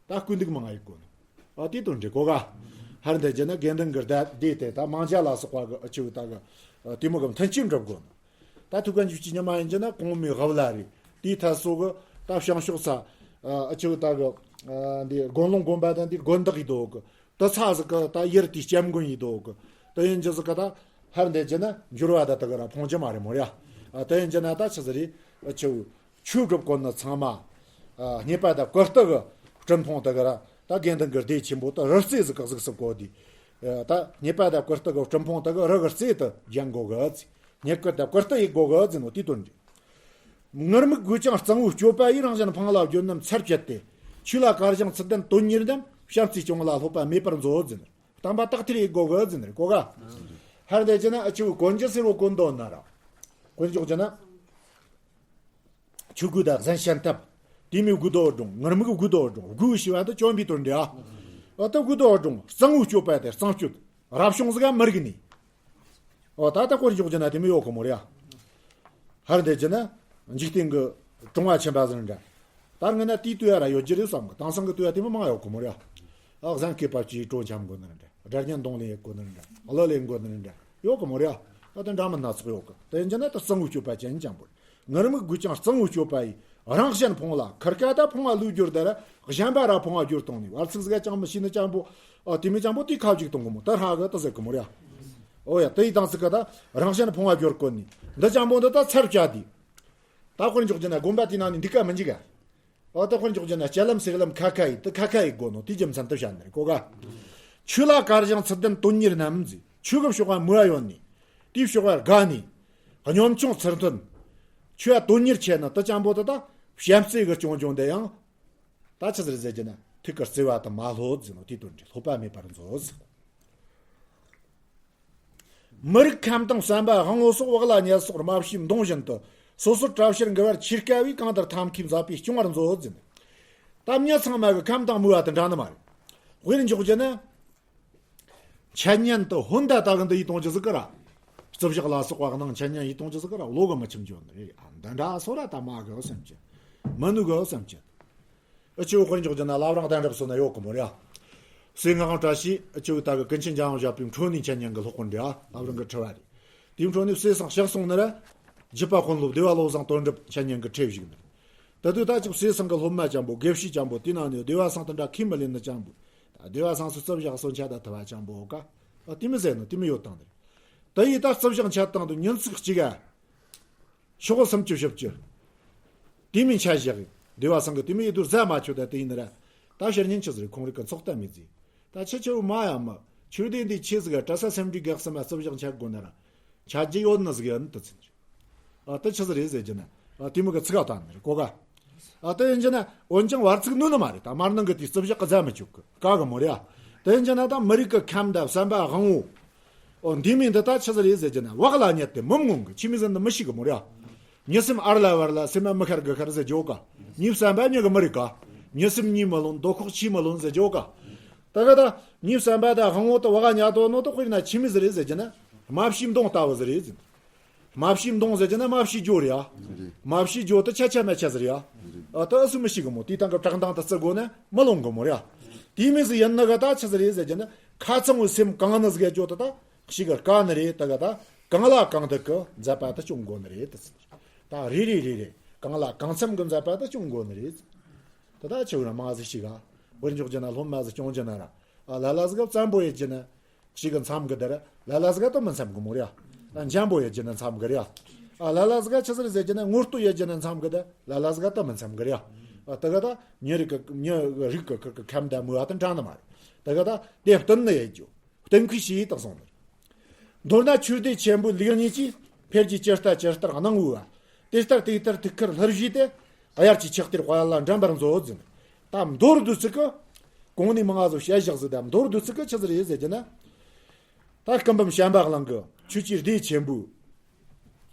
ད་སྐུ་འདུག་མང་ཡི་གོ་ནོ། ཨ་དེ་དོན་འགྲིག་གོ་ག་ཧར་འདེད་རྒྱུ་ན་དགེ་འདུན་གི་སྡེ་དེ་ད་མང་ཇ་ལ་སོགས་པ་གི་ཨ་ཆུ་ད་གི་དེ་མོ་གི་མཐུན་རྐྱེན་འགྲུབ་དགོ་ནོ། ད་ཐུགས་ཀ་འཇུག་ཅི་ཉི་མ་ཡིན་གྱི་ན་གོང་མའི་ཧབ་ལ་རེད། དེའི་ཐད་སོགས་གི་ད་བྱང་ཕྱོགས་ས་ཨ་ཆུ་ད་གི་འདི་དགོན་ལུང་དགོན་པ་དང་འདི་དགོན་བདག་ཡིན་འདུག་གི། ད་ཚ་ཟིག་གི་ད་ཡུལ་དེའི་སྐྱབས་མགོན་ཡིན་འདུག་གི། ད་ཡིན་གྱི་ཟིག་གི་ད་ཧར་འདེད་ཀྱི་ན་འགྱུར་བ་ད་ད་གི་ར་ཕོངས་ཀྱི་མ་རེད་མོ་ར། ད་ཡིན་གྱི་ན་ད་ཆི་ཟིག་རེད། ཨ་ཆུ་ཆོས་སྒྲུབ་དགོ་ནི་ཚང་མ་ཨ་རྙེད་པ་ད་བཀུར་སྟི་གི་སྤྲིན་ཕུང་ད་གི་ར། ད་དགེ་འདུན་གི་སྡེ་ཆེན་པོ་ད་རི་རྩེ་ཟིག་གི་གཟུགས་སུ་བཀོད་དེ། ད་རྙེད་པ་དང་བཀུར་སྟི་གི་སྤྲིན་ཕུང་དག་རི་གི་རྩེ་དུ་བརྒྱན་དགོ་གི། རྙེད་བཀུར་དང་བཀུར་སྟི་ཡེད་དགོ་གི་ཟེར་ནོ་དེའི་དོན་རེད། ངུར་སྨྲིག་རྒུད་ཀྱང་གཙང་བོའི་སྤྱོད་པ་ཡིས། རང་གཞན་ཕོངས་ལ་གྱུར་རྣམས་ཚར་བཅད་དེ། ཆོས་ལ་དཀར་ཞིང་ཚུལ་ལྡན་དོན་གཉེར་རྣམས། བྱམས་བརྩེས་སྐྱོང་བ་ལ་སློབ་པ་མེད་པར་མཛོད་ཟེར། བསྟན་པ་དག་ཐེར་ཡེད་དགོ་གི་ཟེར་ནི་རེད་གོ་ག་ཧར་འདེད་ཀྱི་ན་ཨ་ཆུ་གོན་རྒྱུ་སེར་བོ་གོན་དོ་ན་ར། གོན་འཇོག་རྒྱུ་ན། ཆོས་གོས་དང་གཟན་ཤམ་ཐབས། དེ་མོ་དགོས་དོ་འགྲོ། ངུར་སྨྲིག་དགོས་དོ་འགྲོ། དགོས་ཞེས་པ་དེ་བཅོམ་པའི་དོན་འདྲ། ཨ་ད་དགོས་དོ་འགྲོ། གཙང་བོའི་སྤྱོད་པ་དེ་གཙང་སྤྱོད། རབ་བྱུང་ཟིག་ག་མི་རིག་ནི། ཨོ་ད་ད་དཀོན་མཆོག་ཅན་ན་དེ་མོ་ཡོད་གི་མོ་རེད་ཨ། ཧར་འདེད་ཀྱི་ན་འཇིག་རྟེན་གྱི་གྲོང་བ་ཆེན་པ་ཟིག་འདྲ། ད་ངས་ན་དེའི་ལྟོས་ཡ་ར་ཡོད་རྒྱུ་རེད་བསམ་གི། དེང་སང་གི་ལྟོས་ཡ་དེ་མོ་མང་ཡོད་གི་མོ་རེད་ཨ། ཨ་གཟན་སྐེད་པ་གཅིག་གྲོ་འཆམ་དགོས་ནི་འདྲ། སྒྲ་སྙན་རྡུང་ལེན་ཡེད་དགོས་ནི་འདྲ། གླུ་ལེན་དགོས་ནི་འདྲ་ཡོད་གི་མོ་རེད་ཨ། ད་དེ་འདྲ་མིན་སྣ་ཚོགས་ཡོད་གི། དེ་ཡིན་གྱི་ན་ད་གཙང་བོའི་སྤྱོད་པ་ཅན་ཅན་པོ་རེད། ངུར་སྨྲིག་རྒུད་ཀྱང་གཙང་བོའི་སྤྱོད་པ་ཡིས། རང་གཞན་ཕོངས་ལ་ཁུར་ཁ་དང་ཕོངས་ལ་ལུས་གྱུར་ད་ར། གཞན་པ་ར་ཕོངས་ལ་གྱུར་གཏོང་ནི། བར་ཚིག་ཟིག་ཅང་མི་ཤེས་ནི་ཅང་པོ། ཨ་དེ་མི་ཅང་པོ་དེ་ཁ་ཅིག་གཏོང་གི་མོ། ད་ཧ་གི་ད་ཟེར་གི་མོ་རེད་ཨ། ཨོ་ཡ་དེ་ཡི་དང་ཚིག་ག་ད་རང་གཞན་ཕོངས་ལ་གྱུར་དགོས་ནི། འདི་ཅང་པོ་འདི་ད་ཚར་བཅད་དེ། ད་དཀོན་མཆོག་ཅན་ན་དགོན་པ་དེ་ནང་ནས་འདི་ག་མི་འཇིག་ག་ཨོ་ད་དཀོན་མཆོག་ཅན་ན་སྤྱན་ལམ་སེར་ལམ་ཁ་ཁ་ཡིས་ད་ཁ་ཁ་ཡིས་དགོས་ནོ་དེ་རྒྱུ་མཚན་དུ་བཤད་ནི་རེད་གོ་ག་ཆོས་ལ་དཀར་ཞིང་ཚུལ་ལྡན་དོན་གཉེར་རྣམས་ཟེར། ཆོས་ཀྱི་ཕྱོགས་ལ་མོས་པ་ཡོད་ནི། དེའི་ཕྱོགས་ལ་དགའ་ནི། གཉོམ་ཆུང་ཚུལ་མཐུན། ཆོས་ལ་དོན་གཉེར་ཆེ་ནི་དེ་ཅན་པོ་དེ་ད་བྱམས་བརྩེ་གི་སྐྱོང་སྐྱོང་དེ་ཡང་། ད་ཆི་ཟིག་རེད་ཟེར་རྒྱུ་ན་ཐུགས་ཀྱི་བརྩེ་བ་དེ་མ་ལྷོད་ཟེར་ནོ་དེའི་དོན་རེད། ལྷོད་པ་མེད་པར་མཛོད་ཟེར། མི་རིགས་ཁམས་དང་བསམ་པ་དབང་པོ་སོགས་དབུགས་ལ་ཉལ་སོགས་རྨ་བྱའི་མདོངས་བཞིན་དུ་སོ་སོར་བྲལ་ཕྱིར་འགུལ་བར་ཆེས་དཀའ་བས། གང་ལྟར་ཐབས་མཁས་མཛད་པས་སྐྱོང་བར་མཛོད་ཟེར། ད་མྱི་ཚང་མ་གི་ཁམས་དང་མོས་པ་དེ་འདྲ་ནི་མ་རེད། དཔེར་འཇོག་རྒྱུ་ན། འཆད་ཉན་དུ་ཧོན་ད་ད་གི་འདི་ཡིད་གཏོང་རྒྱུ་ཟིག་གི་ར། རྩིབ་ཞག་ལ་སོགས་པ་གི་ནང་འཆད་ཉན་ཡིད་གཏོང་རྒྱུ་ཟིག་གི་ར་བློ་གི་མི་ཁྱིམ་རྒྱུ་ནི་རེད། ཨ་འདི་འདྲ་སོ་ར་ད་མ་གི་བསམ་གྱི། མི་ནུས་གི་བསམ་གྱི། ཨ་ཆེའུ་དཔེར་འཇོག་རྒྱུ་ན་བླ་བྲང་གདན་རབས་སོ་ན་ཡོད་གི་མོ་རེད། ཨ་སྲས་ངག་དབང་བཀྲ་ཤིས་ཨ་ཆེའུ་ད་གི་ཀུན་མཁྱེན་འཇམ་དབྱངས་བཞད་པའི་འཕྲོ་ནས་འཆད་ཉན་གི་སློབ་དཔོན་རེད། ཨ་བླ་བྲང་གི་ཁྲི་བ་རེད། དེའི་འཕྲོ་ནས་བསེ་ཚང་གཤེགས་སོང་ནི་ར། རྒྱུད་པ་དཔོན་སློབ་སྡེ་པ་བློ་བཟང་དོན་གྲུབ་འཆད་ཉན་གི་ཁྲི་བཞུགས་ནི། ད་དུས་ད་ཅིག་བསེ་ཚང་གི་སློབ་མ་ཅན་པོ་དགེ་བཤེས་ཅན་པོ་དེ་ནང་ནས་སྡེ་པ་ཚང་དེ་འདྲ་ཁས་མི་ལེན་ནི་ཅན་པོ། ད་སྡེ་པ་ཚང་སུ་རྩིབ་ཞག་སོ་འཆད་ད་ཐུབ་པ་ཅན་པོ་ག་ཨ་དེ་མི་ཟེར་ནི་དེ་མི་ཡོད་དང་ནི། ད་ཡིས་ད་རྩིབ་ཞག་འཆད་སྟངས་དུ་ཉིན་ཚིགས་གཅིག་ག་ཤོག་སུམ་ཅུ་བཞི་བཅུ། དེ་མིན་ཆ་བཞག་གི་སྡེ་པ་ཚང་གི་དེ་མིན་ཡིད་དུ་ཟ་མ་ཆོད་ད་དེ་ཡིན་ནི་ར། ད་ཕྱིར་ཉིན་ཆི་ཟིག་རེད། ཁོང་རིག་གི་ཚོགས་གཏམ་མི་ཟིག་ད་ཆི་ཆི་བོ་མ་ཡ་མི་ཆོས་སྡེ་འདི་ཆི་ཟིག་ག་གྲྭ་ས་སེམས་སྒྲིག་གེགས་སམ་རྩིབ་ཞག་འཆད་དགོ་ན་ར། ཆ་རྒྱུ་ཡོད་ནི་ཟིག་ཡིན་དུ་ཚིག་རེད། ཨ་ད་ཆི་ཟིག་རེད་ཟེར་རྒྱུ་ན། ཨ་དེ་མི་གི་ཚིག་ག་བཏང་ནི་རེད་གོ་ག་ཨ་དེ་ཡིན་རྒྱུ་ན་འོན་ཀྱང་བར་ཚིག་ནུས་ནི་མ་རེད། ད་མར་ནང་གི་དེ་རྩིབ་ཞག་གི་ཟ་མི་ཆོག་གི་ག་གི་མོ་རེད། ཨ་དེ་ཡིན་རྒྱུ་ན་ད་མི་རིགས་གི་ཁམས་དང་བསམ་པ་དབང་པོ། ཨོ་འདི་མིན་འདི་ད་ཆི་ཟིག་རེད་ཟེར་རྒྱུ་ན་བག་ལ་ཉལ་ཏེ་མི་མངོན་གི་ཆི་མི་ཟིན་ནི་མི་ཤེས་གི་མོ་རེད། ཨ་མྱི་སེམས་ཨར་ལ་བར་ལ་སེམས་མ་མི་ཁར་གི་ཁར་ཟེར་རྒྱུ་ག་མྱི་བསམ་པ་མྱི་གི་མི་རིག་ག་མྱི་སེམས་གཉིས་མི་ལོན་རྡོ་ཁོག་ཆེས་མི་ལོན་ཟེར་རྒྱུ་ག་ད་ག་ད་མྱི་བསམ་པ་ད་དབང་པོ་ད་བག་ཉལ་དོ་ནོ་ད་དཔེར་ན་ཆི་མི་ཟིག་རེད་ཟེར་རྒྱུ་ན་རྨ་བྱའི་མདོངས་ལྟ་བུ་ཟིག་རེད་ཟེར། རྨ་བྱའི་མདོངས་ཟེར་གྱི་ན་རྨ་བྱའི་རྒྱུ་རེད་ཡ། རེད། རྨ་བྱའི་རྒྱུ་དེ་ཆ་ཆ་མ་ཆ་ཟེར་ཡ། རེད། ཨ་ད་ཨ་སུ་མི་ཤེས་གི་མོ་དེའི་སྟེང་གི་བྲག་མདངས་དེ་བརྩི་དགོས་ན་མི་ལོང་གི་མོ་རེད་ཡ། དེ་མི་ཟིག་ཡིན་ན་ག་ད་ཆི་ཟིག་རེད་ཟེར་གྱི་ན་ཁ་ཚང་བའི་སེམས་གང་ནི་ཟིག་ཡ་རྒྱུ་དེ་ད་ཤི་གི་དཀའ་ནི་རེད། ད་ག་ད་གང་ལ་གང་འདུག་གི་མཛད་པ་དེ་སྐྱོང་དགོས་ནི་རེད་དེ་ཟེར། ད་རེ་རེ་རེ་རེ་གང་ལ་གང་འཚམ་གི་མཛད་པ་དེ་སྐྱོང་དགོས་ནི་རེད། ད་ད་ཆི་བོ་ན་མ་ཟིག་ཤི་ག་བར་འཇོག་རྒྱུ་ན་སློབ་མ་ཟིག་སྐྱོང་རྒྱུ་ན་ར་ཨ་ལ་ལ་ཟིག་ག་བཙན་པོ་ཡེད་རྒྱུ་ན། ཞིག་གི་མཚམས་གི་དེར་ལ་ལ་ཟིག་ག་ཏུ་མི་མཚམས་གི་མོ་རེད་ཡ། འཇམ་པོ་ཡེད་རྒྱུ་ན་མཚམས་གི་རེད་ཡ། ཨ་ལ་ལ་ཟིག་ག་ཆི་ཟིག་ཟེར་རྒྱུ་ན་ངོ་བསྟོད་ཡེད་རྒྱུ་ན་མཚམས་གི་དེ་ལ་ལ་ཟིག་ག་ཏུ་མི་མཚམས་གི་རེད་ཡ། ཨ་དེ་ག་ད་མྱི་རིགས་གི་མྱི་རིགས་གི་གི་ཁམས་དང་མོས་པ་དེ་འདྲ་ནི་མ་རེད། དེ་ག་ད་དེ་བསྟུན་ནི་ཡེད་རྒྱུ་བསྟུན་མཁས་ཞེས་དང་སོང་ནི། མདོར་ན་ཆོས་སྡེ་ཆེན་པོའི་ལུགས་གཉིས་ཀྱིས་འཕེལ་གྱི་ཇི་ལྟར་ཇི་ལྟར་གནང་བོ་བ། དེ་ལྟར་དེ་ལྟར་ཐུགས་ཁུར་ལྷུར་བཞེས་ཏེ། དབྱར་གྱི་ཆགས་གཏེར་དཔལ་ལ་འགྲན་པར་མཛོད་ཟིན། ད་མདོར་བསྡུས་ཚིག་གི་གོང་ནས་མང་ང་ཚོ་བཤད་བཞག་ཟིག་ད་མདོར་བསྡུས་ཚིག་གི་ཆི་ཟིག་རེད་ཟེར་རྒྱུ་ན། ད་སྐུ་འབུམ་བྱམས་པ་གླིང་གི་ཆོས་ཀྱི་སྡེ་ཆེན་པོའི།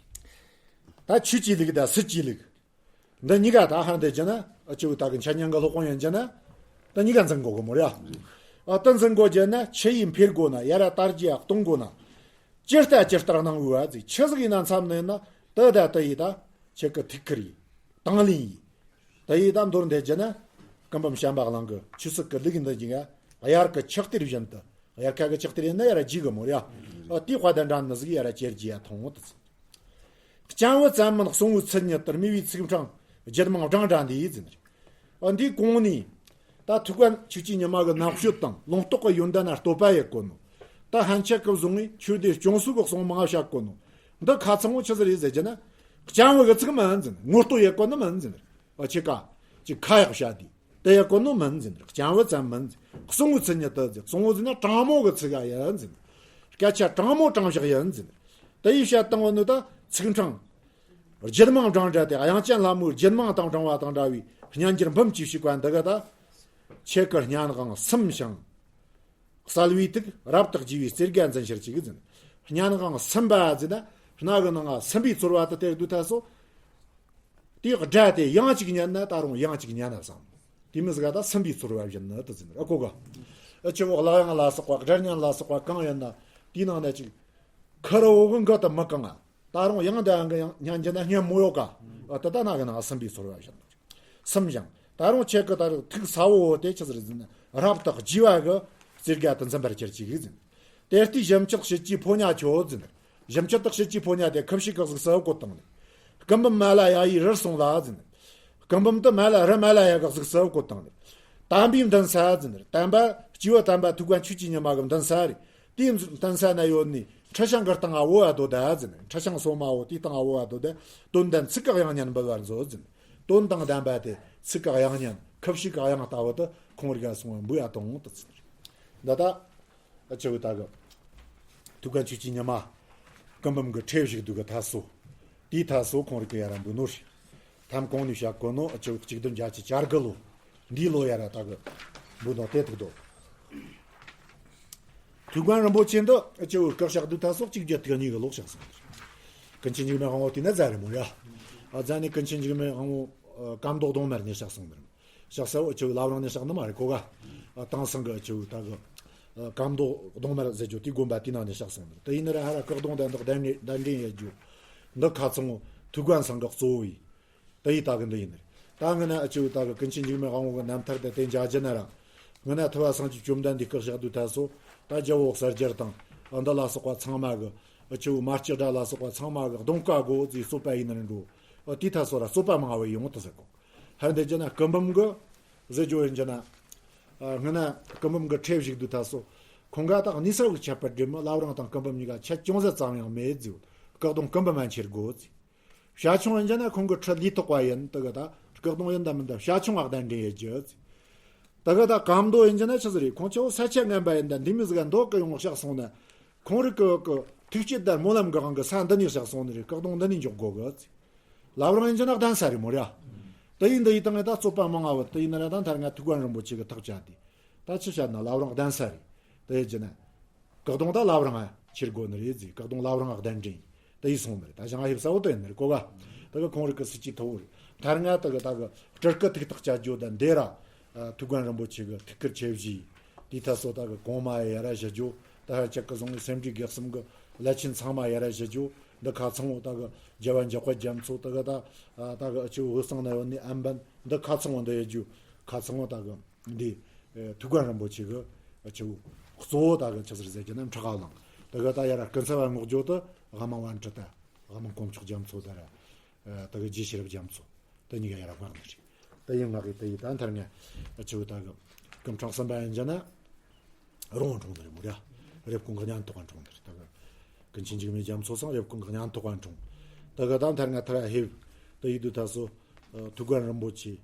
ད་ཆོས་ཀྱི་ལུགས་དང་སྲིད་ཀྱི་ལུགས། འདི་གཉིས་ཀ་ད་ཧར་འདི་རྒྱུ་ན་ཨ་ཆུ་ད་གི་འཆད་ཉན་གི་སློབ་དཔོན་ཡིན་རྒྱུ་ན། ད་གཉིས་ཀ་འཛིན་དགོས་གི་མོ་རེད་ཨ། ཨ་ད་འཛིན་དགོས་རྒྱུ་ན་ཆི་ཡིས་འཕེལ་དགོས་ན་ཡ་ར་དར་རྒྱས་གཏོང་དགོས་ན། ཇི་ལྟ་ཇི་ལྟར་གནང་བའི་བ་ཟིག་ཆི་ཟིག་ཡིན་ན་མཚམས་ནས་ན་དེ་ད་དེ་ཡི་ད་ཁྱེད་ཀྱི་ཐུགས་ཁུར་ཡིན། དང་ལེན་ཡིན། དེ་ཡི་ད་མདོར་འདེད་རྒྱུ་ན། སྐུ་འབུམ་བྱམས་པ་གླིང་གི་ཆོས་སྲིད་ཀྱི་ལུགས་འདི་ཡིན་ཡ། དབྱར་གྱི་ཆགས་གཏེར་བཞིན་དུ་དབྱར་ཁ་གི་ཆགས་གཏེར་ཡིན་ན་ཡ་ར་རྒྱས་གི་མོ་རེད་ཨ། དེའི་དཔལ་ལྡན་འདྲ་ནི་ཟིག་ཡ་ར་ཇེ་རྒྱས་ཡ་མཐོང་དུ་ཚུད། སྤྱན་བུ་ཙམ་མིན་གསུང་བའི་ཚུལ་ཉིད་ལྟར་སྨྲས་པའི་ཚིག་འཕྲང་རྒྱུད་མང་བགྲང་འདྲ་འདི་ཡིས་འཛིན། འདིའི་གོང་ནས། ད་ཐུགས་ཀ་ཆོས་ཀྱི་ཉི་མ་གི་ནང་ཤོད་དང་ལུང་རྟོགས་ཀྱི་ཡོན་ཏན་ན་བསྟོད་པ་ཡེད་གོ་ནོ། ད་ཕན་ཆད་ཀྱི་བཟུང་བའི་ཆོས་སྡེ་སྐྱོང་སྲོལ་གྱི་གསུང་མང་བཤད་གོ་ནོ། འདི་ཁ་ཚང་བོ་ཆི་ཟིག་རེད་ཟེར་རྒྱུ་ན། སྤྱན་བུ་གི་ཚིག་མིན་འཛིན་ངོ་བསྟོད་ཡེད་གོ་ནི་མིན་འཛིན། ཨ་ཆེ་ཀ་ཅིག་ཁ་ཡག་བཤད་དེ། དེ་ཡེད་གོ་ནོ་མིན་འཛིན། སྤྱན་བུ་ཙམ་མིན་འཛིན། གསུང་བའི་ཚུལ་ཉིད་དུ་འཛིན། གསུང་བོ་ཟིན་ན་དྲང་མོ་གི་ཚིག་ག་ཡིན་འཛིན། སྐད་ཆ་དྲང་མོ་དྲང་བཞག་ཡིན་འཛིན། དེ་ཡིས་བཤད་བཏང་བ་ནི་ད་ཚིག་འཕྲང་། རྒྱུད་མང་བགྲང་འདྲ་སྟེ་དབྱངས་ཅན་ལྷ་མོའི་རྒྱུད་མང་དང་བགྲང་བ་དང་འདྲ་བའི་སྙན་འགྱུར་འབུམ་གྱིས་ཕྱུག་པ་འདི་ག་ད། ཁྱེད་ཀྱི་སྙན་དབང་སུམ་ཞིང་། གསལ་བའི་ཐིག་རབ་ཏུ་རྒྱས་པའི་རྩེ་དགའ་འཛིན་ཕྱིར་གཅིག་འཛིན། སྙན་དབང་སུམ་པ་འཛིན་ན་སྣ་གི་ནང་ང་སུམ་པའི་ཚོར་བ་དུ་སྟེར་དུས་ཐལ་སོ། དེའི་སྒྲ་དེ་ཡང་གཅིག་ཉན་ན་ད་རུང་ཡང་གཅིག་ཉན་ན་བསམ། དེ་མི་ཟིག་ད་སུམ་པའི་ཚོར་བ་བཞིན་ནི་དུ་འཛིན་ར་གོ་ག་ཨ་ཆེ་བོ་གླགས་དབྱངས་ལ་སོགས་པ་སྒྲ་སྙན་ལ་སོགས་པ་གང་ཡིན་ན་དེའི་ནང་ན་ཅིག་ཁུ་རུ་བོ་གི་མགུལ་དུ་མི་གང་ང་། ད་རུང་ཡང་འདི་ཨང་གི་ཡང་སྙན་རྒྱུ་ན་སྙན་མོ་ཡོད་ཀ་ཨ་ད་ད་ན་གི་ན་སུམ་པའི་ཚོར་བ་བཞིན་སུམ་ཞིང་། ད་རུང་ཁྱེད་ཀྱི་ད་རུང་ཐུགས་ས་བོ་བོ་དེ་ཆི་ཟིག་ཟིན་ན་རབ་ཏུ་རྒྱས་པ་གི་རྩེ་དགའ་དུ་འཛིན་པར་གྱུར་ཅིག་ཟིན། དེ་ལྟའི་བཞི་མཆོད་བྱེད་ཀྱི་ཕོ་ཉ་ཁྱོད་ཟིན། བཞི་མཆོད་དག་བྱེད་ཀྱི་ཕོ་ཉ་དེ་ཁུ་བྱུག་གི་གཟུགས་སུ་བཀོད་བཏང་ནས། སྐུ་འབུམ་མ་ལ་ཡ་ཡི་རིར་སོང་ལ་ཟིན། སྐུ་འབུམ་དུ་མ་ལ་རི་མ་ལ་ཡ་གི་གཟུགས་སུ་བཀོད་བཏང་ནས། དམ་པའི་མདུན་ས་ཟིན། དམ་པ་སྐྱེས་བུ་དམ་པ་ཐུགས་ཀ་ཆོས་ཀྱི་ཉི་མ་གི་མདུན་ས་རེད། དེའི་མདུན་ས་ན་ཡོད་ནི་ཁྲི་ཤང་གི་སྟེང་ང་བོ་བ་དོ་ད་ཟིན། ཁྲི་ཤང་སོ་མ་བོ་དེའི་སྟེང་ང་བོ་བ་དོ་ད་དོན་ལྡན་ཚིག་གི་དབྱངས་སྙན་འབུལ་བར་མཛོད་ཟིན། དོན་དང་ལྡན་པ་དེ་ཚིག་གི་དབྱངས་སྙན་ཁུ་བྱུག་གི་དབྱངས་ལྟ་བུ་དུ་ཁོང་རིག་ག་སོང་བ་འབུལ་བ་དང་དུ་ཚིག་འདི་ད་ ཨ་ཆེ་བོ་ད་གི། ཐུའུ་བཀྭན་ཆོས་ཀྱི་ཉི་མ། སྐུ་འབུམ་གི་ཁྲི་བཞུགས་དུས་གི་ཐད་སོ། དེའི་ཐད་སོ་ཁོང་རིགས་ཀྱི་ཡ་ར་འབུལ་ནོ་རེད། ཐམ་གོང་ནས་བཤད་གོ་ནོ་ཨ་ཆེ་བོ་གཅིག་བདུན་བརྒྱད་ཅུ་གྱ་དགུ་ལོ། འདིའི་ལོ་ཡ་ར་ད་གི། འབུལ་ནོ་དེ་ཐུག་དོ། ཐུའུ་བཀྭན་རིན་པོ་ཆེ་འདི་ཨ་ཆེ་བོ་བཀའ་ཤག་དུས་ཐད་སོ་གཅིག་བརྒྱད་དགུ་གཉིས་གི་ལོ་བཞག་སོང་། ཀུན་མཁྱེན་འཇིགས་མེད་དབང་པོ་དེ་ནས་རྫ་རེད་མོ་ཡ། ཨ་རྫ་ནས་ཀུན་མཁྱེན་འཇིགས་མེད་དབང་པོ། ཨ་སྐམ་མདོག་གདོང་དམར་ནས་བཞག་སོང་ནི་རེད། ཤག་ས་འུ་ཆུ་བླ་བྲང་ནས་ཤག་ནི་མ་རེད་གོ་ག་ཨ་དེང་སང་གི་འུ་ཆུ་ད་གི། ཨ་སྐམ་མདོག་གདོང་དམར་ཟེར་རྒྱུ་དེ་དགོན་པ་དེ་ནང་ནས་ཤག་སོང་ནི་རེད། དེ་ཡིན་ན་ར་ཧ་ར་བཀག་སྡོམ་དང་འདི་གདན་འདྲེན་གདན་འདྲེན་ཡེད་རྒྱུ། འདི་ཁ་ཚང་ཐུའུ་བཀྭན་ཚང་གི་གཙོ་བོ་ཡིན། དེ་ཡིན་ད་གི་འདི་ཡིན་ནི་རེད། ད་ངི་ན་འུ་ཆུ་ད་གི་ཀུན་མཁྱེན་འཇིགས་མེད་དབང་པོ་གི་རྣམ་ཐར་དེ་དེ་མཇལ་རྒྱུ་ན་ར། ངི་ན་ཐུབ་པ་སངས་རྒྱས་བཅོམ་ལྡན་འདས་བཀའ་ཤག་དུས་ཐད་སོ། ད་རྒྱལ་པོ་གསལ་རྒྱལ་དང་། ཨ་འདི་ལ་སོགས་པ་ཚང་མ་གི། འུ་ཆུ་མ་སྐྱེས་དགྲ་ལ་སོགས་པ་ཚང་མ་གི་གདོང་བཀའ་སྒོ་ཟེར་རྩོད་པ་ཡིན་ནི་རེད་འགྲོ། ཨ་དེའི་ཐད་སོ་ར་རྩོད་པ་མང་བ་ཡོང་དུ་ཟེར་གོ། ཧར་འདི་ཅི་ན་སྐུ་འབུམ་གི་ཟེར་རྒྱུ་ཡིན་ཅི་ན། ཨ་སྔོན་ན་སྐུ་འབུམ་གི་ཁྲི་བཞུགས་དུས་ཐད་སོ། ཁོང་ག་ད་གནས་ས་བོའི་ཁྱད་པར་འདྲེ་མི་བླ་བྲང་དང་སྐུ་འབུམ་གཉིས་ཀ་ཁྱད་ཅུང་ཟད་ཙམ་ཡང་མེད་ཟེར། སྐུ་གདུང་སྐུ་འབུམ་མན་ཆེར་དགོས་ཟེར། བྱ་ཁྱུང་ཡིན་ཅི་ན་ཁོང་གི་ཁྲི་ལས་ཐོག་པ་ཡིན་དུ་གི་ད་སྐུ་གདུང་ཡིན་ད་མིན་ད་བྱ་ཁྱུང་བ་གདན་འདྲེན་ཡེད་རྒྱུ་ཟེར། དུ་གི་ད་སྐམ་མདོ་ཡིན་ཅི་ན་ཆི་ཟིག་རེད། ཁོང་ཆ་བོ་ས་ཆ་ངན་པ་ཡིན་ད་འདི་མི་ཟིག་ག་མདོ་གི་ཡོང་བཤགས་སོང་ན། ཁོང་རིགས་ཀྱི་ཀྱི་ཐུགས་བསྐྱེད་དང་སྨོན་ལམ་གྱི་དབང་གིས་ས་འདི་ནས་བཞག་སོང་ནི་རེད། སྐུ་གདུང་འདི་ནས་འཇོག་དགོས་གི་ཟེར། བླ་བྲང་ཡིན་ཅི་ན་གདན་ས་རེད་མོ་ར། དེ་ཡིན་འདི་ཡིན་དང་ངས་ད་རྩོད་པ་མང་ང་བ་དེ་ཡིན་ན་ར་ད་མཐར་ང་ཐུའུ་བཀྭན་རིན་པོ་ཆེ་གི་ཐག་བཅད་དེ། ད་ཅི་བྱ་ན་བླ་བྲང་གདན་ས་རེད། དེ་ཡིན་ཅི་ན། སྐུ་གདུང་ད་བླ་བྲང་ང་ཁྱེར་དགོས་ནི་རེད་ཟེར། སྐུ་གདུང་བླ་བྲང་ང་གདན་འདྲེན་ཡིན། དེ་ཡིན་སོང་ནི་རེད། ད་ཞང་ཧེབ་ས་བོ་དེ་ཡིན་ནི་རེད་གོ་ག་དེ་གི་ཁོང་རིགས་ཀྱི་སྲིད་ཇུས་མཐོ་བོ་རེད། མཐར་ང་དེ་གི་ད་གི་སྤྲུལ་སྐུ་ཐུགས་ཐག་བཅད་རྒྱུ་དང་འདི་ར། ཨ་ཐུའུ་བཀྭན་རིན་པོ་ཆེ་གི་ཐུགས་ཁུར་ཆེ་བཞེས། དེའི་ཐད་སོ་ད་གི་གོང་མ་ཡི་ཡ་ར་ཞུ་རྒྱུ། ད་ཧ་ཅག་གི་བཟུང་བའི་སེམས་འདྲིས་དགེ་གསུམ་གི་བླ་ཆེན་ཚང་མ་ཡ་ར་ཞུ་རྒྱུ། འདི་ཁ་ཚང་བོ་ད་གི་རྒྱལ་བ་འཇམ་དཔལ་རྒྱ་མཚོ་དེ་གི་ད། ཨ་ད་གི་ཨ་ཆུ་འོད་སྲུང་ན་ཡོད་ནི་ཨམ་བན་འདི་ཁ་ཚང་བོ་འདི་ཡ་རྒྱུ། ཁ་ཚང་བོ་ད་གི་འདི། ཨ་ཐུའུ་བཀྭན་རིན་པོ་ཆེ་གི་ཨ་ཆུ་གཙོ་བོ་ད་གི་ཆི་ཟེར་ཟེར་གྱི་ན་ཕྲག་ག་བླངས། དེ་གི་ད་ཡ་ར་སྐུ་ཚབ་བ་བསྔོག་རྒྱུ་དེ་དབུ་མ་པཎ་ཌི་ཏ། དབུ་མ་དཀོན་མཆོག་རྒྱ་མཚོ་དེ་ར། ཨ་དེ་གི་རྗེ་ཤེས་རབ་རྒྱ་མཚོ། དེ་གཉིས་ཀ་ཡ་ར་བསྔགས་ནི་རེད། དེ་ཡིན་ང་གི་དེ་ཡི་ད་མཐར་ངས་ཨ་ཆུ་ད་གི་སྐུ་ཕྲེང་གསུམ་པ་ཡིན་ཅི་ན། རོང་བ་འཁྲུངས་ནི་རེད་མོ་ར། རེབ་གོང་གི་གཉན་ཐོག་ག་འཁྲུངས་ནི་རེད། ད་གི་ཀུན་མཁྱེན་འཇིགས་མེད་རྒྱ་མཚོ་ཚང་རེབ་གོང་གི་གཉན་ཐོག་ག་འཁྲུངས། ད་གི་ད་མཐར་ང་ཐར་ཧེབ། དེ་ཡི་དུས་ད་སོ། ཨ་ཐུའུ་བཀྭན་རིན་པོ་ཆེ།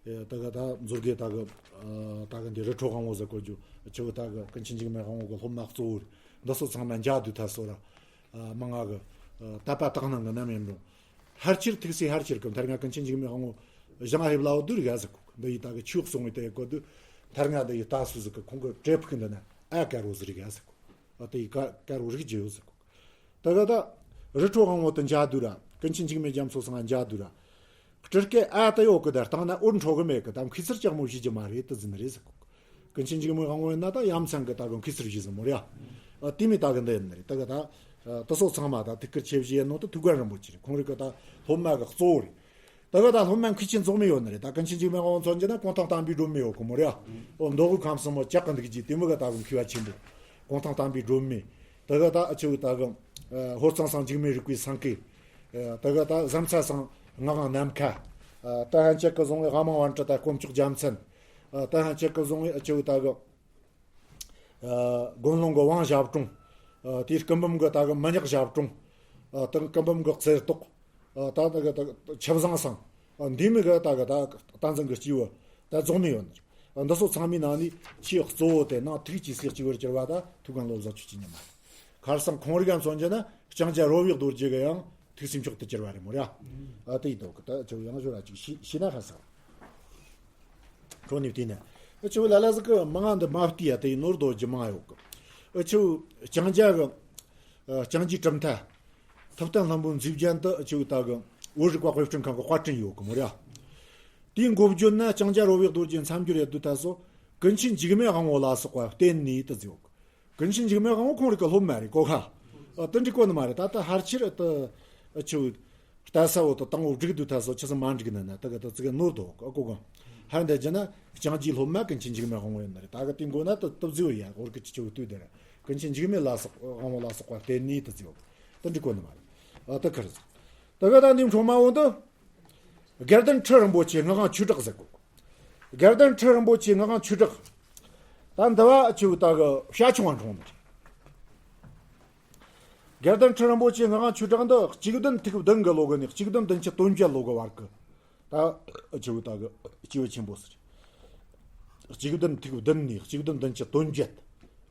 ཨ་ད་གི་ད་མཛོད་དགེ་ད་གི། ཨ་ད་གི་འདི་རི་ཁྲོད་དབང་བོ་ཟེར་གོ་རྒྱུ། ཨ་ཆུ་ད་གི་ཀུན་མཁྱེན་འཇིགས་མེད་དབང་བོ་གི་སློབ་མ་གཙོ་བོ་རེད། འདི་སོ་ཚང་མ་མཇལ་དུས་ད་སོ་ར། ཨ་མི་ང་གི། ཨ་དད་པ་དག་སྣང་གི་ནམ་ཡིན་རུང་། ཕལ་ཆེར་ཐུགས་སྲས་ཕལ་ཆེར་གི་མཐར་ང་ཀུན་མཁྱེན་འཇིགས་མེད་དབང་བོ་ཞང་ཧེབ་ལ་བོ་བསྡུར་ག་ཟེར་གོ། འདི་ཡི་ད་གི་ཆོས་གསུང་བའི་དེ་གོ་དུས། མཐར་ང་འདི་ཡི་ལྟ་སུ་ཟིག་གི་ཁོང་གི་བྲེ་ཕུག་འདི་ན་ཨ་དཀར་བོ་ཟིག་རིག་ག་ཟེར་གོ། ཨ་དེ་ཡི་ཀ་དཀར་བོ་རིག་རྒྱུ་ཡོད་ཟེར་གོ། ད་ག་ད་རི་ཁྲོད་དབང་བོ་དུ་མཇལ་དུས་ར། ཀུན་མཁྱེན་འཇིགས་མེད་རྒྱ་མཚོ་ཚང་མཇལ་དུས་ར། སྤྲུལ་སྐུ་ཨ་ད་ཡོད་གི་ད་བཏང་ན་འུར་འཕྲོ་གི་མེད་གི་ད་མཁས་ཚུལ་ལྕགས་མོ་བྱེད་རྒྱུ་མ་རེད་དུ་ཟིན་རེད་ཟེར་གོ། ཀུན་མཁྱེན་འཇིགས་མེད་དབང་བོ་ཡིན་ན་ད་ཡ་མཚན་གི་ད་གི་མཁས་ཚུལ་བཞེས་ཟིན་མོ་རེད་ཡ། ཨ་དེ་མི་ད་གི་འདི་ཡིན་ནི་རེད། ད་གི་ད། ཨ་དེ་སོ་ཚང་མ་ད་ཐུགས་ཁུར་ཆེ་བཞེས་ཡིན་ནོ་ད་ཐུའུ་བཀྭན་རིན་པོ་ཆེ་རེད། ཁོང་རིགས་གི་ད་སློབ་མ་གི་གཙོ་བོ་རེད། ད་གི་ད་སློབ་མ་མཁས་ཆེན་རྫོགས་མི་ཡོད་ནི་རེད། ད་ཀུན་མཁྱེན་འཇིགས་མེད་དབང་བོ་མཚོན་གྱི་ན་གུང་ཐང་བསྟན་པའི་སྒྲོན་མེ་ཡོད་གི་མོ་རེད་ཡ། ཨོ་མདོ་དབུས་ཁམས་གསུམ་མོ་ལྕགས་ཀྱི་འདུག་རྒྱུ་དེ་མི་གི་ད་གི་མཁས་པ་ཆེན་པོ། གུང་ཐང་བསྟན་པའི་སྒྲོན་མེ། ད་གི་ད་ཨ་ཆུ་ད་གི། ཨ་ཧོར་གཙང་སེང་འཇིགས་མེད་རིག་པའི་སེང་གེ། ཨ་ད་གི་ད་ཟམ་ཚ་སེང་ངག་དབང་ནམ་མཁའ། ཨ་ད་ཧན་ཅག་གི་བཟུང་བའི་དབུ་མ་པཎ་ཌི་ཏ་དཀོན་མཆོག་རྒྱལ་མཚན། ཨ་ད་ཧན་ཅག་གི་བཟུང་བའི་ཨ་ཆུ་ད་གི། ཨ་དགོན་ལུང་གི་ཝང་ཞབས་དྲུང་། ཨ་དེའི་སྐུ་འབུམ་གི་ད་གི་མི་ཉག་ཞབས་དྲུང་། ཨ་དེ་སྐུ་འབུམ་གི་གསེར་ཏོག་ཨ་ད་ད་གི་ད་ཆབ་བཟང་སང་། ཨ་འདི་མི་གི་ད་གི་ད་བསྟན་འཛིན་གི་སྐྱེས་བུ་ད་རྫོགས་མི་ཡོད་ནི་རེད། ཨ་འདི་སོ་ཚང་མའི་ནང་ནས་ཆེས་གཙོ་བོ་དེ་ནང་ཐུགས་ཀྱི་སྲས་གཅིག་པུར་གྱུར་བ་ད་ཐུའུ་བཀྭན་བློ་བཟང་ཆོས་ཀྱི་ཉི་མ་རེད། ཁར་སང་ཁོང་རིགས་ཀ་མཚོན་གྱི་ན་ལྕང་སྐྱ་རོལ་བའི་རྡོ་རྗེ་གི་ཡང་ཐུགས་སྲས་མཆོག་ཏུ་གྱུར་བ་རེད་མོ་ར། ཨ་དེ་ཡི་དོག་གི་ད་ཆུ་ཡང་ཞོར་ཨ་ཅིག་ཤི་ཤི་ན་ཧ་ས། ཁྲོ་ནི་བལྟས་ནས། ཨ་ཆུ་ལ་ལ་ཟིག་གི་མང་ང་འདི་མ་བལྟས་ཡ་དེ་ཡི་ནོར་རྡོ་རྗེ་མང་ཡོད་གི། ཨ་ཆུ་ལྕང་སྐྱ་གི། ཨ་ལྕང་སྐྱའི་གྲུབ་མཐའ། ཐུབ་བསྟན་ལྷུན་པོའི་མཛེས་རྒྱན་དུ་ཨ་ཆུ་ད་གི་བོད་རིག་པ་དཔེ་སྐྲུན་ཁང་གི་དཔར་སྐྲུན་ཡོད་གི་མོ་ར། དེའི་འགོ་བརྗོད་ན་ལྕང་སྐྱ་རོལ་བའི་རྡོ་རྗེ་མཚམས་སྦྱོར་ཡེ་དུས་ད་སོ། ཀུན་མཁྱེན་འཇིགས་མེད་དབང་བོ་ལ་སོགས་པ་བསྟེན་ནས་དུ་ཟེར་ཡོད་གི། ཀུན་མཁྱེན་འཇིགས་མེད་དབང་བོ་ཁོང་རིགས་ཀྱི་སློབ་མ་རེད་གོ་ཁ། ཨ་དེ་འགྲིག་གོ་ནི་མ་རེད། ད་ལྟ་ཕལ་ཆེར་ཨ་ཏི་ཨ་ཆུ་ལྟ་ས་བོ་དང་དང་བོ་སྒྲིག་དུས་ད་སོ་ཆི་ཟིག་མ་འགྲིག་ནི་ན་ད་ག་ད་ཙི་ག་ནོར་དོ་ག་གོ་ག་ཧར་འདི་རྒྱུ་ན་ལྕང་སྐྱའི་སློབ་མ་ཀུན་མཁྱེན་འཇིགས་མེད་དབང་བོ་ཡིན་ནི་རེད། ད་ག་དེ་མགོ་ན་ཏི་ཏི་བཟི་བོ་ཡ་འོར་གི་ཅི་ཆུ་བོ་ལྟོས་དེ་རེད། ཀུན་མཁྱེན་འཇིགས་མེད་ལ་སོགས་དབང་བོ་ལ་སོགས་པ་བསྟེན་ནས་ཏི་བཟི་བོ་ད་འགྲིག་གོ་ནི་མ་རེད། ཨ་ཏི་ཁར་ཟིག་ད་ག་ད་འདི་འཕྲོ་མ་འོང་དུ། དགེ་ལྡན་ཁྲི་རིན་པོ་ཆེ་ངག་དབང་ཆོས་གྲགས་ཟེར་གོ། དགེ་ལྡན་ཁྲི་རིན་པོ་ཆེ་ངག་དབང་ཆོས་གྲགས། ད་འདི་བ་ཆུ་ད་གི་བྱ་ཁྱུང་བ་འཁྲུངས་ནི་རེད། དགེ་ལྡན་ཁྲི་རིན་པོ་ཆེ་ངག་དབང་ཆོས་གྲགས་འདི་གཅིག་བདུན་ཐིག་བདུན་གི་ལོ་གི་ནས་གཅིག་བདུན་བདུན་ཅུ་དོན་བརྒྱད་ལོ་གི་བར་གི། ད་ཆུ་ད་གི་སྐྱེས་བུ་ཆེན་པོ་ཟེར། གཅིག་བདུན་ཐིག་བདུན་ནས་གཅིག་བདུན་བདུན་ཅུ་དོན་བརྒྱད།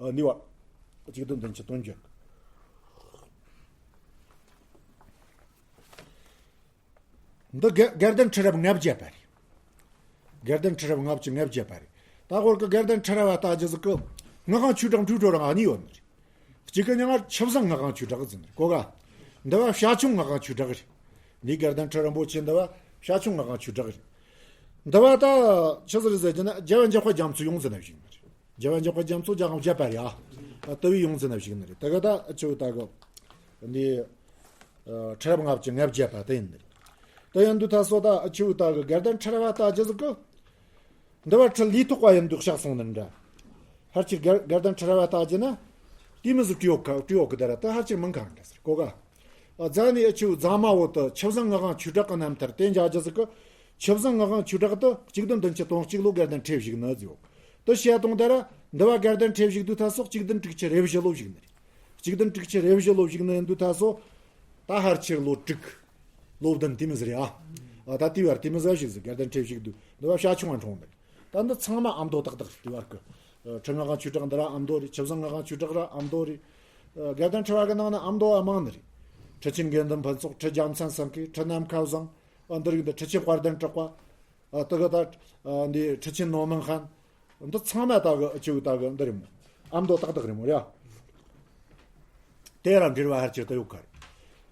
ཨ་ནི་བ། གཅིག་བདུན་བདུན་ཅུ་དོན་བརྒྱད། འདི་དགེ་དགེ་ལྡན་ཁྲི་རབས་ལྔ་བརྒྱ་པ་རེད། དགེ་ལྡན་ཁྲི་རབས་ལྔ་བཅུ་ང་བརྒྱད་པ་རེད། ད་ཧོར་གི་དགེ་ལྡན་ཁྲི་རབས་བ་ལྟ་རྒྱུ་ཟིག་གི་སྔགས་དབང་ཆོས་གྲགས་འཁྲུག་སྒྲོ་རང་གཉིས་ཡོད་ནི་རེད། གཅིག་གི་མྱིང་ང་ཆུ་བཟང་སྔགས་དབང་ཆོས་གྲགས་ཟེར་ནི་རེད་གོ་ག་འདི་བ་བྱ་ཁྱུང་སྔགས་དབང་ཆོས་གྲགས་རེད། འདི་དགེ་ལྡན་ཁྲི་རིན་པོ་ཆེ་འདི་བ་བྱ་ཁྱུང་སྔགས་དབང་ཆོས་གྲགས་རེད། འདི་བ་ད་ཆི་ཟིག་རེད་ཟེར་གྱི་ན་རྒྱལ་བ་འཇམ་དཔལ་རྒྱ་མཚོ་ཡོངས་འཛིན་ན་བཞུགས་ནི་རེད། རྒྱལ་བ་འཇམ་དཔལ་རྒྱ་མཚོ་རྒྱལ་དབང་བརྒྱད་པ་རེད་ཨ། དེ་བས་ཡོངས་འཛིན་ན་བཞུགས་ནི་རེད། དེ་ག་ད་ཨ་ཆུ་ད་གི་འདི་ཁྲི་རབས་ལྔ་བཅུ་ང་བརྒྱད་པ་དེ་ཡིན་ནི་རེད། དེ་ཡིན་དུས་ད་སོ་ད་ཨ་ཆུ་ད་གི་དགེ་ལྡན་ཁྲི་རབས་བ་ལྟ་རྒྱུ་ཟིག་གི་འདི་བ་ཁྲི་ལས་ཐོག་པ་ཡིན་འདུག་ཤག་སོང་ནི་འདྲ། ཕལ་ཆེར་དགེ་དགེ་ལྡན་ཁྲི་རབས་བ་ལྟ་རྒྱུ་ན། དེ་མི་ཟིག་བྲིས་ཡོད་ཁ་བྲིས་ཡོད་གི་དེ་ར་ད་ཕལ་ཆེར་མིན་ཁ་འདྲ་ཟེར་གོ་ག་ཨ་རྫ་ནས་ཨ་ཆུ་རྫ་མ་བོ་དུ་ཆུ་བཟང་སྔགས་དབང་ཆོས་གྲགས་ཀྱི་རྣམ་ཐར་དེ་འཇག་རྒྱུ་ཟིག་གི་ཆུ་བཟང་སྔགས་དབང་ཆོས་གྲགས་དུ་གཅིག་བདུན་བདུན་ཅུ་དོན་གཅིག་ལོ་དགེ་ལྡན་ཁྲི་བཞུགས་ནི་ཟིག་ཡོད། དུ་བཤད་གཏོང་དེ་ར་འདི་བ་དགེ་ལྡན་ཁྲི་བཞུགས་དུས་ད་སོགས་གཅིག་བདུན་དྲུག་ཅུ་རེ་བཞི་ལོ་བཞུགས་ནི་རེད། གཅིག་བདུན་དྲུག་ཅུ་རེ་བཞི་ལོ་བཞུགས་ནི་ཡིན་དུས་ད་སོ། ད་ཕལ་ཆེར་ལོ་དྲུག་ལོ་བདུན་དེ་མི་ཟེར་ཡ། ཨ་ད་དེ་བར་དེ་མི་ཟེར་ཞིག་ཟེར་དགེ་ལྡན་ཁྲི་བཞུགས་དུས་འདི་བ་བྱ་ཁྱུང་ང་འཁྲུངས་པ་རེད། ད་འདི་ཚང་མ་ཨ་མདོ་ཏག་ཏག་རེད་དེ་བར་གི། ཁྲི་སྔགས་དབང་ཆོས་གྲགས་འདི་ར་ཨ་མདོ་རེད། ཆུ་བཟང་སྔགས་དབང་ཆོས་གྲགས་ར་ཨ་མདོ་རེད། དགེ་ལྡན་ཁྲི་བ་གི་ནང་ན་ཨ་མདོ་བ་མང་ནི་རེད། ཁྲི་ཆེན་དགེ་འདུན་ཕུན་ཚོགས། ཁྲི་རྒྱལ་མཚན་སེང་གེ། ཁྲི་ནམ་མཁའ་བཟང་། ཨ་འདི་རིགས་འདི་ཁྲི་ཆེན་དཔལ་ལྡན་གྲགས་པ། ཨ་དེ་གི་ད་ཨ་འདི་ཁྲི་ཆེན་ནོར་མང་ཧན། འདི་ཚང་མ་ད་གི་ཨ་ཆུ་ད་གི་འདི་རེད་མོ། ཨ་མདོ་ཏག་ཏག་རེད་མོ་རེད། དེ་ར་འབྲེལ་བ་ཕལ་ཆེར་ད་ཡོད་ག་རེད།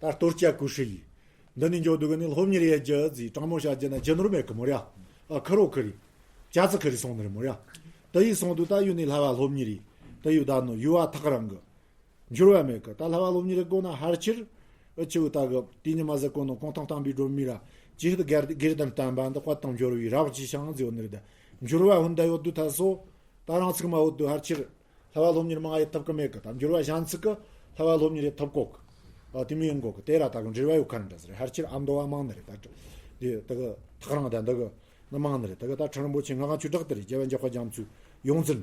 ད་གཏོར་སྐྱ་ཀུ་ཧྲི་ཡི། འདི་ནས་འཇོག་དུས་གི་ནི་སློབ་གཉེར་ཡེ་རྒྱུ་ཟིག་དྲང་མོ་བཤད་རྒྱུ་ན་རྒྱུ་ནོར་མེད་གི་མོ་རེད། ཨ་ཁུ་རོ་ཁུ་རེད། ཅ་ཙི་ཁུ་རེད་སོང་ནི་རེད་མོ་རེད། དེ་ཡི་སོང་དུས་ད་ཡུལ་ནས་ལྷ་བ་སློབ་གཉེར་ཡེ། དེ་ཡུལ་ད་ནོ་ཡུལ་བ་ཐག་རང་གི་འགྱུར་བ་མེད་གི། ད་ལྷ་བ་སློབ་གཉེར་གོ་ན་ཕལ་ཆེར་ཨ་ཆུ་ད་གི་དེ་ཉི་མ་ཟེར་གོ་ནོ་གུང་ཐང་བསྟན་པའི་སྒྲོན་མེ་ར་ཇི་ལྟར་དགེ་དགེ་ལྡན་བསྟན་པ་འདི་དཔལ་དང་འབྱོར་བའི་རབ་ཀྱི་ཞིང་ཟེར་ཡོད་ནི་རེད། ད་འགྱུར་བ་ཧུན་ད་ཡོད་དུས་ད་སོ། ད་རང་ཚིག་མ་ཡོད་དུས་ཕལ་ཆེར་ལྷ་བ་སློབ་གཉེར་མང་ཡེ་ཐུབ་གི་མེད་གི། ད་འགྱུར་བ་གཞན་ཚིག་གི་ལྷ་བ་སློབ་གཉེར་ཡེ་ཐུབ་གོ་གི། ཨ་དེ་མོ་ཡིན་གོ་གི། དེ་ར་ད་གི་འབྲེལ་བ་ཡོད་ཁ་འདྲ་ཟེར་ཕལ་ཆེར་ཨ་མདོ་བ་མང་ནི་རེད། ད་དེ་ད་གི་ཐག་རང་ད་འདི་གི་ནི་མང་ནི་རེད། ད་གི་ད་ཁྲི་རིན་པོ་ཆེ་སྔགས་དབང་ཆོས་གྲགས་དེ་རེད། རྒྱལ་བ་འཇམ་དཔལ་རྒྱ་མཚོའི་ཡོངས་འཛིན་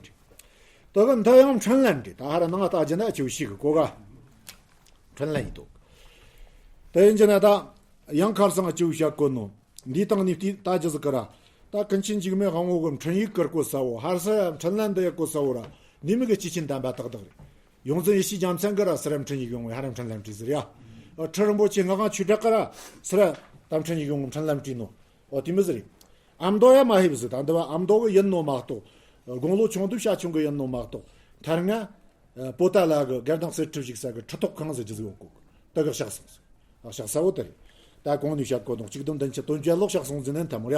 རེད། ད་གི་འདི་ཡང་འཕྲིན་ལས་རེད། ད་ཧ་ར་ནང་ལ་ལྟ་རྒྱུ་ན་ཨ་ཆུ་ཤིག་གི་གོ་ག་འཕྲིན་ལས་ཡིན་འདུག་དེ་ཡིན་རྒྱུ་ན་ད་ཡང་ཁར་སང་ཨ་ཆུ་བཤད་གོ་ནོ། འདིའི་སྟེང་ནས་བལྟས་ལྟ་རྒྱུ་ཟིག་གི་ར། ད་ཀུན་མཁྱེན་འཇིགས་མེད་དབང་པོ་གི་འཕྲིན་ཡིག་བསྐུར་གོ་ས་བོ། ཧར་ས་ཡ་འཕྲིན་ལས་འདི་ཡེ་གོ་ས་བོ་ར། འདི་མི་གི་སྐྱེས་ཆེན་དམ་པ་ཏག་ཏག་རེད། ཡོངས་འཛིན་ཡེ་ཤེས་རྒྱལ་མཚན་གི་ར་སི་ར་འཕྲིན་ཡིག་ཡོང་བའི་ཧ་ར་འཕྲིན་ལས་བྲིས་ཟེར་ཡ། ཨ་ཁྲི་རིན་པོ་ཆེ་སྔགས་དབང་ཆོས་གྲགས་གི་ར་སི་ར་ད་འཕྲིན་ཡིག་ཡོང་བའི་འཕྲིན་ལས་བྲིས་ནོ། ཨོ་དེ་མི་ཟེར་རེད། ཨ་མདོ་ཡ་མ་ཧེ་བི་ཟེར། ད་འདི་བ་ཨ་མདོ་གི་ཡིན་ནོ་མ་གཏོགས། དགུང་ལོ་ཆུང་དུས་བྱ་ཁྱུང་གི་ཡིན་ནོ་མ་གཏོགས། ཐར་ང་། པོ་ཏ་ལ་གི་དགེ་ལྡན་གསེར་ཁྲི་བཞུགས་ས་གི་ཁྲི་ཐོག་ཁང་ཟེར་རྒྱུ་ཟིག་ཡོད་གོ། དེ་གི་བཞག་སོང་། ཨ་བཞག་ས་བོ་དེ་རེད། ད་གོང་ནས་བཤད་གོ་དང་གཅིག་བདུན་བདུན་ཅུ་དོན་བརྒྱད་ལོ་བཞག་སོང་ཟིན་ནན་ཐ་མོ་ར།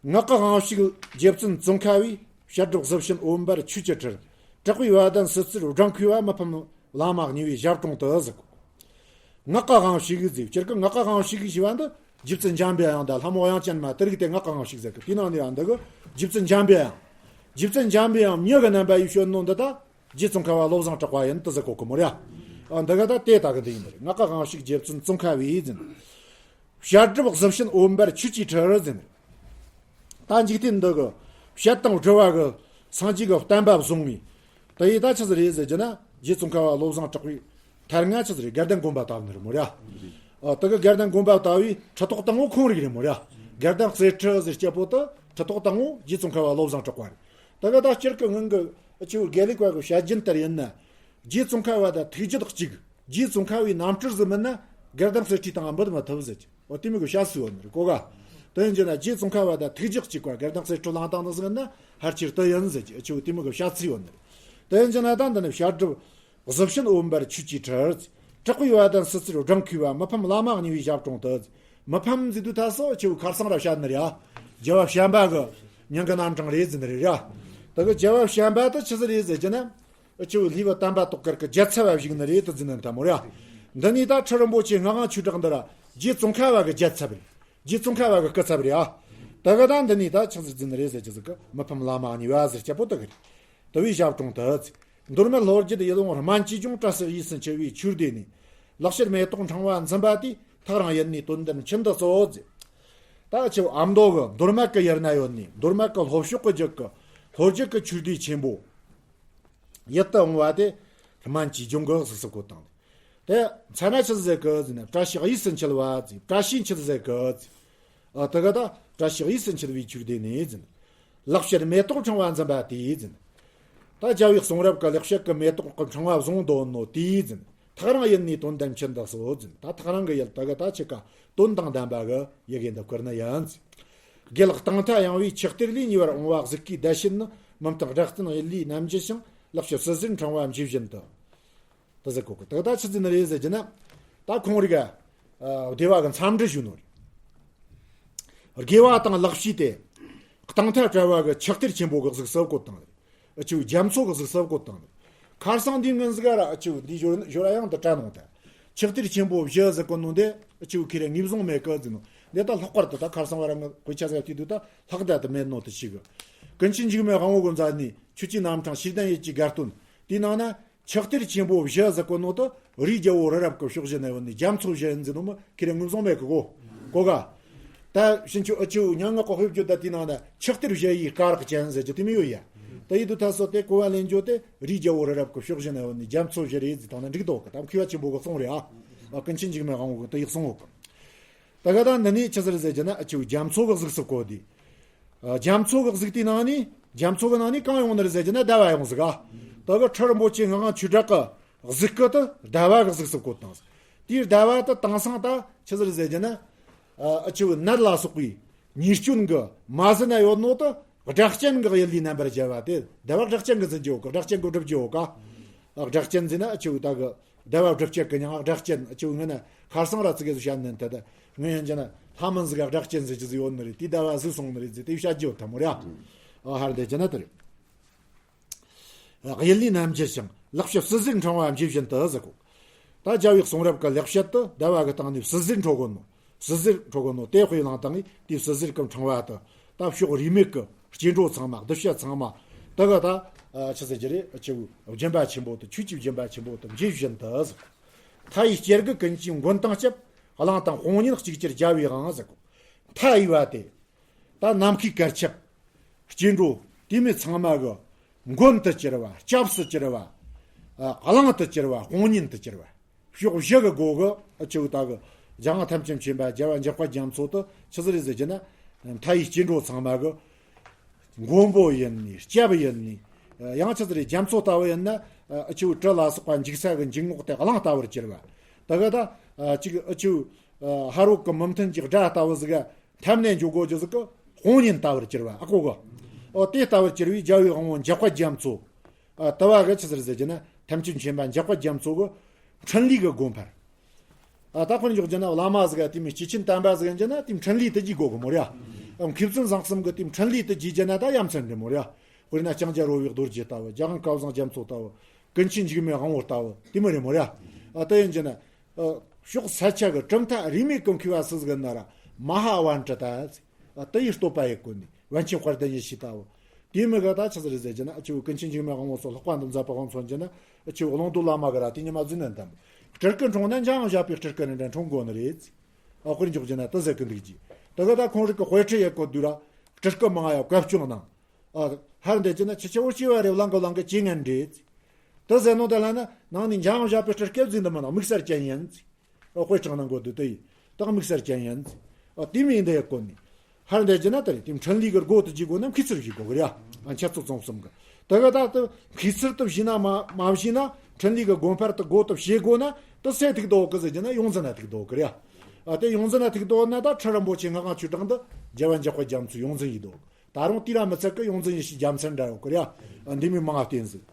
ངག་གི་དབང་ཕྱུག་རྗེ་བཙུན་ཙོང་ཁ་བས། བཤད་སྒྲུབ་གཟི་བྱིན་འོད་འབར་ཆོས་ཀྱི་ཁྲིར། གྲགས་པའི་བ་དན་སིལ་སིལ་སྦྲང་ཁུའི་བ། མི་ཕམ་བླ་མ་གཉིས་པའི་ཞབས་དྲུང་དུ་ཟེར་གོ། ངག་གི་དབང་ཕྱུག་ཟེར། སྤྱིར་གི་ངག་གི་དབང་ཕྱུག་ཞེས་པ་འདི་རྗེ་བཙུན་འཇམ་པའི་དབྱངས་དང་ལྷ་མོ་དབྱངས་ཅན་མ་དེ་རིགས་དེ་ངག་གི་དབང་ཕྱུག་ཟེར་གི། དེའི་ནང་ནས་ཡང་འདི་གི་རྗེ་བཙུན་འཇམ་པའི་དབྱངས། རྗེ་བཙུན་འཇམ་པའི་དབྱངས་མྱི་གི་རྣམ་པ་ཡིས་བྱོན་ནོ་འདི་ད། རྗེ་ཙོང་ཁ་བ་བློ་བཟང་གྲགས་པ་ཡིན་དུ་ཟེར་གོ་གི་མོ་ར། ཨ་འདི་ག་ད་དེ་ད་གི་འདི་ཡིན་རེད། ངག་གི་དབང་ཕྱུག་རྗེ་བཙུན་ཙོང་ཁ་བས་ཟེར། བཤད་སྒྲུབ་གཟི་བྱིན་འོད་འབར་ཆོས་ཀྱི་ཁྲིར་ཟེར། ད་འཇིག་རྟེན་འདི་གི་བཤད་དང་སྒྲུབ་པ་གི་སངས་རྒྱས་ཀྱི་བསྟན་པ་བཟུང་བའི། དེ་ཡི་ད་ཆི་ཟིག་རེད་ཟེར་རྒྱུ་ན་རྗེ་ཙོང་ཁ་བ་བློ་བཟང་གྲགས་པའི་ཐར་ང་ཆི་ཟིག་རེད། དགེ་ལྡན་དགོན་པ་བཏབ་ནི་རེད་མོ་ར། ཨ་དེ་གི་དགེ་ལྡན་དགོན་པ་བཏབ་བའི་ཁྲི་ཐོག་དང་པོ་ཁོང་རིག་རེད་མོ་ར། དགེ་ལྡན་གསེར་ཁྲི་ཟེར་སྐྱེ་པོ་དེ་ཁྲི་ཐོག་དང་པོ་རྗེ་ཙོང་ཁ་བ་བློ་བཟང་གྲགས་པ་རེད། དེ་གི་ད་སྤྱིར་གི་སྔོན་གི་ཆེ་བོ་དགེ་ལུགས་པ་གི་བཤད་རྒྱུན་ལྟར་ཡིན་ན། རྗེ་ཙོང་ཁ་བ་དང་ཐུགས་རྒྱུད་གཅིག་རྗེ་ཙོང་ཁ་བའི་རྣམ་སྤྲུལ་ཟིག་མིན་ན་དགེ་ལྡན་གསེར་ཁྲི་དང་འབུད་མི་ཐུབ་ཟེར་གི། འོ་དེ་མོ་གི་བཤད་ཚུལ་ཡོད་ནི་རེད་གོ་ག་དེ་ཡིན་རྒྱུ་ན་རྗེ་ཙོང་ཁ་བ་དང་ཐུགས་རྒྱུད་གཅིག་པ་དགེ་ལྡན་གསེར་ཁྲི་བླངས་བཏང་ནི་ཟིག་ཡིན་ན་ཕལ་ཆེར་དེ་ཡིན་ཟེར་གི། ཆེ་བོ་དེ་མོ་གི་བཤད་ཚུལ་ཡོད་ནི་རེད། དེ་ཡིན་རྒྱུ་ན་ད་འདི་ནི་བཤད་སྒྲུབ་གཟི་བྱིན་འོད་འབར་ཆོས་ཀྱི་ཁྲིར། གྲགས་པའི་བ་དན་སིལ་སིལ་སྦྲང་ཁུའི་བ། མི་ཕམ་བླ་མ་གཉིས་པའི་ཞབས་དྲུང་དུ། མི་ཕམ་ཟེར་དུས་ད་སོ་ཆེ་བོ་ཁར་སང་ར་བཤད་ནི་རེད་ཨ། རྒྱལ་བ་བྱམས་པ་གི་མྱིང་གི་རྣམ་གྲངས་རེད་ཟེར་ནི་རེད་ར། དེ་གི་རྒྱལ་བ་བྱམས་པ་དེ་ཆི་ཟིག་རེད་ཟེར་རྒྱུ་ན། ཨ་ཆེ་བོ་ལྷའི་བུ་དམ་པ་ཏོག་དཀར་གི་རྒྱལ་ཚབ་བ་བཞུགས་ནི་རེད་དུ་ཟེར་ནི་ཐ་མོ་ར། འདི་ནས་ད་ཁྲི་རིན་པོ་ཆེ་སྔགས་དབང་ཆོས་གྲགས་འདི་ར་རྗེ་ཙོང་ཁ་བ་གི་རྒྱལ་ཚབ་རེད། རྗེ་ཙོང་ཁ་བ་གི་སྐུ་ཚབ་རེད་ཨ། དེ་གི་ད་འདི་ནས་ད་ཆི་ཟིག་ཟེར་ནི་རེད་ཟེར་རྒྱུ་ཟིག་གི། མི་ཕམ་བླ་མ་གཉིས་པ་ཟེར་སྐྱེ་པོ་དེ་གི་རེད། དེ་བའི་ཞབས་དྲུང་དུ། མདོ་སྨད་ལྷོ་རྒྱུད་ཡུལ་ལུང་སྨན་བཅོས་ལྗོངས། བཀྲ་ཤིས་དབྱིག་སུན་འཁྱིལ་བའི་ཆོས་སྡེ་ནས། ལེགས་བཤད་མེ་ཏོག་ཕྲེང་བ་འཛིན་པ་དེས། ཐག་རིང་ཡུལ་ནས་དོན་ལྡན་ཁྱིམ་དུ་སྩོལ་ཟེར། ད་ཆེ་བོ་ཨ་མདོ་གི་མདོ་སྨད་གི་ཡུལ་ན་ཡོད་ནི། མདོ་སྨད་གི་ལྷོ་ཕྱོགས་གི་རྒྱུད་གི་ལྷོ་རྒྱུད་གི་ཆོས་སྡེ་ཆེན་པོ་ཡིད་དུ་འོང་བ་དེ་སྨན་བཅོས་ལྗོངས་གི་ཟེར་ཟེར་གོ་དང་། དེ་མཚན་ན་ཆི་ཟེར་གི་ཟེར་ན་བཀྲ་ཤིས་དབྱིག་སུན་འཁྱིལ་བ་ཟེར། བཀྲ་ཤིས་འཁྱིལ་ཟེར་གི་ཟེར། ཨ་དེ་གི་ད་བཀྲ་ཤིས་དབྱིག་སུན་འཁྱིལ་བའི་ཆོས་སྡེ་ནས་ཟེར། ལེགས་བཤད་མེ་ཏོག་ཕྲེང་བ་འཛིན་པ་དེས་ཟེར། ད་རྒྱལ་བའི་གསུང་རབ་ཀྱི་ལེགས་བཤད་ཀྱི་མེ་ཏོག་གི་ཕྲེང་བ་བཟུང་དོན་ནོ་དེའི་འཛིན། ཐག་རིང་ཡུལ་ནས་དོན་དམ་ཆེན་འདི་སོ་འཛིན། ད་ཐག་རིང་གི་ཡུལ་དུ་གི་ད་ཆི་ཀ་དོན་དང་ལྡན་པ་གི་ཡི་གེ་འདི་བསྐུར་ནི་ཡིན། དགེ་ལེགས་གཏིང་མཐའ་ཡངས་པའི་ཆུ་གཏེར་ལས། ཉེ་བར་འོང་བ་གཟིགས་ཀྱི་བརྡ་ཤེས་ནི། མི་མཐུན་སྒྲ་བསྟན་ཡུལ་ལས་རྣམ་འགྱུར་ཞིང་། ལེགས་བཤད་སྲིད་ཟིལ་ཕྲེང་བ་འཇིབ་བཞིན་དུ། དེ་ཟེར་གོ་གི། དེ་ད་ཆི་ཟིག་ནི་རེད་ཟེར་གྱི་ན། ད་ཁོང་རིག་ཨ་སྡེ་བ་གི་མཚམས་འདྲི་ཞུ་ནོ་རེད། དགེ་བ་དང་ལེགས་བཤད་དེ། གཏིང་མཐའ་བྲལ་བ་གི་ཆུ་གཏེར་ཆེན་པོ་གི་གཟུགས་སུ་བཀོད་བཏང་རེད། ཨ་ཆུ་རྒྱ་མཚོ་གི་གཟུགས་སུ་བཀོད་བཏང་རེད། ཁར་སང་འདི་ངན་ཟིག་ར་ཨ་ཆུ་འདི་ཞོར་ཞོར་ཡང་དུ་བྲལ་ནོ་ད། ཆུ་གཏེར་ཆེན་པོ་བཞི་ཟེར་གོ་ནོ་འདི་ཨ་ཆུ་ཁེ་རེ་ངེས་བཟུང་མེད་གི་ཟེར་ནོ། འདི་ད་ལྷག་པར་དུ་ད་ཁར་སང་བ་ར་ངི་དཔེ་ཆ་ཟེར་དུས་དུ་ད་ལྷག་ད་དུ་མེད་ནོ་དུ་ཞིག་གི། ཀུན་མཁྱེན་འཇིགས་མེད་དབང་པོ་གི་མཛད་ནི་ཆོས་ཀྱི་རྣམ་གྲངས་ཤེས་ལྡན་ཡུལ་གྱི་དགའ་སྟོན། དེའི་ནང་ན། ཆུ་གཏེར་ཆེན་པོ་བཞི་ཟེར་གོ་ནོ་དུ་རིའི་རྒྱལ་པོ་རི་རབ་ཀྱི་ཕྱོགས་བཞི་ན་ཡོད་ནི་རྒྱ་མཚོ་བཞི་ཡིན་ཟེར་ནོ་མི་ཁེ་རེ་ངོས་བཟུང་མེད་གི་གོ། གོ་ག། ད་ཕྱིན་ཆད་ཨ་ཆུ་སྙན་ངག་གི་དཔེ་བརྗོད་ད་དེའི་ནང་ན་ཆུ་གཏེར་བཞི་ཡི་སྐ་རགས་ཅན་ཟེར་གྱི་དེ་མི་ཡོད་ཡ། ད་ཡིད་དུ་ཐ་སོ་དེ་གོ་བ་ལེན་རྒྱུ་དེ་རིའི་རྒྱལ་པོ་རི་རབ་ཀྱི་ཕྱོགས་བཞི་ན་ཡོད་ནི་རྒྱ་མཚོ་བཞི་རེད་ཟེར་བཏང་ན་འགྲིག་འདུག་གི། ད་མཁས་པ་ཆེན་པོ་གི་གསུང་རེད་ཨ། ཨ་ཀུན་མཁྱེན་འཇིགས་མེད་དབང་པོ་གི་དེ་ཡི་གསུང་ཡོད་གི། ད་ག་ད་འདི་ནི་ཆི་ཟེར་ཟེར་གྱི་ན་ཨ་ཆུ་རྒྱ་མཚོ་གི་གཟུགས་སུ་བཀོད་དེ། རྒྱ་མཚོ་གི་གཟུགས་དེའི་ནང་ནས་རྒྱ་མཚོ་གི་ནང་ནས་གང་ཡོང་ནི་རེད་ཟེར་གྱི་ན་ཟླ་བ་ཡོང་ཟིག་ག། ད་གི་ཁྲི་རིན་པོ་ཆེ་ངག་དབང་ཆོས་གྲགས་ཀྱི་གཟུགས་སྐུ་དེ་ཟླ་བ་གི་གཟུགས་སུ་བཀོད་བཏང་ཟིག། དེའི་ཟླ་བ་དེ་དེང་སང་ད་ཆི་ཟིག་རེད་ཟེར་གྱི་ན། ཨ་ཆུ་ནད་ལ་སོགས་པའི་ཉེས་སྐྱོན་གྱི་མ་ཟིན་ན་ཡོད་ནོ་དེ་སྒྲ་གཅན་གྱི་ཡུལ་ལས་རྣམ་པར་རྒྱལ་བ་དེ་ཟླ་བ་སྒྲ་གཅན་གྱི་འཛིན་རྒྱུ་ཡོད་གི། སྒྲ་གཅན་གྱི་སྒྲུབ་རྒྱུ་ཡོད་ག། སྒྲ་གཅན་ཟེར་ན་ཨ་ཆུ་ད་གི། ཟླ་བ་སྒྲུབ་བྱེད་ཀྱི་མྱིང་ང་སྒྲ་གཅན་ཨ་ཆུ་ངི་ན་ཁར་སང་ར་ཙི་གེ་ཟིག་བཤད་ནི་དེ་ད་ངི་ཡན་གྱི་ན་ལྷ་མིན་ཟིག་ག་སྒྲ་གཅན་ཟེར་གྱི་ཟིག་ཡོད་ནི་རེད། དེ་ཟླ་བ་ཟིག་སོང་ནི་རེད་ཟེར་དེ་བཤད་རྒྱུ་ཐ་མོ་རེད་ཨ། ཨ་ཧར་འདི་གྱི་ན་དེ་རེད། ཡིད་ལས་རྣམ་འགྱུར་ཞིང་ལེགས་བཤད་སྲིད་ཟིལ་ཕྲེང་བ་འཇིབ་བཞིན་དུ་ཟེར་གོ། ད་རྒྱལ་བའི་གསུང་རབ་ཀྱི་ལེགས་བཤད་དེ་ཟླ་བ་གི་སྟེང་ནས་སྲིད་ཟིལ་འཕྲོ་གོ་ནོ། སྲིད་ཟིལ་འཕྲོ་གོ་ནོ་དེ་དཔེ་བླངས་བཏང་ངས་དེའི་སྲིད་ཟིལ་གྱི་ཕྲེང་བ་དེ་ད་ཕྱོགས་རིས་མེད་ཀྱི་སྐྱེ་འགྲོ་ཚང་མ་གདུལ་བྱ་ཚང་མ་དེ་ག་ད་ཨ་ཆི་ཟེར་གྱི་རེད། ཨ་ཆུ་སྦྱིན་པ་ཆེན་པོ་དེ་ཆོས་ཀྱི་སྦྱིན་པ་ཆེན་པོ་དེ་འཇིབ་བཞིན་དུ་ཟེར། མཐའ་ཡས་སྐྱེ་རྒུ་ཀུན་གྱིས་མགོན་དང་བཅས། གླིང་དང་དཔུང་གཉེན་གཅིག་གྱུར་རྒྱལ་བའི་དབང་ཟེར་གོ། མཐའ་ཡས་པ་དེ་ད་ནམ་མཁའི་གར་ཁྱབ་སྐྱེ་འགྲོ་དེ་མི་ཚང་མ་གི་མགོན་དུ་གྱུར་བ། སྐྱབས་སུ་གྱུར་བ། ཨ་གླིང་དུ་གྱུར་བ། དཔུང་གཉེན་དུ་གྱུར་བ། ཕྱོགས་བཞི་གི་སྒོ་གི་ཨ་ཆུ་ད་གི་རྒྱལ་དབང་ཐམས་ཅད་མཁྱེན་པ་རྒྱལ་བ་འཇམ་དཔལ་རྒྱ་མཚོ་དེ་ཆི་ཟིག་རེད་ཟེར་གྱི་ན། མཐའ་ཡས་སྐྱེ་འགྲོ་ཚང་མ་གི་མགོན་པོ་ཡིན་ནི་སྐྱབས་ཡིན་ནི། ཡང་ཆི་ཟིག་རེད། རྒྱ་མཚོ་ལྟ་བུ་ཡིན་ན་ཨ་ཆུ་གྲུ་ལ་སོགས་པ་འཇིག་ས་གི་འཇིག་ངོགས་དེ་གླིང་ལྟ་བུར་གྱུར་བ། ད་གི་ད་ཨ་ཅིག་ཨ་ཆུ་ཨ་ཕ་རོལ་གི་མི་མཐུན་གྱི་དགྲ་ལྟ་བུ་ཟིག་འཐབ་ནས་འགྱོ་དགོ་རྒྱུ་ཟིག་གི་དཔུང་གཉེན་ལྟ་བུར་གྱུར་བ་ཨ་གོ་གི། ཨོ་དེ་ལྟ་བུར་གྱུར་བའི་རྒྱལ་བའི་དབང་པོ་འཇམ་དཔལ་རྒྱ་མཚོ། ཨ་ལྟ་བ་གི་ཆི་ཟིག་རེད་ཟེར་གྱི་ན་ཐམས་ཅད་མཁྱེན་པ་འཇམ་དཔལ་རྒྱ་མཚོ་གི་འཕྲིན་ལས་ཀྱི་སྒོ་འཕར། ཨ་ད་དཔེར་འཇོག་རྒྱུ་ན་བླ་མ་ཟིག་ག་དེ་མི་སྐྱེས་ཆེན་དམ་པ་ཟིག་ཡིན་རྒྱུ་ན་དེ་འཕྲིན་ལས་དེ་བགྱིད་དགོ་གི་མོ་ར། ཨ་མཁས་བཙུན་བཟང་གསུམ་གི་དེ་འཕྲིན་ལས་དེ་བགྱིད་རྒྱུ་ན་ད་ཡ་མཚན་རེད་མོ་ར། དཔེར་ན་ལྕང་སྐྱ་རོལ་བའི་རྡོ་རྗེ་ལྟ་བུ། རྒྱལ་དབང་སྐལ་བཟང་རྒྱ་མཚོ་ལྟ་བུ། ཀུན་མཁྱེན་འཇིགས་མེད་དབང་པོ་ལྟ་བུ་དེ་མོ་རེད་མོ་ར། ཨ་དེ་ཡིན་རྒྱུ་ན། ཨ་ཕྱོགས་ས་ཆ་གི་གྲུབ་མཐའ་རིས་མེད་ཀྱི་མཁས་པ་སུ་ཟིག་ཡིན་ན་ར་མ་ཧཱ་པཎྜི་ཏ་ཟེར། ཨ་དེ་ཡི་བསྟོད་པ་ཡི་སྒོ་ནས། པཎ་ཆེན་དཔལ་ལྡན་ཡེ་ཤེས་ལྟ་བུ། དེའི་མི་ག་ད་ཆི་ཟིག་རེད་ཟེར་གྱི་ན་ཨ་ཆུ་ཀུན་མཁྱེན་འཇིགས་མེད་དབང་པོ་སོགས་ལྷག་པ་འདི་མཛད་པ་དབང་མཚོན་གྱི་ན་ཨ་ཆུ་བླང་དོར་བླ་མ་གི་ར་དེ་ཉི་མ་རྫུན་ནན་དམ། སྤྲུལ་སྐུ་འཁྲུངས་ན་འཇམ་དབྱངས་བཞད་པའི་སྤྲུལ་སྐུ་ནི་འདྲ་འཁྲུངས་དགོ་ནི་རེད། ཨ་དཔེར་འཇོག་གྱི་ན་དེ་ཟེར་གི་འདུག་ཅི། དེ་ག་ད་ཁོང་རིག་གི་དཔེ་ཁྲིད་ཡེ་གོ་དུས་ར་སྤྲུལ་སྐུ་མང་ཡ་བཀའ་བཀྱོན་གནང་། ཨ་ཧར་འདེད་ཀྱི་ན་ཁྱི་ཆེ་བོ་སྐྱེ་བ་རེ་བླང་གི་བླང་གི་སྐྱེ་ངན་འདྲེད། དེ་ཟེར་ནོ་དེ་ལ་ན་ནང་ནས་འཇམ་དབྱངས་བཞད་པའི་སྤྲུལ་སྐུ་རྫུན་དུ་མི་སྣང་། དམིགས་བསལ་ཅན་ཡིན། ཨོ་དཔེ་དྲངས་ན་འགོ་དུ་དེ་ཡིན། ད་དམིགས་བསལ་ཅན་ཡིན། ཨོ་དེ་མིན་འདི་ཡེ་གོ་ནི། ཧར་འདེད་ཀྱི་ན་དེ་རེད། དེ་འཕྲིན་ལས་ཀྱི་སྒོ་དུ་བགྱིད་དགོ་ན་མཁས་ཚུལ་བགྱིད་དགོ་གི་རེད། ཨ་འཆད་རྩོད་རྩོམ་གསུམ་གི། དེ་ག་ད་དེ་མཁས་ཚུལ་དུ་བགྱིས་ན་མ་མ་བགྱིས་ན་འཕྲིན་ལས་ཀྱི་སྒོ་འཕར་དུ་སྒོ་དུ་ཕྱེ་དགོ་ན་དེ་སེ་ཐིག་དོ་གི་ཟེར་གྱི་ན་ཡོངས་འཛིན་ན་ཐིག་དོ་གི་རེད། ཨ་དེ་ཡོངས་འཛིན་ན་ཐིག་དོ་ན་ད་ཁྲི་རིན་པོ་ཆེ་ངག་དབང་ཆོས་གྲགས་འདི་རྒྱལ་བ་འཇམ་དཔལ་རྒྱ་མཚོའི་ཡོངས་འཛིན་ཡིན་དོ། ད་རུང་དེ་ར་མི་ཚད་ཀི་ཡོངས་འཛིན་ཡེ་ཤེས་རྒྱལ་མཚན་འདྲ་ཡོད་གི་རེད། ཨ་འདི་མི་མང་ང་བསྟེན་ཟིག།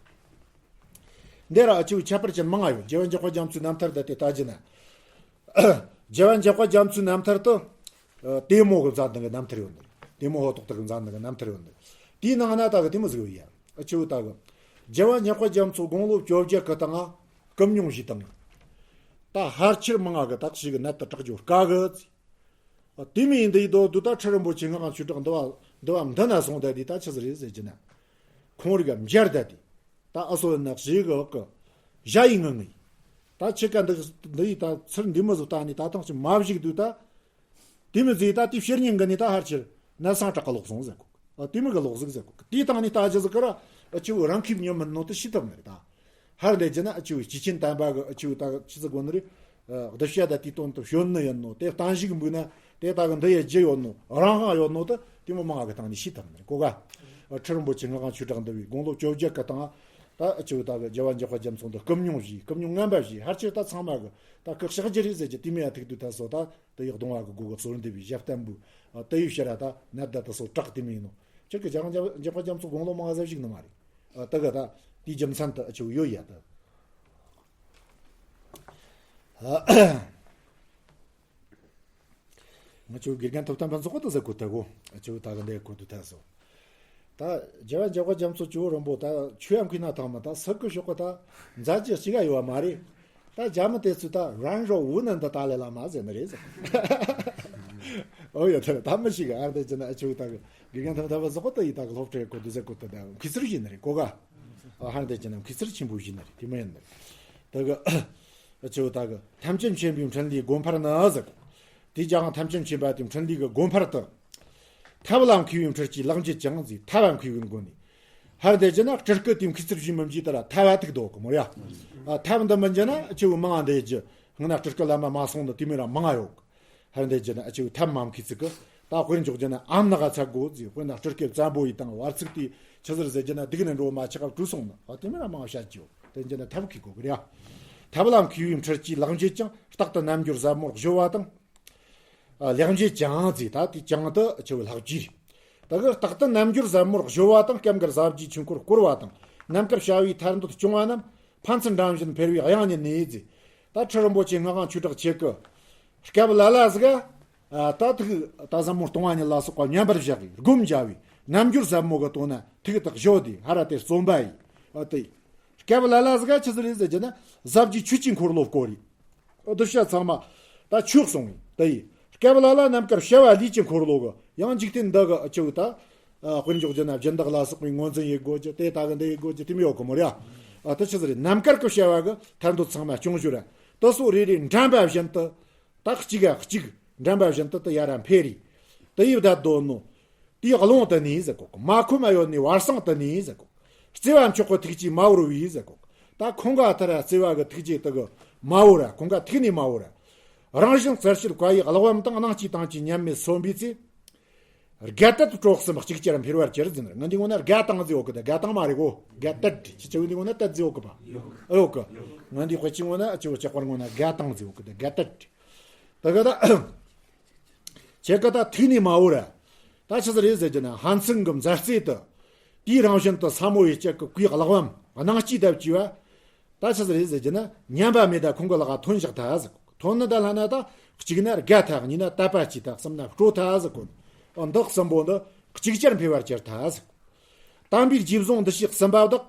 འདི་ར་ཨ་ཆུ་ཁྱད་པར་ཅན་མང་ང་ཡོད། རྒྱལ་བ་འཇམ་དཔལ་རྒྱ་མཚོའི་རྣམ་ཐར་དེ་དེ་ལྟ་རྒྱུ་ན། རྒྱལ་བ་འཇམ་དཔལ་རྒྱ་མཚོའི་རྣམ་ཐར་དུ། ཨ་དེ་མོ་གི་མཛད་འདི་གི་རྣམ་ཐར་ཡོད་འདི། དེ་མོ་ཧོ་ཏོག་ཏོ་གི་མཛད་འདི་གི་རྣམ་ཐར་ཡོད་འདི། དེའི་ནང་ན་ད་གི་དེ་མོ་ཟིག་ཡོད་ཡ། ཨ་ཆུ་ད་གི། རྒྱལ་བ་འཇམ་དཔལ་རྒྱ་མཚོ་དགུང་ལོ་བཅོ་བརྒྱད་གི་སྟེང་ང་སྐུ་མྱོང་བཞེས་བཏང་། ད་ཕལ་ཆེར་མང་ང་གི་ད་ཞིག་གི་ནད་དུ་དྲག་རྒྱུ་དཀའ་གི། ཨ་དེ་མིན་འདི་ཡི་དོ་དུ་ད་ཁྲི་རིན་པོ་ཆེ་ངག་དབང་ཆོས་གྲགས་འདི་བ་འདི་བ་འདི་ན་སོང་ད་དེ་ད་ཆི་ཟིག་རེད་ཟེར་གྱི་ན། ཁོང་རིག་ག་མཇལ་ད་དེ། ད་ཨ་སོ་ན་ཞིག་གི་གི་ཞ་ཡི་ངང་ངི། ད་ཆི་ཀ་འདི་འདི་ཡི་ད་ཚུར་འདི་མི་བཟོ་ད་ནི་ད་ཐང་ཆི་མ་བཞིག་དུས་ད། དེ་མི་ཟིག་ད་དེ་ཕྱིར་ཉིན་གི་ནི་ད་ཧར་ཆེར་ན་སང་དྲག་ག་ལོག་སོང་ཟེར་གོ། ཨ་དེ་མི་གི་ལོག་ཟིག་ཟེར་གོ། དེ་དང་ནི་ད་ཅི་ཟིག་གི་ར་ཨ་ཆུ་རང་ཁེབས་ཉོ་མིན་ནོ་དེ་ཤི་ཐུབ་ནི་རེད་ད། ཧར་ལས་ཀྱི་ན་ཨ་ཆུ་སྐྱེས་ཆེན་དམ་པ་གི་ཨ་ཆུ་ད་ཆི་ཟིག་གོ་ནི་རེད། ཨ་གདུལ་བྱ་ད་དེའི་དོན་དུ་བྱོན་ནི་ཡིན་ནོ་དེ་བརྟན་བཞུགས་འབུལ་ན་དེ་ད་གི་འདི་ཡི་རྒྱུ་ཡོད་ནོ་རང་དབང་ཡོད་ནོ་དེ་དེ་མི་མང་ང་གི་སྟེང་ནས་ཤི་ཐུབ་ནི་རེད་གོ་ག། ཁྲི་རིན་པོ་ཆེ་སྔགས་དབང་ཆོས་གྲགས་འདུལ་བའི་དགུང་ལོ་བཅོ་བརྒྱད་ཀྱི་སྟེང་ད་ཨ་ཆེ་བོ་ད་གི་རྒྱལ་བ་འཇམ་དཔལ་རྒྱ་མཚོ་འདི་སྐུ་མྱོང་བཞེས། སྐུ་མྱོང་ངན་པ་བཞེས། ཕལ་ཆེར་ད་ཚང་མ་གི་ད་གི་ཤག་རྒྱུ་རེད་ཟེར་གྱི་དེ་མོ་ཡ་ཐུག་དུས་ད་སོ་ད་དེ་ཡི་གདུང་བ་གི་སྒོ་གི་ཚོར་འདུལ་བའི་ཞབས་བརྟན་པོའི་དེ་ཡི་ཕྱིར་ར་ད་ནད་ད་ད་སོ་གྲགས་དེ་མོ་ཡིན་ནོ། ཁྱེད་ཀྱི་རྒྱལ་བ་འཇམ་དཔལ་རྒྱ་མཚོ་དགུང་ལོ་མང་ཟེར་ཞིག་ནི་མ་རེད། ད་གི་ད་དེའི་རྒྱུ་མཚན་ད་ཨ་ཆེ་བོ་ཡོད་ཡ་ད། ང་ཚོའི་དགེ་རྒན་ཐུབ་བསྟན་ཕུན་ཚོགས་པོ་དེ་ཟེར་གོ་ཐལ་གོ། ཨ་ཆེ་བོ་ད་གི་འདི་གོ་དུ་ཐལ་སོ། ད་རྒྱལ་བ་འཇམ་དཔལ་རྒྱ་མཚོ་ཇོ་བོ་རིན་པོ་ད་ཆོས་ཡང་མཁས་ན་ཐང་མ་ད་སུ་གི་ཤོག་གི་ད་མཛད་རྗེས་གཅིག་ག་ཡོད་བ་མ་རེད། ད་རྒྱ་མི་དེ་ཚོས་ད་རན་རོ་ཝུ་ནན་ད་ཏཱ་ལའི་བླ་མ་ཟེར་ནི་རེད་ཟེར། ཨོ་ཡོད་ཐལ། ད་མི་ཞིག་ཨ་འདི་ཅི་ན་ཨ་ཆེ་བོ་ད་གི་དགེ་རྒན་ཐུབ་བསྟན་ཕུན་ཚོགས་པོ་ད་ཡི་ད་གི་སློབ་གྲྭའི་གོ་དུ་ཟེར་གོ་ད་ད་མཁས་ཟུར་ཡིན་ནི་རེད་གོ་ག་ཨ་ཧར་འདི་ཅི་ན་མཁས་ཟུར་ཆེན་པོ་ཡིན་ནི་རེད། དེ་མ་ཡིན་ནི་རེད། ད་གི་ཨ་ཆེ་བོ་ད་གི་ཐམས་ཅད་མཁྱེན་པའི་འཕྲིན་ལས་སྒོ་འཕར་ནི་ཟེར་གོ། དེ་ཀྱང་ཐམས་ཅད་མཁྱེན་པ་དེ་འཕྲིན་ལས་ཀྱི་སྒོ་འཕར་དུ། ཐབས་ལ་མཁས་པའི་འཕྲུལ་གྱིས་ལེགས་མཛེས་ཀྱང་ཟེར། ཐབས་མཁས་པའི་མགོ་ནས། ཧར་འདི་ཅི་ན་སྤྲུལ་སྐུ་དེ་མཁས་ཟུར་ཞིག་མི་འཇིག་ད་ར་ཐབས་ཐུག་དོ་གི་མོ་ཡ། ཨ་ཐབས་འདི་མི་འཇི་ན་ཨ་ཆེ་བོ་མང་འདི་ཅི། སྔ་ན་སྤྲུལ་སྐུ་བླ་མ་མ་སོང་ནི་དེ་མོ་ར་མང་ཡོད་གི། ཧར་འདི་ཅི་ན་ཨ་ཆེ་བོ་ཐབས་མ་མཁས་ཚིག་གི། ད་དཔེར་འཇོག་རྒྱུ་ན་ཨམ་ནག་ཚ་དགོས་ཟེར། དཔེར་ན་སྤྲུལ་སྐུ་བཙན་པོ་ཡི་དང་བར་ཚིགས་དེ་ཆི་ཟེར་ཟེར་རྒྱུ་ན་སྡིག་ནི་འགྲོ་མ་ཆགས་པ་བྲོས་སོང་ནི། ཨ་དེ་མོ་ར་མང་བཤད་རྒྱུ། དེ་འཇི་ན་ཐབས་མཁས་དགོས་གི་རེད་ཡ། ཐབས་ལ་མཁས་པའི་འཕྲུལ་གྱིས་ལེགས་མཛེས་ཀྱང་། རྟག་ཏུ་རྣལ་འབྱོར་ཟབ་མོར་གཞོལ་བ་དང་། ལེགས་མཛེས་ཀྱང་ཟེར། ད་དེ་ཀྱང་དུ་ཆེ་བའི་ལྷག་བཅས། ད་གི་རྟག་ཏུ་རྣལ་འབྱོར་ཟབ་མོར་གཞོལ་བ་དང་། སྐབས་འགར་ཟབ་རྒྱས་ཆོས་འཁོར་བསྐོར་བ་དང་། རྣམ་དཀར་བྱ་བའི་ཐར་འདོད་སྐྱོང་བ་རྣམས། ཕན་ཚུན་འགྲན་བཞིན་འཕེལ་བའི་དབྱངས་ཉིད་ནས་ཟེར། ད་ཁྲི་རིན་པོ་ཆེ་སྔགས་དབང་ཆོས་གྲགས་ཁྱེད་ཀྱི་སྐབས་ལ་ལ་ཟིག་ག་ད་ཐུགས་ད་ཟབ་མོ་སྟོང་བ་ཉིད་ལ་སོགས་པ་མཉམ་པར་བཞག་གིས་སྒོམ་བྱ་བའི་རྣལ་འབྱོར་ཟབ་མོ་གི་དོན་ན་ཐུགས་ཐག་གཞོལ་ཏེ་ཧ་ར་དེ་བརྩོན་པ་ཡིས། ཨ་དེ་སྐབས་ལ་ལ་ཟིག་ག་ཆི་ཟིག་རེད་ཟེར་རྒྱུ་ན་ཟབ་རྒྱས་ཆོས་ཀྱི་འཁོར་ལོ་བསྐོར་རེད། འདི་བཤད་ཚང་མ་ད་ཆོས་གསུང་བའི་དེ་ཡིན། སྐབས་ལ་ལ་རྣམ་དཀར་བྱ་བ་ལས་ཀྱི་འཁོར་ལོ་གི་ཡང་འཇིག་རྟེན་འདི་གི་ཨ་ཆེ་བོ་ད། ཨ་དཔེར་འཇོག་རྒྱུ་ན་སྦྱིན་བདག་ལ་སོགས་པའི་ངོས་འཛིན་ཡེད་དགོས་རྒྱུ་དེ་ད་གི་འདི་ཡེད་དགོས་རྒྱུ་དེ་མི་ཡོད་གི་མོ་རེད། ཨ་དེ་ཆི་ཟིག་རེད། རྣམ་དཀར་གི་བྱ་བ་གི་ཐར་འདོད་ཚང་མ་སྐྱོང་ཞོར་ར་དེ་སོགས་རེ་རེ་འགྲན་པ་བཞིན་དུ། ད་གཅིག་ག་གཅིག་འགྲན་པ་བཞིན་དུ་དེ་ཡར་ར་འཕེལ་རེ། དེ་ཡི་བདག་དོན་ནོ། དེའི་རླུང་དུ་ནི་ཟེར་གོ་གི། མ་ཁོམ་ཡོད་ནི་བར་གསེང་དུ་ནི་ཟེར་གོ་གི། བརྩེ་བ་མཆོག་གི་ཐུགས་ཀྱིས་མ་བོར་བའི་ཟེར་གོ་གི། ད་ཁོང་ག་ཐར་ར་བརྩེ་བ་གི་ཐུགས་ཀྱིས་དེ་གི་མ་བོར་ར། ཁོང་ག་ཐུག་ནི་མ་བོར་ར། རང་བཞིན་བརྩེར་སྤྱོད་བཀའ་ཡི་གླེགས་བམ་དང་། སྣང་སྐྱེས་དང་བཅས་མཉམ་མེད་སོན་པའི་ཚེ། དགའ་དད་སྤྲོ་གསུམ་གཅིག་ཅར་འཕེལ་བར་གྱུར་ཟེར་ནས། ང་འདི་ངོ་ན་དགའ་དང་ཟེར་ཡོད་གི། ད་དགའ་དང་མ་རེད་གོ། དགའ་དད་ཅི་ཆེ་བོ་འདི་ངོ་ན་དད་ཟེར་ཡོད་གི་པ། ཨེ་ཡོད་གི། ང་འདི་དཔེ་ཅི་ངོ་ན་ཨ་ཆེ་བོ་ཅག་པར་ངོ་ན་དགའ་དང་ཟེར་ཡོད་གི། ད་དགའ་དད། ད་ག་ད། ཁྱེད་ཀ་ད་ཐུག་ནས་མ་འོ་ར། ད་ཆི་ཟིག་རེད་ཟེར་རྒྱུ་ན་ཧན་སང་གི་མཛའ་བརྩེ་དུ། དེའི་རང་བཞིན་དུ་ས་མོ་ཡི་སྐྱེ་གི་གུས་གླེགས་བམ་སྣང་སྐྱེས་དང་བཅས་པ། ད་ཆི་ཟིག་རེད་ཟེར་རྒྱུ་ན་ཉམས་པ་མེད་ད་ཁོང་གི་ལག་ཐོན་བཞག་ད་ཟེར། ཐོན་ནི་ད་ལྷ་ན་ད་གཅིག་ན་དགའ་ཐག་གཉིས་ན་དད་པ་སྐྱེས་ཐག་གསུམ་ན་སྤྲོ་ཐག་ཟེར་གོ། འོ་འདི་གསུམ་པོ་འདི་གཅིག་ཅར་འཕེལ་བར་གྱུར་ཐག་ཟེར། དམ་པའི་རྗེས་བཟུང་འདུ་ཤེས་གསུམ་པ་བདག།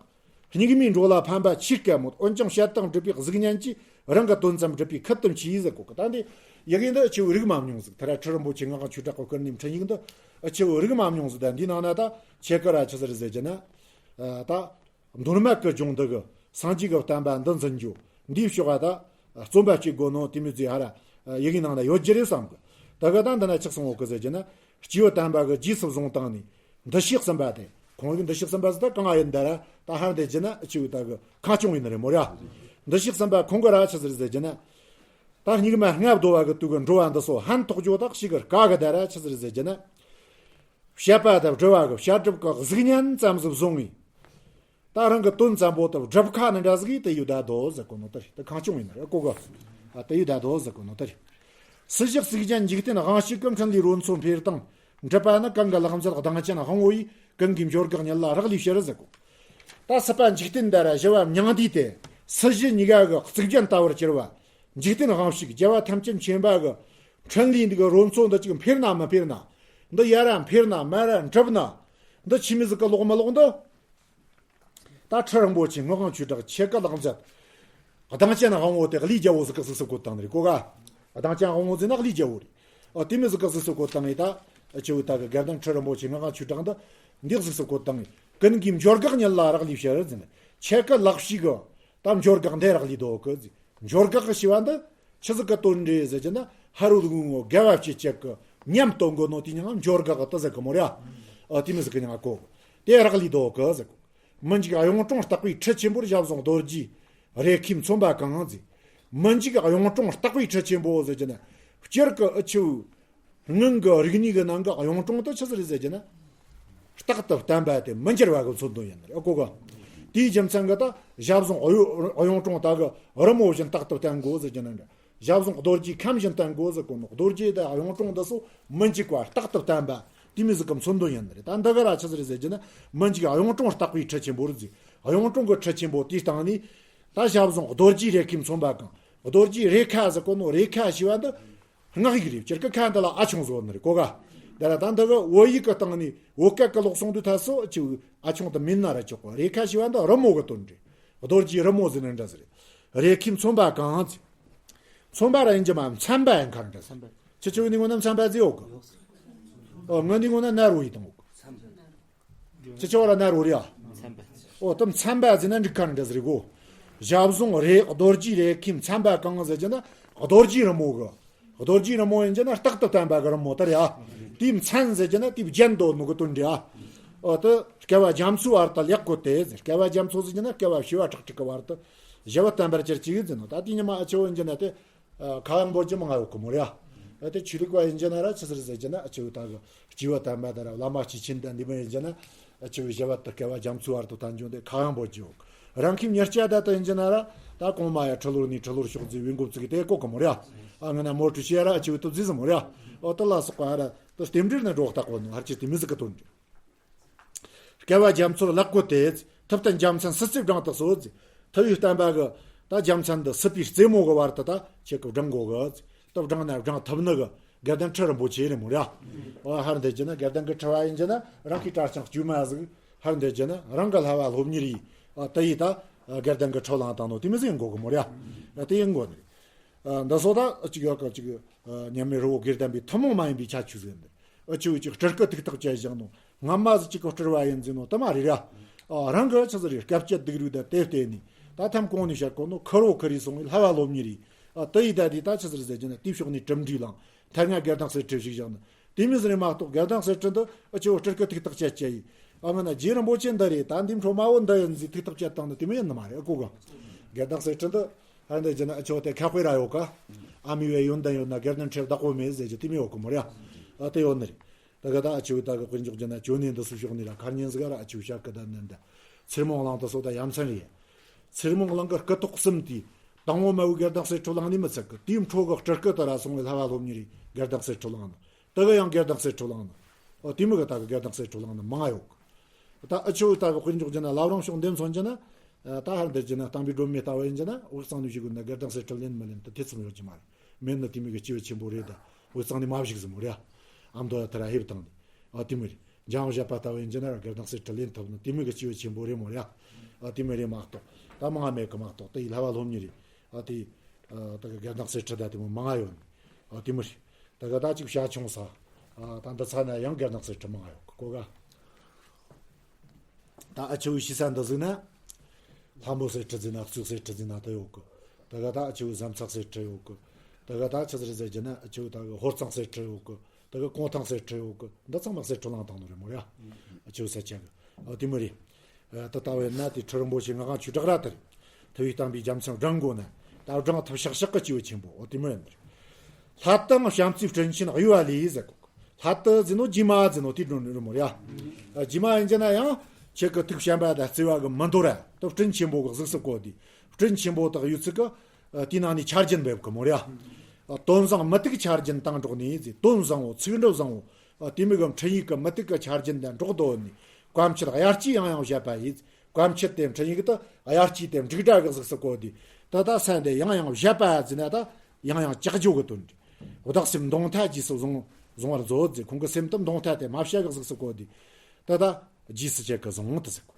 སྙིགས་མའི་འགྲོ་ལ་ཕན་པ་ཆེས་དཀའ་མོད། འོན་ཀྱང་བཤད་དང་སྒྲུབ་པའི་གཟུགས་བརྙན་གྱིས། རང་གི་དོན་ཙམ་སྒྲུབ་པའི་ཁུར་དུ་མཆིས་ཟེར་གོ་གི། ད་འདི་ཡི་གེ་འདི་ཨ་ཆེ་བོ་རིག་མ་མྱོང་ཟིག། ད་ར་ཁྲི་རིན་པོ་ཆེ་སྔགས་ཆོས་གྲགས་ཀྱི་སྐུ་ནི་འཕྲིན་ཡིག་འདི་ཨ་ཆེ་བོ་རིག་མ་མྱོང་ཟིག། ད་འདི་ནང་ན་ད་ཁྱེད་ཀ་ར་ཆི་ཟིག་རེད་ཟེར་རྒྱུ་ན། ད་མདོ་སྨད་ཀྱི་ལྗོངས་འདི་གི་སངས་རྒྱས་ཀྱི་བསྟན་པ་འདི་འཛིན་རྒྱུ་འདིའི་ཕྱོགས་ལ་ད་བརྩོན་པ་བསྐྱེད་དགོས་ནོ་དེ་མོ་ཟིག་ཧ་ར་ཡི་གེ་ནང་ན་ཡོད་རྒྱུ་རེད་བསམ་གི། ད་ག་ད་འདི་ན་ཆི་གསུང་ཡོད་གི་ཟེར་རྒྱུ་ན། སྐྱེས་བུ་དམ་པ་གི་རྗེས་སུ་བཟུང་བཏང་ནས། འདུ་ཤེས་གསུམ་པ་དེ། ཁོང་གི་འདུ་ཤེས་གསུམ་པ་ཟེར་ད་གང་ཡིན་ད་ར་ད་ཧར་འདི་རྒྱུ་ན་ཨ་ཆེ་བོ་ད་གི་ཁ་སྐྱོང་ཡིན་ནི་རེད་མོ་ར། འདུ་ཤེས་གསུམ་པ་ཁོང་གི་ར་ཆི་ཟིག་རེད་ཟེར་རྒྱུ་ན། ད་སྙིགས་མ་ལྔ་བདོ་བ་གི་དུས་ཀྱི་འགྲོ་བ་འདི་ཚོ་ཕན་ཐོགས་རྒྱུ་དག་ཞིག་གི་དཀའ་གི་ད་ར་ཆི་ཟིག་རེད་ཟེར་རྒྱུ་ན། བཤད་པ་དང་སྒྲུབ་པ་གི་བཤད་སྒྲུབ་ཀྱི་གཟུགས་བརྙན་ཙམ་ཟིག་བཟུང་ངས། ད་རང་གི་དོན་ཙམ་པོ་དེ་སྒྲུབ་ཁ་ནི་འདྲ་ཟིག་དེ་ཡོད་ད་དོ་ཟེར་གོ་ནོ་དེ་རེད། དེ་ཁ་སྐྱོང་ཡིན་ན་རེད་གོ་གི། ཨ་དེ་ཡོད་ད་དོ་ཟེར་གོ་ནོ་དེ་རེད། སྲིད་ཞི་གཟུགས་ཅན་འཇིག་རྟེན་དབང་ཕྱུག་གི། འཕྲིན་ལས་རོལ་མཚོ་འཕེལ་དང་འགྲུབ་པ་ནི། གང་གི་ལག་མཛད་གདངས་ཅན་དབང་བོ་ཡིས། ཀུན་གྱི་འབྱོར་འགག་ཉིད་ལ་རག་ལས་ཕྱིར་ཟེར་གོ། ད་སྲིད་པ་འཇིག་རྟེན་འདི་ར་ཞི་བ་མྱང་འདས་ཏེ། སྲིད་ཞི་གཉིས་ཀ་གི་གཙུག་རྒྱན་ལྟ་བུར་གྱུར་པ། འཇིག་རྟེན་དབང་ཕྱུག་རྒྱལ་བ་ཐམས་ཅད་མཁྱེན་པ་གི་འཕྲིན་ལས་འདི་གི་རོལ་མཚོ་འདི་ཅིག་འཕེལ་ན་མི་འཕེལ་ན། འདི་ཡར་ར་འཕེལ་ན་མར་ར་འགྲུབ་ན། འདི་ཆི་མོ་ཟིག་གི་ལོག་མི་ལོག་འདི། ད་ཁྲི་རིན་པོ་ཆེ་སྔགས་དབང་ཆོས་གྲགས་ཁྱེད་ཀྱི་ལག་མཛད། གདངས་ཅན་དབང་བོ་དེ་གླུ་རྒྱལ་པོ་ཟིག་གིས་གཟིགས་སུ་བཀོད་བཏང་ནི་རེད་གོ་ག། གདངས་ཅན་དབང་བོ་ཟེར་ན་གླུ་རྒྱལ་པོ་རེད། ཨ་དེ་མོ་ཟིག་གིས་གཟིགས་སུ་བཀོད་བཏང་ངས་ད། ཨ་ཆེ་བོ་ད་གི་དགའ་ལྡན་ཁྲི་རིན་པོ་ཆེ་སྔགས་དབང་ཆོས་གྲགས་འདི་འདི་གཟིགས་སུ་བཀོད་བཏང་ངས། ཀུན་གྱི་འབྱོར་འགག་ཉིད་ལ་རག་ལས་ཕྱིར་ཟེར་ནས། ཁྱེད་ཀྱི་ལག་ཕྱིས་གི་ད་འབྱོར་འགག་འདི་རག་ལས་འདུག་གི་ཟེར། འབྱོར་འགག་གི་ཞེས་པ་འདི་ཆི་ཟིག་གི་དོན་རེད་ཟེར་གྱི་ན། ཧ་རུ་ལུག་ངོ་དགའ་བ་སྐྱེད་བྱེད་ཀྱི་ཉམས་སྟོན་དགོས་ནོ་དེ་ཉང་འབྱོར་འགག་གི་དེ་ཟེར་གི་མོ་ར། ཨ་དེ་མོ་ཟིག་གི་ཉང་གོ། དེ་རག་ལས་འདུག་གི་ཟེར་གོ། མི་འཇིགས་གཡུང་དྲུང་རྟག་པའི་ཁྲི་ཆེན་པོར། ཞབས་ཟུང་རྡོ་རྗེའི་རེ་ཁེ་མཚོན་པ་གང་ཟེར། མི་འཇིགས་གཡུང་དྲུང་རྟག་པའི་ཁྲི་ཆེན་པོ་ཟེར་གྱི་ན། སྤྱིར་གི་ཨ་ཆེ་བོ། སྔོན་གྱི་རིག་གནས་ཀྱི་ནང་གི་གཡུང་དྲུང་དེ་ཆི་ཟིག་རེད་ཟེར་གྱི་ན། རྟག་ཏུ་བརྟན་པ་དེ་མི་འགྱུར་བ་གི་མཚོན་དོན་ཡིན་ནི་རེད། ཨ་གོ་ག་དེའི་རྒྱུ་མཚན་གྱིས་ད་ཞབས་ཟུང་གཡུང་དྲུང་དག་གི་རི་མོ་བཞིན་རྟག་ཏུ་བརྟན་དགོས་ཟེར་གྱི་ནི་འདྲ། ཞབས་ཟུང་རྡོ་རྗེའི་ཁམས་བཞིན་བརྟན་དགོས་ཟེར་གོ་ནོ། རྡོ་རྗེ་དང་གཡུང་དྲུང་འདི་ཚོ་མི་འཇིག་པ་རྟག་ཏུ་བརྟན་པ་དེ་མོ་ཟིག་གི་མཚོན་དོན་ཡིན་ནི་རེད། ད་འདི་ག་ར་ཆི་ཟིག་རེད་ཟེར་གྱི་ན། མི་འཇིག་གཡུང་དྲུང་རྟག་པའི་ཁྲི་ཆེན་པོ་རེད་ཟེར། གཡུང་དྲུང་གི་ཁྲི་ཆེན་པོ་དེའི་སྟེང་ནས་ད་ཞབས་ཟུང་རྡོ་རྗེའི་རེ་ཁའི་མཚོན་པ་གང་། རྡོ་རྗེའི་རེ་ཁ་ཟེར་གོ་ནོ། རེ་ཁ་ཞེས་པ་འདི་སྔགས་ཡིག་རེད། སྤྱིར་གི་ཁ་འདི་ལ་ཨ་ཆུང་ཟེར་ནི་རེད། གོ་ག་དེ་ལ་ད་འདི་གི་བོད་ཡིག་གི་སྟེང་ནས་བོད་སྐད་གི་ཀློག་སོང་དུས་ཐ་སོ་ཅིག་ཨ་ཆུང་དུ་མིན་ན་ར་ཆོག་གོ། རེ་ཁ་ཞེས་པ་འདི་རི་མོ་གི་དོན་རེད། རྡོ་རྗེའི་རི་མོ་ཟེར་ནི་འདྲ་ཟིག་རེད། རེ་ཁའི་མཚོན་པ་གང་ཟེར། མཚོན་པ་ར་ཡིན་གྱི་མ། མཚན་པ་ཡིན་ཁ་འདྲ་ཟིག་མཚན་པ། ཁྱེད་ཆོ་འདི་ངོ་ན་མཚན་པ་ཟེར་ཡོད་གི། ཨོ་ང་འདི་ངོ་ན་ན་རོ་ཡིན་དང་ཡོད་གི། ཁྱེད་ཆོ་ར་ན་རོ་རེད་ཨ། མཚན་པ། ཨོ་ད་མཚན་པ་ཟེར་ན་འགྲིག་ཁ་འདྲ་ཟིག་རེད་གོ། ཞབས་ཟུང་རེ་རྡོ་རྗེའི་རེ་ཁའི་མཚན་པ་གང་ཟེར་གྱི་ན། རྡོ་རྗེའི་རི་མོ་གི། རྡོ་རྗེའི་རི་མོ་ཡིན་གྱི་ན་རྟག་ཏུ་བརྟན་པ་གི་རི་མོ་དེ་རེད་ཨ། དེའི་མཚན་ཟེར་གྱི་ན་དེའི་རྒྱན་དོ་ནོ་གི་དོན་རེད་ཨ། ཨོ་ད་བསྐལ་པ་རྒྱ་མཚོའི་བར་དུ་ལེགས་བཀོད་དེ་ཟེར། བསྐལ་པ་རྒྱ་མཚོ་ཟེར་གྱི་ན་བསྐལ་པ་བྱེ་བ་ཁྲག་ཁྲིག་གི་བར་དུ་ཞི་བ་བརྟན་པར་གྱུར་ཅིག་ཟེར་ནོ། ད་དེ་ཉི་མ་ཨ་ཆེ་བོ་ཡིན་གྱི་ན་དེ། ཨ་ཁ་གཡང་འབོད་རྒྱུ་མང་ང་ཡོད་གི་མོ་རེད་ཨ། ཨ་དེ་ཆོས་ལུགས་པ་ཡིན་གྱི་ན་ར་ཆི་ཟེར་ཟེར་གྱི་ན། ཨ་ཆེ་བོ་ད་གི་སྐྱེས་བུ་དམ་པ་དང་ར་བླ་མ་སྐྱེས་ཆེན་དང་འདི་མོ་ཡིན་གྱི་ན། ཨ་ཆེ་བོ་ཞི་བ་དང་བསྐལ་པ་རྒྱ་མཚོའི་བར་དུ་བརྟན་རྒྱུ་འདི་ཁ་གཡང་འབོད་རྒྱུ་ཡོད་གི། རང་ཁའི་མྱི་སྐྱ་ད་ད་ཡིན་གྱི་ན་ར། ད་གོང་མ་ཡ་ཁྲི་ལོར་ནས་ཁྲི་ལོར་ཤོག་ཟེར་བའི་འགོ་བཙུགས་དེ་གོ་གི་མོ་རེད་ཨ། ཨ་ང་ན་མོ་ཁྲུ་ཤེ་ར་ཨ་ཆེ་བོ་ཏུ་ཟེར་ཟེར་མོ་རེད་ཨ། ཨོ་དེ་ལ་སོགས་པ་ར་ཏུ་རྟེན་འབྲེལ་ནི་སྒྲོག་བཏགས་གོ་ནོ། ཧར་ཆེ་དེ་མི་ཟིག་གི་དོན་རེད། བསྐལ་པ་རྒྱ་མཚོར་ལེགས་བཀོད་དེ། ཐུབ་བསྟན་རྒྱལ་མཚན་སྲིད་རྩེར་བསྒྲེངས་དུ་གསོལ། ཐུབ་པའི་བསྟན་པ་གི་ད་རྒྱལ་མཚན་འདི་སྲིད་པའི་རྩེ་མོ་གི་བར་དུ་ད་ཁྱེད་ཀྱིས་བསྒྲེངས་དགོས་གི། ད་བསྒྲེངས་ན་བསྒྲེངས་ཐུབ་ནི་གི་དགེ་ལྡན་ཁྲི་རིན་པོ་ཆེ་རེད་མོ་ར། ཨ་ཧར་འདི་གྱི་ན་དགེ་ལྡན་གྱི་ཁྲི་བ་ཡིན་གྱི་ན་རང་གི་གྲྭ་རྐྱང་དཀྱུས་མ་ཟིག་ཧར་འདི་གྱི་ན་རང་གི་བསླབ་པ་སློབ་གཉེར་ཡིས། ཨ་དེ་ཡིས་ད་དགེ་ལྡན་གྱི་ཁྲི་བླངས་བཏང་ནོ་དེ་མོ་ཟིག་ཡིན་དགོས་གི་མོ་ར། ཨ་དེ་ཡིན་དགོས་ནི། ཨ་འདི་སོ་ད་ཅིག་ཡོད་གི་ཅིག་ཨ་མཉམ་མེད་རི་བོ་དགེ་ལྡན་པའི་ཐུན་མོང་མ་ཡིན་པའི་ཁྱད་ཆོས་ཟེར་འདི། ཨ་ཆེ་བོ་ཅིག་སྤྲུལ་སྐུ་ཐུགས་ཐག་བཅད་བཞག་ནོ། སྔ་མ་ཟིག་ཅིག་གི་སྤྲུལ་བ་ཡིན་ཟེར་ནོ་དེ་མ་རེད་ར། ཨ་རང་གི་ཆི་ཟིག་རེད། སྐབས་བཅད་སྡིགས་རུས་དང་དེ་བརྟེན་ནས་ད་ཐམ་གོང་ནས་བཤད་གོ་ནོ་ཁུར་བོ་ཁུར་རེ་སོང་བའི་བསླབ་པ་སློབ་གཉེར་རེད། ཨ་དེ་ཡིས་ད་དེ་ད་ཆི་ཟིག་རེད་ཟེར་གྱི་ན་དེའི་ཕྱོགས་ནས་གྲུབ་འབྲས་བླངས། ཐ་སྙད་དགེ་ལྡན་གསེར་ཁྲི་ཞིག་བཞག་ནོ། དེ་མོ་ཟིག་རེད་མ་གཏོགས་དགེ་ལྡན་གསེར་ཁྲི་འདི་ཨ་ཆེ་བོ་སྤྲུལ་སྐུ་ཐུགས་ཐག་བཅད་བཅད་ཡིས། ཨ་ང་ན་རྗེ་རིན་པོ་ཆེ་འདི་རེད། ད་འདི་ཁྲོ་མ་བོ་འདི་ཡིན་ཟེར་ཐུགས་ཐག་བཅད་བཏང་ནི་དེ་མོ་ཡིན་ནི་མ་རེད། ཨ་གོ་ག་དགེ་ལྡན་གསེར་ཁྲི་འདི། ཧར་འདི་གྱི་ན་ཨ་ཆོ་དེ་ཁ་དཔེ་ར་ཡོད་ཀ་ཨ་མི་བའི་ཡོན་ཏན་ཡོད་ན་དགེ་ལྡན་ཁྲི་བདག་པོ་མེད་ཟེར་གྱི་དེ་མོ་ཡོད་གི་མོ་ར། ཨ་དེ་ཡོད་ནི་རེད། ད་ག་ད་ཨ་ཆོ་ད་གི་དཔེར་འཇོག་གྱི་ན་ཅོ་ནེ་འདི་སུ་ཕྱོགས་ནི་ར་མཁར་ཉིན་ཟིག་ར་ཨ་ཆོ་བཤད་གི་ད་ནི་འདི། ཚེར་མོ་གླང་དུ་སོ་ད་ཡ་མཚན་རེད། ཚེར་མོ་གླང་གི་སྐུ་ཐོག་གསུམ་དེ། དང་པོ་མ་བུ་དགེ་ལྡན་གསེར་ཁྲི་བླངས་ནི་མི་ཚད་གི། དེའི་འཕྲོ་གི་སྤྲུལ་སྐུ་དུ་ར་སོང་བའི་བསླབ་པ་སློབ་གཉེར་རེད། དགེ་ལྡན་གསེར་ཁྲི་བླངས་ནི། དེ་གི་ཡང་དགེ་ལྡན་གསེར་ཁྲི་བླངས་ནི། ཨོ་དེ་མོ་གི་ད་གི་དགེ་ལྡན་གསེར་ཁྲི་བླངས་ནི་མང་ང་ཡོད་གི། ད་ཨ་ཆོ་ད་གི་དཔེར་འཇོག་གྱི་ན་བླ་བྲང་ཕྱོགས་འདི་མཚོན་གྱི་ན། ད་ཧར་འདིར་གྱི་ན་གཏམ་དཔེ་སྒྲོན་མེ་ལྟ་བུ་ཡིན་གྱི་ན་དབུས་གཙང་ནས་བཞུགས་དགོས་ན་དགེ་ལྡན་གསེར་ཁྲི་ལེན་མི་ལེན་དེ་ཐེ་ཚོམ་ཡོད་ཀྱི་མ་རེད། མེད་ན་དེ་མོ་གི་སྐྱེས་བུ་ཆེན་པོ་རེད། ད་དབུས་གཙང་ནས་མ་བཞུགས་ཟིག་མོ་རེད། ཨ་མདོ་ཡ་ཐ་ར་ཧེབ་བཏང་ནས། ཨ་དེ་མོ་རེད། འཇམ་དབྱངས་བཞད་པ་ལྟ་བུ་ཡིན་གྱི་ན་ར་དགེ་ལྡན་གསེར་ཁྲི་ལེན་ཐུབ་ནི་དེ་མོ་གི་སྐྱེས་བུ་ཆེན་པོ་རེད་མོ་རེད། ཨ་དེ་མོ་རེད་མ་གཏོགས་ད་མང་ང་མེད་གི་མ་གཏོགས་དེ་ཡི་བསླབ་པ་སློབ་གཉེར་རེད། ཨ་དེ། ཨ་ད་གི་དགེ་ལྡན་གསེར་ཁྲི་ད་དེ་མོ་མང་ང་ཡོད་ནི། ཨ་དེ་མོ་རེད། ད་གི་ད་ཅིག་བྱ་ཆུང་ས། ཨ་ད་འདི་ཚ་ན་ཡང་དགེ་ལྡན་གསེར་ཁྲི་མང་ང་ཡོད་གི་གོ་ག་ད་ཨ་ཆེ་བོ་ཤི་ས་འདི་ཟིག་ན། ལྷ་མོ་གསེར་ཁྲི་ཟིག་ན་གཙུག་གསེར་ཁྲི་ཟིག་ན་དེ་ཡོད་གི། ད་གི་ད་ཨ་ཆེ་བོ་ཟམ་ཚག་གསེར་ཁྲི་ཡོད་གི། ད་གི་ད་ཆི་ཟིག་རེད་ཟེར་གྱི་ན་ཨ་ཆེ་བོ་ད་གི་ཧོར་གཙང་གསེར་ཁྲི་ཡོད་གི། ད་གི་གུང་ཐང་གསེར་ཁྲི་ཡོད་གི། འདི་ཚང་མ་གསེར་ཁྲི་བླངས་བཏང་ནོ་རེད་མོ་ར། ཨ་ཆེ་བོ་ས་ཆ་གི། ཨ་དེ་མོ་རེད། ཨ་ད་ལྟ་བས་ན་དེ་ཁྲི་རིན་པོ་ཆེ་ང་གང་ཆོས་གྲགས་ར་དེ་རེད། ཐུབ་པའི་བསྟན་པའི་རྒྱལ་མཚན་བསྒྲེངས་དགོས་ན། ད་བསྒྲེངས་ཐུབ་ཤག་ཤག་གི་སྐྱེས་བུ་ཆེན་པོ་ཨོ་དེ་མོ་ཡིན་ནི་རེད། ལྷ་དང་བྱམས་བརྩེའི་སྤྲིན་ཆེན་གཡོ་བ་ལས་ཟེར་གོ། ལྷ་དེ་ཟེར་ནོ་རྗེས་མ་ཟེར་ནོ་དེ་སྒྲོན་རི་མོ་རེད། ཨ་རྗེས་མ་ཡིན་གྱི་ན་ཡང་ཁྱེད་ཀྱི་ཐུགས་བྱམས་པ་དང་བརྩེ་བ་གི་མི་འདོར་ར་དེ་སྤྲིན་ཆེན་པོ་གི་གཟུགས་སུ་བཀོད་དེ། སྤྲིན་ཆེན་པོ་དག་ཡོད་ཚིག་གི། ཨ་དེའི་ནང་ནས་ཆར་རྒྱུན་འབེབས་གི་མོ་རེད། ཨ་དོན་བཟང་མུ་ཏིག་ཆར་རྒྱུན་དང་འགྲོགས་ནས་ཟེར། དོན་བཟང་བོ་ཚིག་འབྲུ་བཟང་བོ། ཨ་དེ་མོ་གི་འཕྲིན་ཡིག་གི་མུ་ཏིག་གི་ཆར་རྒྱུན་དང་འགྲོགས་དོ་ནས། བཀའ་མཆིད་དབྱར་སྐྱེས་ཡང་ཡང་བཞད་པ་ཡིས། བཀའ་མཆིད་དེ་འཕྲིན་ཡིག་དེ་དབྱར་སྐྱེས་དེ་འབྲུག་སྒྲ་གི་གཟུགས་སུ་བཀོད་དེ། ད་ལྟ་ས་འདི་ཡང་ཡང་བཞད་པ་ཟེར་ན་ད་ཡང་ཡང་ལྕགས་ཀྱོག་གི་དོན་རེད། བདག་སེམས་མདུང་ཐ་རྗེས་སུ་བཟུང་བཟུང་བར་མཛོད་ཟེར། ཁོང་གི་སེམས་དེ་མདུང་ཐ་དེ་རྨ་བྱ་གི་གཟུགས་སུ་བཀོད་དེ། ད་ལྟ་རྗེས་སུ་ཁྱེད་ཀྱིས་བཟུང་དུ་ཟེར་གོ།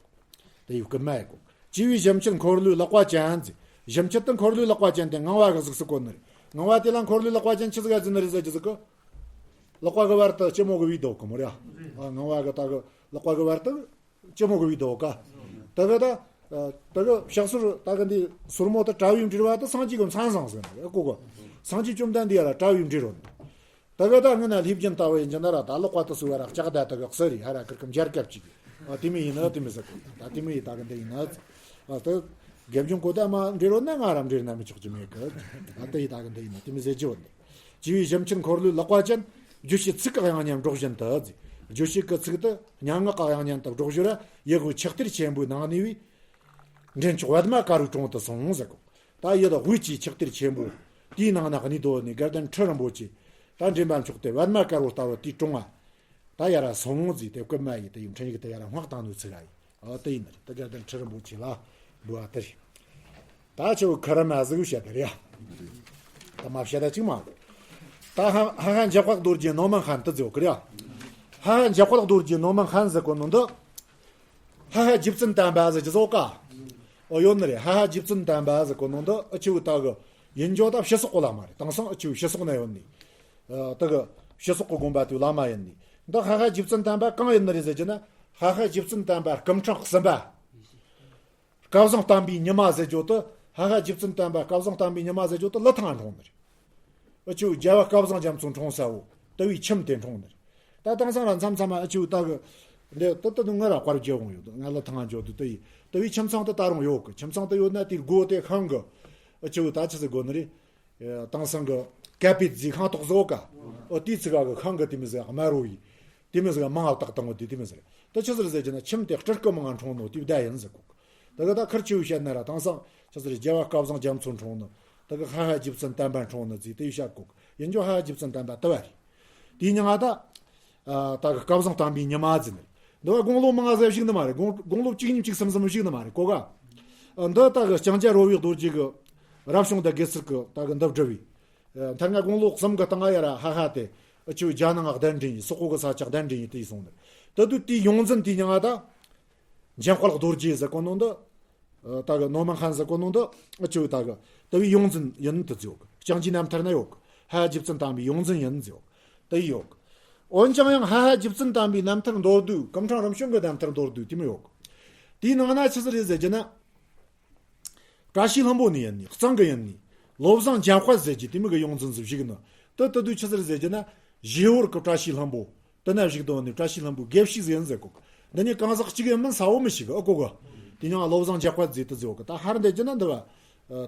དེ་ཡི་སྐུལ་མ་ཡི་གོ། སྐྱེས་བུའི་གཞིས་ཆགས་འཁོར་ལོའི་ལག་པ་ཅན་ཟེར། གཞིས་ཆགས་དེ་འཁོར་ལོའི་ལག་པ་ཅན་དེ་ངང་བ་གི་གཟུགས་སུ་བཀོད་ནི་རེད། ངང་བ་དེ་ལ་འཁོར་ལོའི་ལག་པ་ཅན་ཆི་ཟིག་ག་ཟེར་ནི་རེད་ཟེར་གྱི་ཟིག་གི། ལག་པ་གི་བར་དུ་སྐྱི་མོ་གི་བུད་དོ་གི་མོ་རེད། ཨ་ངང་བ་གི་ད་གི་ལག་པ་གི་བར་དུ། སྐྱི་མོ་གི་བུད་དོ་ག་ད་གི་ད། ད་གི་ཕྱག་ཟུར་ད་གི་འདི་ཟུར་མོ་ད་དྲ་བའི་འབྲེལ་བ་ད་སངས་རྒྱས་ཀྱི་མཚན་བཟང་ཟེར་ནི་ཨ་གོ་གོ། སངས་རྒྱས་བཅོམ་ལྡན་འདས་ལ་དྲ་བའི་འབྲེལ་རོ། ད་གི་ད་ངི་ན་ལྷས་བྱིན་ལྟ་བུ་ཡིན་གྱི་ན་ར་ད་ལོག་པ་ད་སུ་བ་ར་ལྕགས་ད་ད་གི་གསེར་རི་ཧ་ར་ཁིར་ཀི་མཇལ་སྐབས་ཅིག་ཨ་དེ་མི་ཡིན་ན་དེ་མི་ཟེར་གོ། ད་དེ་མི་ཡིན་ད་གི་འདི་ཡིན་ན། ཨ་ད་དགེ་སྦྱོང་གོ་ད་མ་འབྲེལ་རོ་ན་ང་ར་འབྲེལ་ན་མི་ཆོག་ཅི་མེད་གི། ཨ་དེ་ཡིན་ད་གི་འདི་ཡིན་ན་དེ་མི་ཟེར་གྱི་བོ་འདི། སྐྱེས་བུའི་གཞིས་ཆགས་འཁོར་ལོའི་ལག་པ་ཅན། རྒྱུད་ཀྱི་ཚིག་གི་དབྱངས་སྙན་སྒྲོག་བཞིན་དུ། བརྗོད་བྱེད་ཀྱི་ཚིག་དེ་སྙན་ངག་གི་དབྱངས་སྙན་དུ་སྒྲོག་ཞོར། ཡུལ་དབུས་ཆུ་གཏེར་ཆེན་པོའི་ནང་ནས་བའི་འདྲེན་མཆོག་པདྨ་དཀར་པོའི་དྲུང་དུ་སོང་ཟེར་གོ། ད་ཡུལ་དབུས་ཀྱི་ཆུ་གཏེར་ཆེན་པོ་དེའི་ནང་ན་གནས་སྡོད་ནས་དགའ་ལྡན་ཁྲི་རིན་པོ་ཆེ་ད་འདྲེན་པ་མཆོག་དེ་པདྨ་དཀར་པོ་ལྟ་བུ་དེའི་དྲུང་ང་ད་ཡར་སོང་ཟིག་དེ་བཀོད་མ་ཡིན་དེ་ཡིན་འཕྲིན་ཡིག་དེ་ཡར་སྔགས་བཏང་ནོ་ཚིག་ཨ་ཡིན། ཨོ་དེ་ཡིན་ནི་རེད། དེ་དགའ་ལྡན་ཁྲི་རིན་པོ་ཆེ་ལ་འབུལ་བ་དེ་རེད། ད་ཁྱོད་ཁ་ར་མ་ཟིག་བཤད་དེ་རེད་ཡ། ད་མ་བཤད་ད་ཅིག་མ། ད་ཧ་ཧ་ཧ་འཇམ་དཔལ་རྡོ་རྗེ་ནོར་མང་ཁན་དུ་ཛོ་ཀི་རེད་ཡ། ཧ་ཧ་འཇམ་དཔལ་རྡོ་རྗེ་ནོར་མང་ཁན་ཟེར་གོ་ནོ་འདི། ཧ་ཧ་རྗེ་བཙུན་དམ་པ་ཟེར་གི་ཟོ་ཀ། ཨོ་ཡོད་ནི་རེད། ཧ་ཧ་རྗེ་བཙུན་དམ་པ་ཟེར་གོ་ནོ་འདི་ཨ་ཆེ་བོ་ད་གི་ཡིན་འཇོག་ད་ཕྱི་སོག་གི་བླ་མ་རེད། དེང་སང་ཨ་ཆེ་བོ་ཕྱི་སོག་ན་ཡོད་ནི། ཨ་ད་གི་ཕྱི་སོག་གི་དགོན་པ་དེའི་བླ་མ་ཡིན་ནི། འདི་ཧ་ཧ་རྗེ་བཙུན་དམ་པ་གང་ཡིན་ནི་རེད་ཟེར་གི་ན། ཧ་ཧ་རྗེ་བཙུན་དམ་པ་སྐུ་ཕྲེང་གསུམ་པ། སྐལ་བཟང་བསྟན་པའི་ཉི་མ་ཟེར་རྒྱུ་དེ། ཧ་ཧ་རྗེ་བཙུན་དམ་པ་སྐལ་བཟང་བསྟན་པའི་ཉི་མ་ཟེར་རྒྱུ་དེ་ལི་ཐང་འཁྲུངས་ནི་རེད། ཨ་ཆེ་བོ་རྒྱལ་བ་སྐལ་བཟང་རྒྱ་མཚོ་འཁྲུངས་ས་བོ་དེ་བའི་ཁྱིམ་དེ་འཁྲུངས་ནི་རེད། ད་དེང་སང་ར་མཚམས་མཚམས་ཨ་ཆེ་བོ་ད་གི་འདི་ད་ད་ང་ར་དཔར་བརྗེ་འོང་ཡོད། ང་ལི་ཐང་འཇོག་དུས་དེ་ཡི་དེ་བའི་ཁྱིམ་ཚང་དེ་ད་རུང་ཡོད་གི། ཁྱིམ་ཚང་དེ་ཡོད་ན་དེའི་སྒོ་དེ་ཤང་གི་ཨ་ཆེ་བོ་ད་ཆི་ཟེར་དགོ་ནི་རེད། དེང་སང་གི་ཀ་པེད་ཟིག་ཤང་ཐོག་ཟོ་ཀ། ཨོ་དེའི་ཚིག་ག་གི་ཤང་གི་དེ་མི་ཟེར་དམར་རོ་ཡི། དེ་མི་ཟེར་མང་ཨ་བཏགས་བཏང་བ་དེ་དེ་མི་ཟེར། ད་ཆི་ཟེར་ཟེར་གྱི་ན་ཁྱིམ་དེ་སྤྲུལ་སྐུ་མང་ང་འཁྲུངས་ནོ་དེ་བདག་ཡིན་ཟེར་གོ། ད་གི་ད་ཁུར་ཆེ་བོ་བཤད་ན་ར་དེང་སང་ཆི་ཟེར་རྒྱལ་བ་སྐལ་བཟང་རྒྱ་མཚོ་འཁྲུངས་ནོ། ད་གི་ཧ་ཧ་རྗེ་བཙུན་དམ་པ་འཁྲུངས་ནོ་ཟེར་དེ་བཤད་གོ། ཡིན་རྒྱུ་ཧ་ཧ་རྗེ་བཙུན་དམ་པ་དུ་བ་རེད། དེའི་མྱིང་ང་ད། ད་གི་སྐལ་བཟང་བསྟན་པའི་ཉི་མ་ཟེར་ནི། འདི་བ་དགུང་ལོ་མང་ཟེར་ཞིག་ནི་མ་རེད། དགུང་དགུང་ལོ་གཅིག་གཉིས་གཅིག་གསུམ་ཟིན་ཞིག་ནི་མ་རེད་གོ་ག། འདི་ད་གི་ལྕང་སྐྱ་རོལ་བའི་རྡོ་རྗེ་གི་རབ་བྱུང་དང་དགེ་ཚུལ་གི་ད་གི་འདི་བསྒྲུབས་པའི། མཐར་ང་དགུང་ལོ་གསུམ་གི་སྟེང་ང་ཡར་ཧ་ཧ་དེ་ཨ་ཆེ་བོ་རྒྱ་ནང་གདན་འདྲེན་ཡིན། སོག་པོ་གི་ས་ཆ་གདན་འདྲེན་ཡིན་དེ་ཡིན་སོང་ནི། ད་དུས་དེའི་ཡོངས་འཛིན་དེའི་མྱིང་ང་ད། འཇམ་དཔལ་རྡོ་རྗེ་ཟེར་གོ་ནོ་འདི། ད་གི་ནོར་མང་ཁན་ཟེར་གོ་ནོ་འདི་ཨ་ཆེ་བོ་ད་གི་དེ་བའི་ཡོངས་འཛིན་ཡིན་དུ་ཟེར་གི། ལྕང་སྐྱའི་རྣམ་ཐར་ན་ཡོད་གི། ཧ་ཧ་རྗེ་བཙུན་དམ་པའི་ཡོངས་འཛིན་ཡིན་ཟེར་གི། དེ་ཡོད་གི། འོན་ཀྱང་ཡང་ཧ་ཧ་རྗེ་བཙུན་དམ་པའི་རྣམ་ཐར་མདོར་བསྡུས། སྐུ་ཕྲེང་རིམ་བྱོན་གྱི་རྣམ་ཐར་མདོར་བསྡུས་དེ་མོ་ཡོད་གི། དེའི་ནང་ན་ཆི་ཟིག་རེད་ཟེར་གྱི་ན། བཀྲ་ཤིས་ལྷུན་པོ་ནས་ཡིན་ནི། གཙང་གི་ཡིན་ནི། བློ་བཟང་འཇམ་དཔལ་ཟེར་གྱི་དེ་མོ་གི་ཡོངས་འཛིན་ཟིག་བཞུགས་ནི། དེ་དེ་དུས་ཆི་ཟིག་རེད་ཟེར་གྱི་ན། བཞེས་སྒོར་གི་བཀྲ་ཤིས་ལྷུན་པོ། དེ་ན་བཞུགས་དོན་ནི་བཀྲ་ཤིས་ལྷུན་པོའི་དགེ་བཤེས་ཟིག་ཡིན་ཟེར་གོ། འདི་གཉིས་གང་ཟག་གཅིག་ཡིན་མིན་གསལ་བོ་མི་ཤེས་གི། ཨ་གོ་གི། དེ་ནང་བློ་བཟང་འཇམ་དཔལ་ཟེར་དེ་ཟེར་གོ་གི། ད་ཧར་འདི་གྱི་ན་འདི་བ།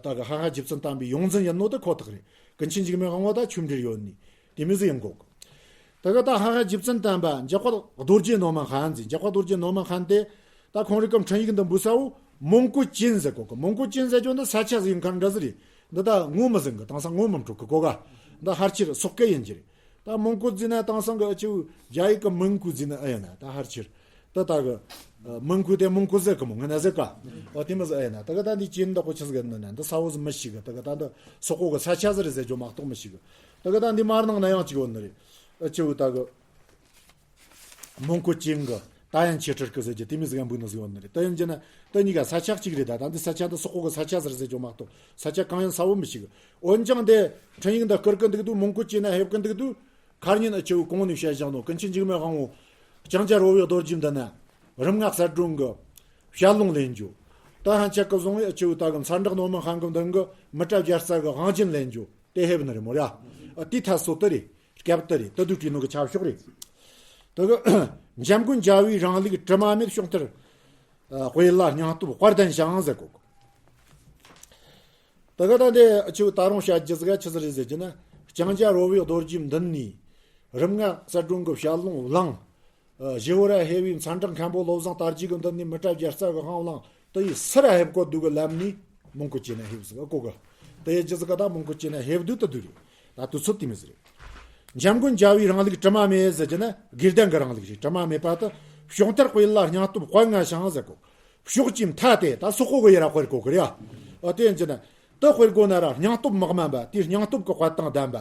ད་གི་ཧ་ཧ་རྗེ་བཙུན་དམ་པའི་ཡོངས་འཛིན་ཡིན་ནོ་དེ་ཁོ་ཐག་རེད། ཀུན་མཁྱེན་འཇིགས་མེད་དབང་པོ་ད་ཆོས་འབྲེལ་ཡོད་ནི། དེ་མོ་ཟིག་ཡིན་གོ་གི། དེ་གི་ད་ཧ་ཧ་རྗེ་བཙུན་དམ་པ་འཇམ་དཔལ་རྡོ་རྗེ་ནོར་མང་ཁན་ཟེར། འཇམ་དཔལ་རྡོ་རྗེ་ནོར་མང་ཁན་དེ། ད་ཁོང་རང་གི་འཕྲིན་ཡིག་འདི་འབུལ་ས་བོ། མོན་གོ་ཅན་ཟེར་གོ་གི། མོན་གོ་ཅན་ཟེར་རྒྱུ་འདི་ས་ཆ་ཟིག་ཡིན་ཁན་འདྲ་ཟིག་རེད། འདི་ད་ངོ་མི་ཟིན་གི། དེང་སང་ངོ་མི་འཕྲོད་གི་གོ་ག། འདི་ཕལ་ཆེར་སོག་སྐད་ཡིན་གྱི་རེད། ད་མོན་གོ་ཟེར་ན་དེང་སང་གི་ཨ་ཆེ་བོ་རྒྱ་ཡིག་གི་མིན་གོ་ཟེར་ན་ཨེ་ཡིན་ན། ད་ཕལ་ཆེར། ད་ད་གི། མིན་གོ་དེ་མོན་གོ་ཟེར་གི་མོ་ང་ན་ཟེར་ག། ཨོ་དེ་མོ་ཟིག་ཨེ་ཡིན་ན། ད་གི་ད་འདི་ཅན་འདི་གོ་ཆི་ཟིག་ཡིན་ན་འདི་གསལ་བོ་ཟིག་མི་ཤེས་གི། ད་གི་ད་འདི་སོག་པོ་གི་ས་ཆ་ཟིག་རེད་ཟེར་རྒྱུ་མ་གཏོགས་མི་ཤེས་གི། ད་གི་ད་འདི་མར་ནང་ན་ཡང་ཅིག་ཡོད་ནི་རེད། ཨ་ཆེ་བོ་ད་གི། མོན་གོ་ཅན་གི། ད་ཡན་ཆོས་ཁྲིར་སྐུ་ཟེར་གྱི་དེ་མོ་ཟིག་ཡང་འབུལ་ནི་ཟིག་ཡོད་ནི་རེད། དེ་ཡིན་གྱི་ན་དེ་གཉིས་ཀ་ས་ཆ་གཅིག་རེད། ད་ད་འདི་ས་ཆ་འདི་སོག་པོ་གི་ས་ཆ་ཟིག་རེད་ཟེར་རྒྱུ་མ་གཏོགས་ས་ཆ་གང་ཡིན་གསལ་བོ་མི་ཤེས་གི། འོན་ཀྱང་དེ་འཕྲིན་ཡིག་འདི་བསྐུར་གི་འདུག་དུས། མོན་གོ་ཅན་ན་ཕེབས་གི་འདུག་དུས། ཁ་ཉིན་ཨ་ཆེ་བོ་གོང་ནས་བཤད་བཞག་ནོ་ཀུན་མཁྱེན་འཇིགས་མེད་དབང་པོ། ལྕང་སྐྱ་རོལ་བའི་རྡོ་རྗེ་འདི་ན། རིམ་ལྔ་གསལ་སྒྲོན་གྱི་ཞལ་ལུང་ལེན་རྒྱུ། ད་ཧན་ཆད་གི་བཟུང་བའི་ཨ་ཆེ་བོ་ད་གི་མཚར་འབྲེག་ནོར་མང་ཁང་གི་མདུན་གྱི་མི་ཏྲ་བརྒྱ་རྩ་གི་དབང་ཆེན་ལེན་རྒྱུ་དེ་ཕེབས་ནི་རེད་མོ་ར། ཨ་དེ་ཐད་སོ་དེ་རེད། སྐབས་དེ་རེད། དེ་དུས་བྲིས་ནོ་གི་ཆབ་ཤོག་རེད། དེ་གི་འཇམ་མགོན་རྒྱལ་བའི་རིང་ལུགས་དྲི་མ་མེད། བྱུང་མཐར་དཔལ་ལ་སྙིང་སྟོབས་དཔལ་ལྡན་ཞིང་ཟེར་གོ། དེ་གི་ད་འདི་ཨ་ཆེ་བོ་ད་རུང་བཤད་རྒྱུ་ཟིག་ཆི་ཟིག་རེད་ཟེར་གྱི་ན། ལྕང་སྐྱ་རོལ་བའི་རྡོ་རྗེའི་མདུན་ནས། རིམ་ལྔ་གསལ་སྒྲོན་གྱི་ཞལ་ལུང་བླངས། ཨ་ཞི་བོ་ར་ཧེ་བའི་མཚར་འབྲེག་མཁན་པོ་བློ་བཟང་དར་རྒྱས་ཀྱི་མདུན་ནས་མི་ཏྲ་བརྒྱ་རྩ་གི་དབང་བླངས། དེ་ཡི་སི་ར་ཕེབས་གོ་དུས་གི་ལམ་ནས་མོན་གོ་ཅན་ན་ཕེབས་ཟིག་ཨ་གོ་གི། དེ་ཡི་རྒྱུ་ཟིག་ག་ད་མོན་གོ་ཅན་ན་ཕེབས་དུས་དེ་དུས་རེད། ད་དུས་ཚོད་དེ་མོ་ཟིག་རེད། འཇམ་མགོན་རྒྱལ་བའི་རིང་ལུགས་དྲི་མ་མེད་ཟེར་གྱི་ན་དགེ་ལྡན་གྱི་རིང་ལུགས་རེད། དྲི་མ་མེད་པ་དེ། བྱུང་མཐར་དཔལ་ལ་སྙིང་སྟོབས་དཔལ་མངའ་ཞིང་ཟེར་གོ། ཕྱོགས་ཀྱི་མཐའ་དེ་ད་སོག་པོ་གི་ཡ་ར་དཔེར་གོ་གི་རེད་ཨ། ཨ་དེ་ཡིན་གྱི་ན། དེ་དཔེར་གོ་ན་ར་སྙིང་སྟོབས་མི་དམན་པ་དེའི་སྙིང་སྟོབས་ཀྱི་དཔལ་དང་ལྡན་པ།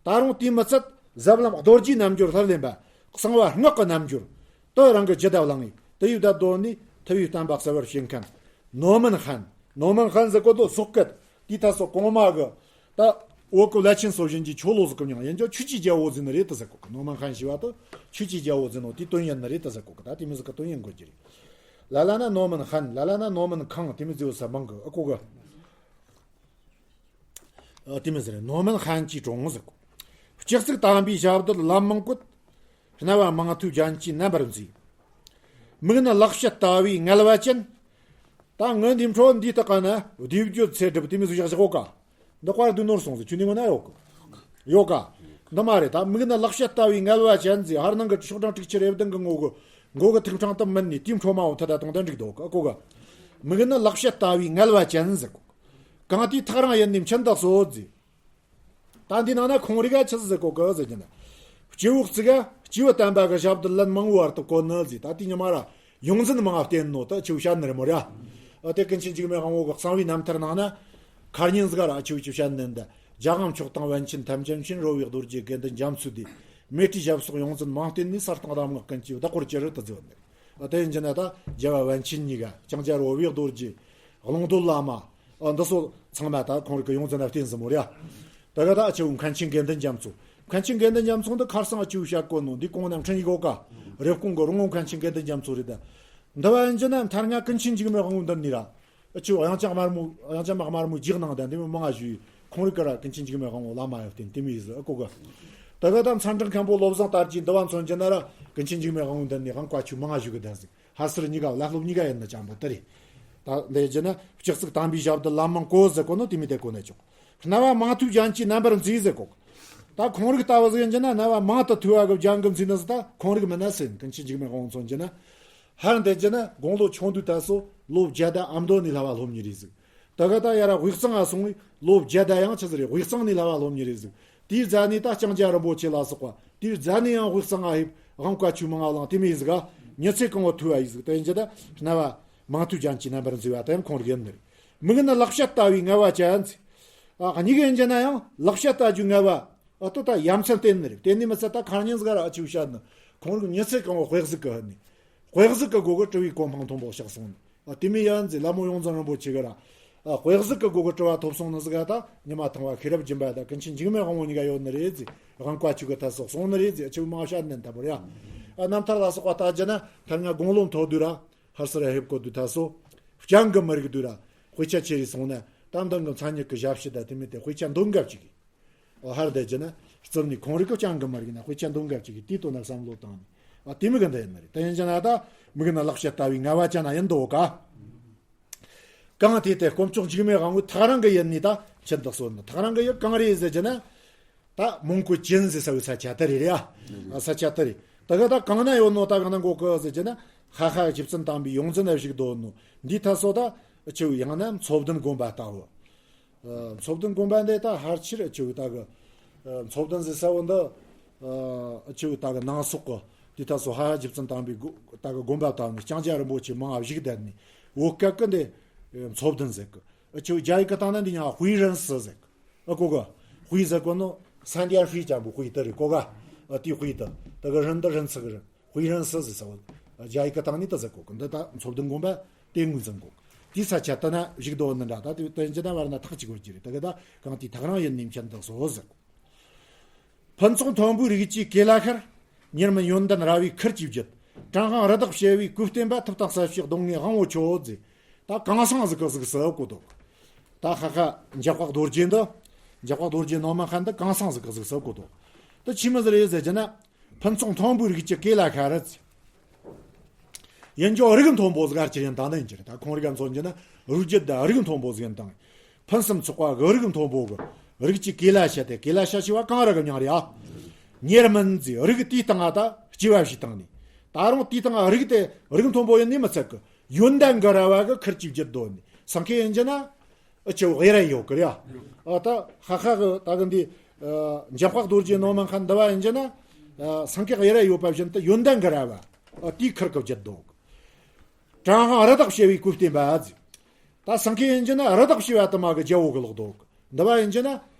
ད་རུང་དེའི་མི་ཚད་ཟབ་ལམ་རྡོ་རྗེའི་རྣལ་འབྱོར་ལྷུར་ལེན་པ། གསང་བ་སྔགས་ཀྱི་རྣལ་འབྱོར། དེ་རང་གི་རྒྱུད་ལ་བླངས་ངེས་དེ་ཡི་བདག་དོན་ནི་ཐུབ་པའི་བསྟན་པ་གསལ་བར་བྱེད་མཁན། ནོར་མིན་ཧན། ནོར་མིན་ཧན་ཟེར་གོ་དོ་སོག་སྐད། དེའི་ཐད་སོ་གོང་མ་གི། ད་འོ་ཀོ་བླ་ཆེན་སོ་བཞིན་གྱི་ཆོ་ལོ་ཟིག་གི་མྱིང་ཡིན་ཀྱང་ཆོས་ཀྱི་རྒྱལ་པོ་ཟེར་ནི་རེད་དེ་ཟེར་གོ་གི། ནོར་མིན་ཧན་ཞེས་པ་དེ་ཆོས་ཀྱི་རྒྱལ་པོ་ཟེར་ནོ་དེའི་དོན་ཡིན་ནི་རེད་དེ་ཟེར་གོ་གི། ད་དེ་མོ་ཟིག་གི་དོན་ཡིན་དགོས་ཀྱི་རེད། ལ་ལ་ན་ནོར་མིན་ཧན། ལ་ལ་ན་ནོར་མིན་ཁང་དེ་མོ་ཟེར་བ་ས་མང་གི་ཨ་གོ་གི། ཨ་དེ་མོ་ཟེར་ནོར་མིན་ཧན་གྱི་གྲོང་ཟེར་གོ། སྤྱི་གཙུག་དམ་པའི་ཞབས་རྡུལ་ལམ་མང་བཀོད། རྣ་བ་མང་ཐོས་རྒྱན་གྱིས་རྣམ་པར་མཛེས། མིག་ནི་ལག་ཕྱེད་ལྟ་བུའི་ངལ་བ་ཅན། ད་ངའི་འདི་འཕྲོ་འདི་དག་ག་ན་བསྡུས་བརྗོད་ཚེ་སྒྲུབ་དེ་མོ་ཟིག་བཞག་བཞག་གོ་ག། འདི་དཔར་བསྡུ་ནོར་སོང་ཟིག་ཁྱོད་འདི་ངོ་ན་ཡོད་གི། ཡོད་ག། འདི་མ་རེད། ད་མིག་ནི་ལག་ཕྱེད་ལྟ་བུའི་ངལ་བ་ཅན་ཟེར། ཧར་ནང་གི་ཤོག་གྲངས་དྲུག་ཅུ་རེ་བདུན་གི་ངོ་གི་མགོ་གི་ཐིག་ཕྲེང་དུ་མིན་ནས་དེའི་འཕྲོ་མ་འོང་ཐད་ད་དང་ལྡན་འགྲིག་འདུག་གོ་གི། མིག་ནི་ལག་ཕྱེད་ལྟ་བུའི་ངལ་བ་ཅན་ཟེར་གོ། གང་དེའི་ཐག་རིང་ཡིན་ནས་མཆུ་འདེགས་སོ་ཟེར། ད་འདི་ནང་ན་ཁོང་རིག་ག་ཆི་ཟིག་གོ་གི་ཟེར་གྱི་ན། སྐྱེ་བོ་གཅིག་ག་སྐྱེས་བུ་དམ་པ་གི་ཞབས་ཏུ་ལན་མང་བོ་བར་དུ་བཀོད་ནི་ཟིག། ད་དེ་ཉི་མ་ར་ཡོངས་འཛིན་མང་བསྟེན་ནོ་ད་ཆེ་བོ་བཤད་ནི་རེད་མོ་ར། ཨ་དེ་ཀུན་མཁྱེན་འཇིགས་མེད་དབང་པོ་གི་གསང་བའི་རྣམ་ཐར་ནང་ན། ཁར་ཉིན་ཟིག་ར་ཆེ་བོ་ཆེ་བཤད་ནི་འདི། རྒྱལ་དབང་མཆོག་དང་པཎ་ཆེན་ཐམས་ཅད་མཁྱེན། རོལ་པའི་རྡོ་རྗེ་དགེ་འདུན་རྒྱ་མཚོ་དེ། མཻ་ཏྲིའི་ཞབས་སོགས་ཡོངས་འཛིན་མང་བསྟེན་ནས། གསལ་དྭངས་གདམས་ངག་ཀུན་གྱི་བདག་པོར་གྱུར་དུ་མཛོད་ནི། ཨ་དེ་ཡིན་གྱི་ན་ད་རྒྱལ་བ་པཎ་ཆེན་གཉིས་ཀ་ལྕང་སྐྱ་རོལ་པའི་རྡོ་རྗེ། ཀློང་རྡོལ་བླ་མ། ཨ་འདི་ཚོ་ཚང་མ་ད་ཁོང་རིག་གི་ཡོངས་འཛིན་ལ་བརྟེན་ཟིན་མོ་རེད། ད་ག་ད་ཨ་ཆེ་བོ་མཁན་ཆེན་དགེ་འདུན་རྒྱ་མཚོ། མཁན་ཆེན་དགེ་འདུན་རྒྱ་མཚོ་འདི་ཁར་སང་ཨ་ཆེ་བོ་བཤད་གོ་ནོ་འདི་གོང་ན་འཕྲིན་ཡིག་གོ་ཀ། རེབ་གོང་གི་རོང་བོ་མཁན་ཆེན་དགེ་འདུན་རྒྱ་མཚོ་རེད་ད། འདི་བ་ཡིན་གྱི་ན་མཐར་ང་ཀུན་མཁྱེན་འཇིགས་མེད་དབང་པོ་འདི་ནི་ར། ཨ་ཆེ་བོ་དབྱངས་ཅན་དམར་མོ་དབྱངས་ཅན་མ་དམར་མོ་རྗེས་གནང་ད་འདི་མོ་མང་ང་ཞུས། ཁོང་རིག་ག་ར་ཀུན་མཁྱེན་འཇིགས་མེད་དབང་པོ་བླ་མ་ཡ་བརྟེན་དེ་མོ་ཡིན་ཟིག་ཨ་གོ་ག། ད་ག་ད་མཚན་བྲག་མཁན་པོ་བློ་བཟང་དར་རྒྱས་འདི་བ་མཚོན་གྱི་ན་ར་ཀུན་མཁྱེན་འཇིགས་མེད་དབང་པོ་འདི་ནི་དབང་བཀའ་ཆོས་མང་ང་ཞུ་གི་ད་ཟིག། ཧར་སེར་གཉིས་ཀ་བླ་སློབ་གཉིས་ཀ་ཡིན་ན་ཅང་པོ་དེ་རེད། ད་ལས་རྒྱུ་ནི་སྤྱི་གཙུག་དམ་པའི་ཞབས་ཏུ་ལམ་མང་བཀོད་ཟེར་གོ་ནོ་དེ་མི་དེ་གོ་ནས་ཆོག། རྣ་བ་མང་ཐོས་ལྗོན་གྱི་རྣམ་པར་མཛེས་ཟེར་གོ། ད་ཁོང་རིག་ལྟ་བུ་ཟིག་ཡིན་རྒྱུ་ན་རྣ་བ་མང་དུ་ཐོས་པ་གི་ལྗོན་གྱིས་མཛེས་ནི་ཟིག། ད་ཁོང་རིག་མིན་ན་ཟེར་ཀུན་མཁྱེན་འཇིགས་མེད་དབང་པོ་མཚོན་རྒྱུ་ན། ཧར་འདི་རྒྱུ་ན་དགུང་ལོ་ཆུང་དུས་ད་སོ་ལོ་བརྒྱད་དང་ཨ་མདོ་ནས་བསླབ་པ་སློབ་མྱོང་རེད་ཟིག། ད་ག་ད་ཡ་ར་དབུས་གཙང་ང་སོང་བས་ལོ་བརྒྱད་དང་ཡང་ཆི་ཟིག་རེད། དབུས་གཙང་ནས་བསླབ་པ་སློབ་མྱོང་རེད་ཟིག། དེའི་རྗེས་ནས་ད་ལྕང་སྐྱ་རིན་པོ་ཆེ་ལ་སོགས་པ། དེའི་རྗེས་ནས་ཡང་དབུས་གཙང་ང་ཕེབས། དབང་བཀའ་ཆོས་མང་ང་བླངས་དེ་མོ་ཡིན་ཟིག་ག། མྱི་ཚེ་གང་བོ་ཐོས་པ་ཡིན་ཟིག། དེ་ཡིན་རྒྱུ་ད་རྣ་བ་མང་ཐོས་ལྗོན་གྱི་རྣམ་པར་མཛེས་པ་དེ་ཡང་ཁོང་རིག་ཡིན་ནི་རེད། མིག་ནི་ལག་ཕྱེད་ལྟ་བུའི་ངལ་བ་ཅན་ཟེར། ཨ་གཉིས་ཀ་ཡིན་རྒྱུ་ན་ཡང་ལག་ཕྱེད་ལྟ་རྒྱུའི་ངལ་བ། ཨ་ཏོ་ད་ཡ་མཚན་བསྟན་ནི་རེད། བསྟན་ནི་མི་ཚད་ད་ཁར་ཉིན་ཟིག་ག་ར་ཨ་ཆེ་བོ་བཤད་ནི། ཁོང་རིག་མྱི་ཚེ་གང་བོ་དཔེ་གཟུགས་གི་ནི། དཔེ་གཟུགས་གི་སྒོ་གི་དྲི་བའི་གོ་འཕང་མཐོན་པོ་བཤགས་སོང་ནི། ཨ་དེ་མོ་ཡིན་ཟེར། ལྷ་མོ་ཡོངས་འཛིན་རིན་པོ་ཆེ་གི་ར། ཨ་དཔེ་གཟུགས་གི་སྒོ་གི་དྲི་བ་ཐོབ་སོང་ནི་ཟིག་ག། ད་ཉི་མ་ཐང་བ་ཤེས་རབ་སྦྱིན་པ་ད་ཀུན་མཁྱེན་འཇིགས་མེད་དབང་པོ་གཉིས་ཀ་ཡོད་ནི་རེད་ཟེར། དབང་བཀའ་ཆོས་གི་ཐད་སོགས་སོང་ནི་རེད་ཟེར། ཨ་ཆེ་བོ་མང་བཤད་ནི་ད་བོ་རེད། ཨ་རྣམ་ཐར་ལ་སོགས་པ་ལྟ་རྒྱུ་ན་ཐར་ང་དགུང་ལོ་མཐོ་དུས་ར། ཧར་སེར་ཕེབས་གོ་དུས་ད་སོ། སྤྱང་གི་མི་རིག་དུས་ར། དཔེ་ཆ་ཁྱེར་རེ་སོང་ན་ད་མདང་གི་མཚན་ཉིད་ཀྱི་ཞབས་ཕྱི་ད་དེ་མོ་དེ་དཔེ་ཆ་འདོན་ག་བཅུག་གི། ཨོ་ཧར་འདི་རྒྱུ་ན་རྩིབ་ནས་ཁོང་རིག་གི་སྤྱང་གི་མི་རིག་ན་དཔེ་ཆ་འདོན་ག་བཅུག་གི། དེའི་དོན་ན་བསམ་བློ་བཏང་ནས། ཨ་དེ་མོ་གི་འདི་ཡིན་ནི་རེད། དེ་ཡིན་རྒྱུ་ན་ད་མིག་ནི་ལག་ཕྱེད་ལྟ་བུའི་ངལ་བ་ཅན་ན་ཡིན་འདུག་ག། གང་དེ་དེ་དཀོན་མཆོག་འཇིགས་མེད་དབང་པོའི་ཐག་རིང་གི་ཡུལ་ནས་ད་མཆུ་འདེགས་སོ་ནི། ཐག་རིང་གི་ཡུལ་གང་རེད་ཟེར་རྒྱུ་ན། ད་མོན་གོ་ཅན་ཟེར་ས་བའི་ས་ཆ་དེ་རེད་ཡ། ཨ་ས་ཆ་དེ་རེད། ད་ག་ད་གང་ན་ཡོད་ནོ། ད་གང་ན་འགོ་གི་ཟེར་རྒྱུ་ན། ཧ་ཧ་རྗེ་བཙུན་དམ་པའི་ཡོངས་འཛིན་ན་བཞུགས་འདུག་ནོ། འདི་ད་སོ་ད་ཆེ་བོ་ཡང་ན་མཚོ་བདུན་དགོན་པ་ལྟ་བུ། ཨ་མཚོ་བདུན་དགོན་པ་འདི་ད་ཧར་ཆེར་ཨ་ཆེ་བོ་ད་གི། ཨ་མཚོ་བདུན་ཟེར་ས་བོ་འདི། ཨ་ཆེ་བོ་ད་གི་ནང་སོག་གི་འདི་ད་སོ་ཧ་ཧ་རྗེ་བཙུན་དམ་པའི་དགོ་ད་གི་དགོན་པ་ལྟ་བུ་ནི་ལྕང་སྐྱ་རིན་པོ་ཆེ་མང་ང་བཞུགས་བསྡད་ནི། བོད་སྐད་གི་འདི་མཚོ་བདུན་ཟེར་གི། ཨ་ཆེ་བོ་རྒྱ་ཡིག་གི་སྟེང་ན་འདི་ཡང་ཧུའེ་རན་སི་ཟེར་གི། ཨ་གོ་གི། ཧུའེ་ཟེར་གོ་ནོ་སན་ཏི་ཡར་ཧུའེ་ཅན་པོ་ཧུའེ་དེ་རེད་གོ་ག། ཨ་དེའི་ཧུའེ་དེ། ད་གི་རིན་འདི་རིན་ཚིག་རིན། ཧུའེ་རན་སི་ཟེར་ས་བོ། རྒྱ་ཡིག་གི་སྟེང་ནས་དེ་ཟེར་གོ་གི། འདི་ད་མཚོ་བདུན་དགོན་པ་དེ་ངོས་འཛིན་གོ་གི། དེའི་ས་ཆ་དེ་ན་བཞུགས་འདུག་ནི་འདྲ། ད་དེ་དེ་ཡིན་རྒྱུ་ན་བར་ན་ཐག་གཅིག་པོ་གཅིག་རེད། ད་གི་ད་གང་དེའི་ཐག་རིང་ཡུལ་ནས་མཆུ་འདེགས་སོ་ཟེར་གོ། ཕུན་ཚོགས་མཐོན་པོའི་རིགས་ཀྱི་གོས་ལ་ཤར། ཉེར་མིན་ཡོན་ཏན་ར་བས་ཁུར་གྱིས་བརྒྱུད། བྲང་ཁང་རི་དྭགས་བྱེ་བའི་གོས་བསྟན་པ། ཐུབ་དང་གསལ་བྱེད་གདོང་ལྔའི་དབང་པོ་ཁྱོད་ཟེར། ད་གང་སང་ཟིག་གི་གཟུགས་སུ་བཀོད་འདུག། ད་ཧ་ཧ་འཇམ་དཔལ་རྡོ་རྗེ་འདི། འཇམ་དཔལ་རྡོ་རྗེ་ནོར་མ་མཁན་འདི་གང་སང་ཟིག་གི་གཟུགས་སུ་བཀོད་འདུག། ད་ཆི་མོ་ཟིག་རེད་ཟེར་རྒྱུ་ན། ཕུན་ཚོགས་མཐོན་པོའི་རིགས་ཀྱི་གོས་ལ་ཤར་ཟེར། ཡིན་རྒྱུ་རིགས་མཐོན་པོ་ཟིག་ག་ཅིག་ཡིན་དང་ནི་ཡིན་གྱི་རེད། ད་ཁོང་རིག་ག་མཚོན་རྒྱུ་ན་རིགས་རྒྱུད་ད་རིགས་མཐོན་པོ་ཟིག་ཡིན་དང་། ཕུན་སུམ་ཚོགས་པ་གི་རིགས་མཐོན་པོ་གི་རིགས་ཀྱི་གོས་ལ་ཤར་ཏེ། གོས་ལ་ཤར་ཞེས་པ་གངས་རི་གི་མྱིང་རེད་ཨ། ཉེར་མིན་ཟེར། རིགས་དེའི་སྟེང་ང་ད་སྐྱེ་བ་བཞེས་བཏང་ནས། ད་རུང་དེའི་སྟེང་ང་རིགས་དེ་རིགས་མཐོན་པོ་ཡིན་ནི་མི་ཚད་གི། ཡོན་ཏན་གི་ར་བ་གི་ཁུར་གྱིས་བརྒྱུད་འདུག་ནི། སེང་གེ་ཡིན་རྒྱུ་ན་ཨ་ཆེ་བོ་དབྱེ་ར་ཡོད་གི་རེད་ཨ། ཨ་ད་ཧ་ཧ་གི་ད་གི་འདི་ཨ་འཇམ་དཔལ་རྡོ་རྗེ་ནོར་མ་མཁན་འདི་བ་ཡིན་རྒྱུ་ན། ཨ་སེང་གེ་དབྱེ་ར་ཡོད་པ་བཞིན་དུ་ཡོན་ཏན་གི་ར་བ་ཨ་དེའི་ཁུར་གི་བརྒྱུད་འདུག། བྲང་ཁང་རི་དྭགས་བྱེ་བའི་གོས་བསྟན་པ་ཟེར། ད་སེང་གེ་ཡིན་རྒྱུ་ན་རི་དྭགས་བྱེ་བ་དུ་མ་གི་རྒྱལ་པོ་གི་ལོག་འདུག། འདི་བ་ཡིན་རྒྱུ་ན་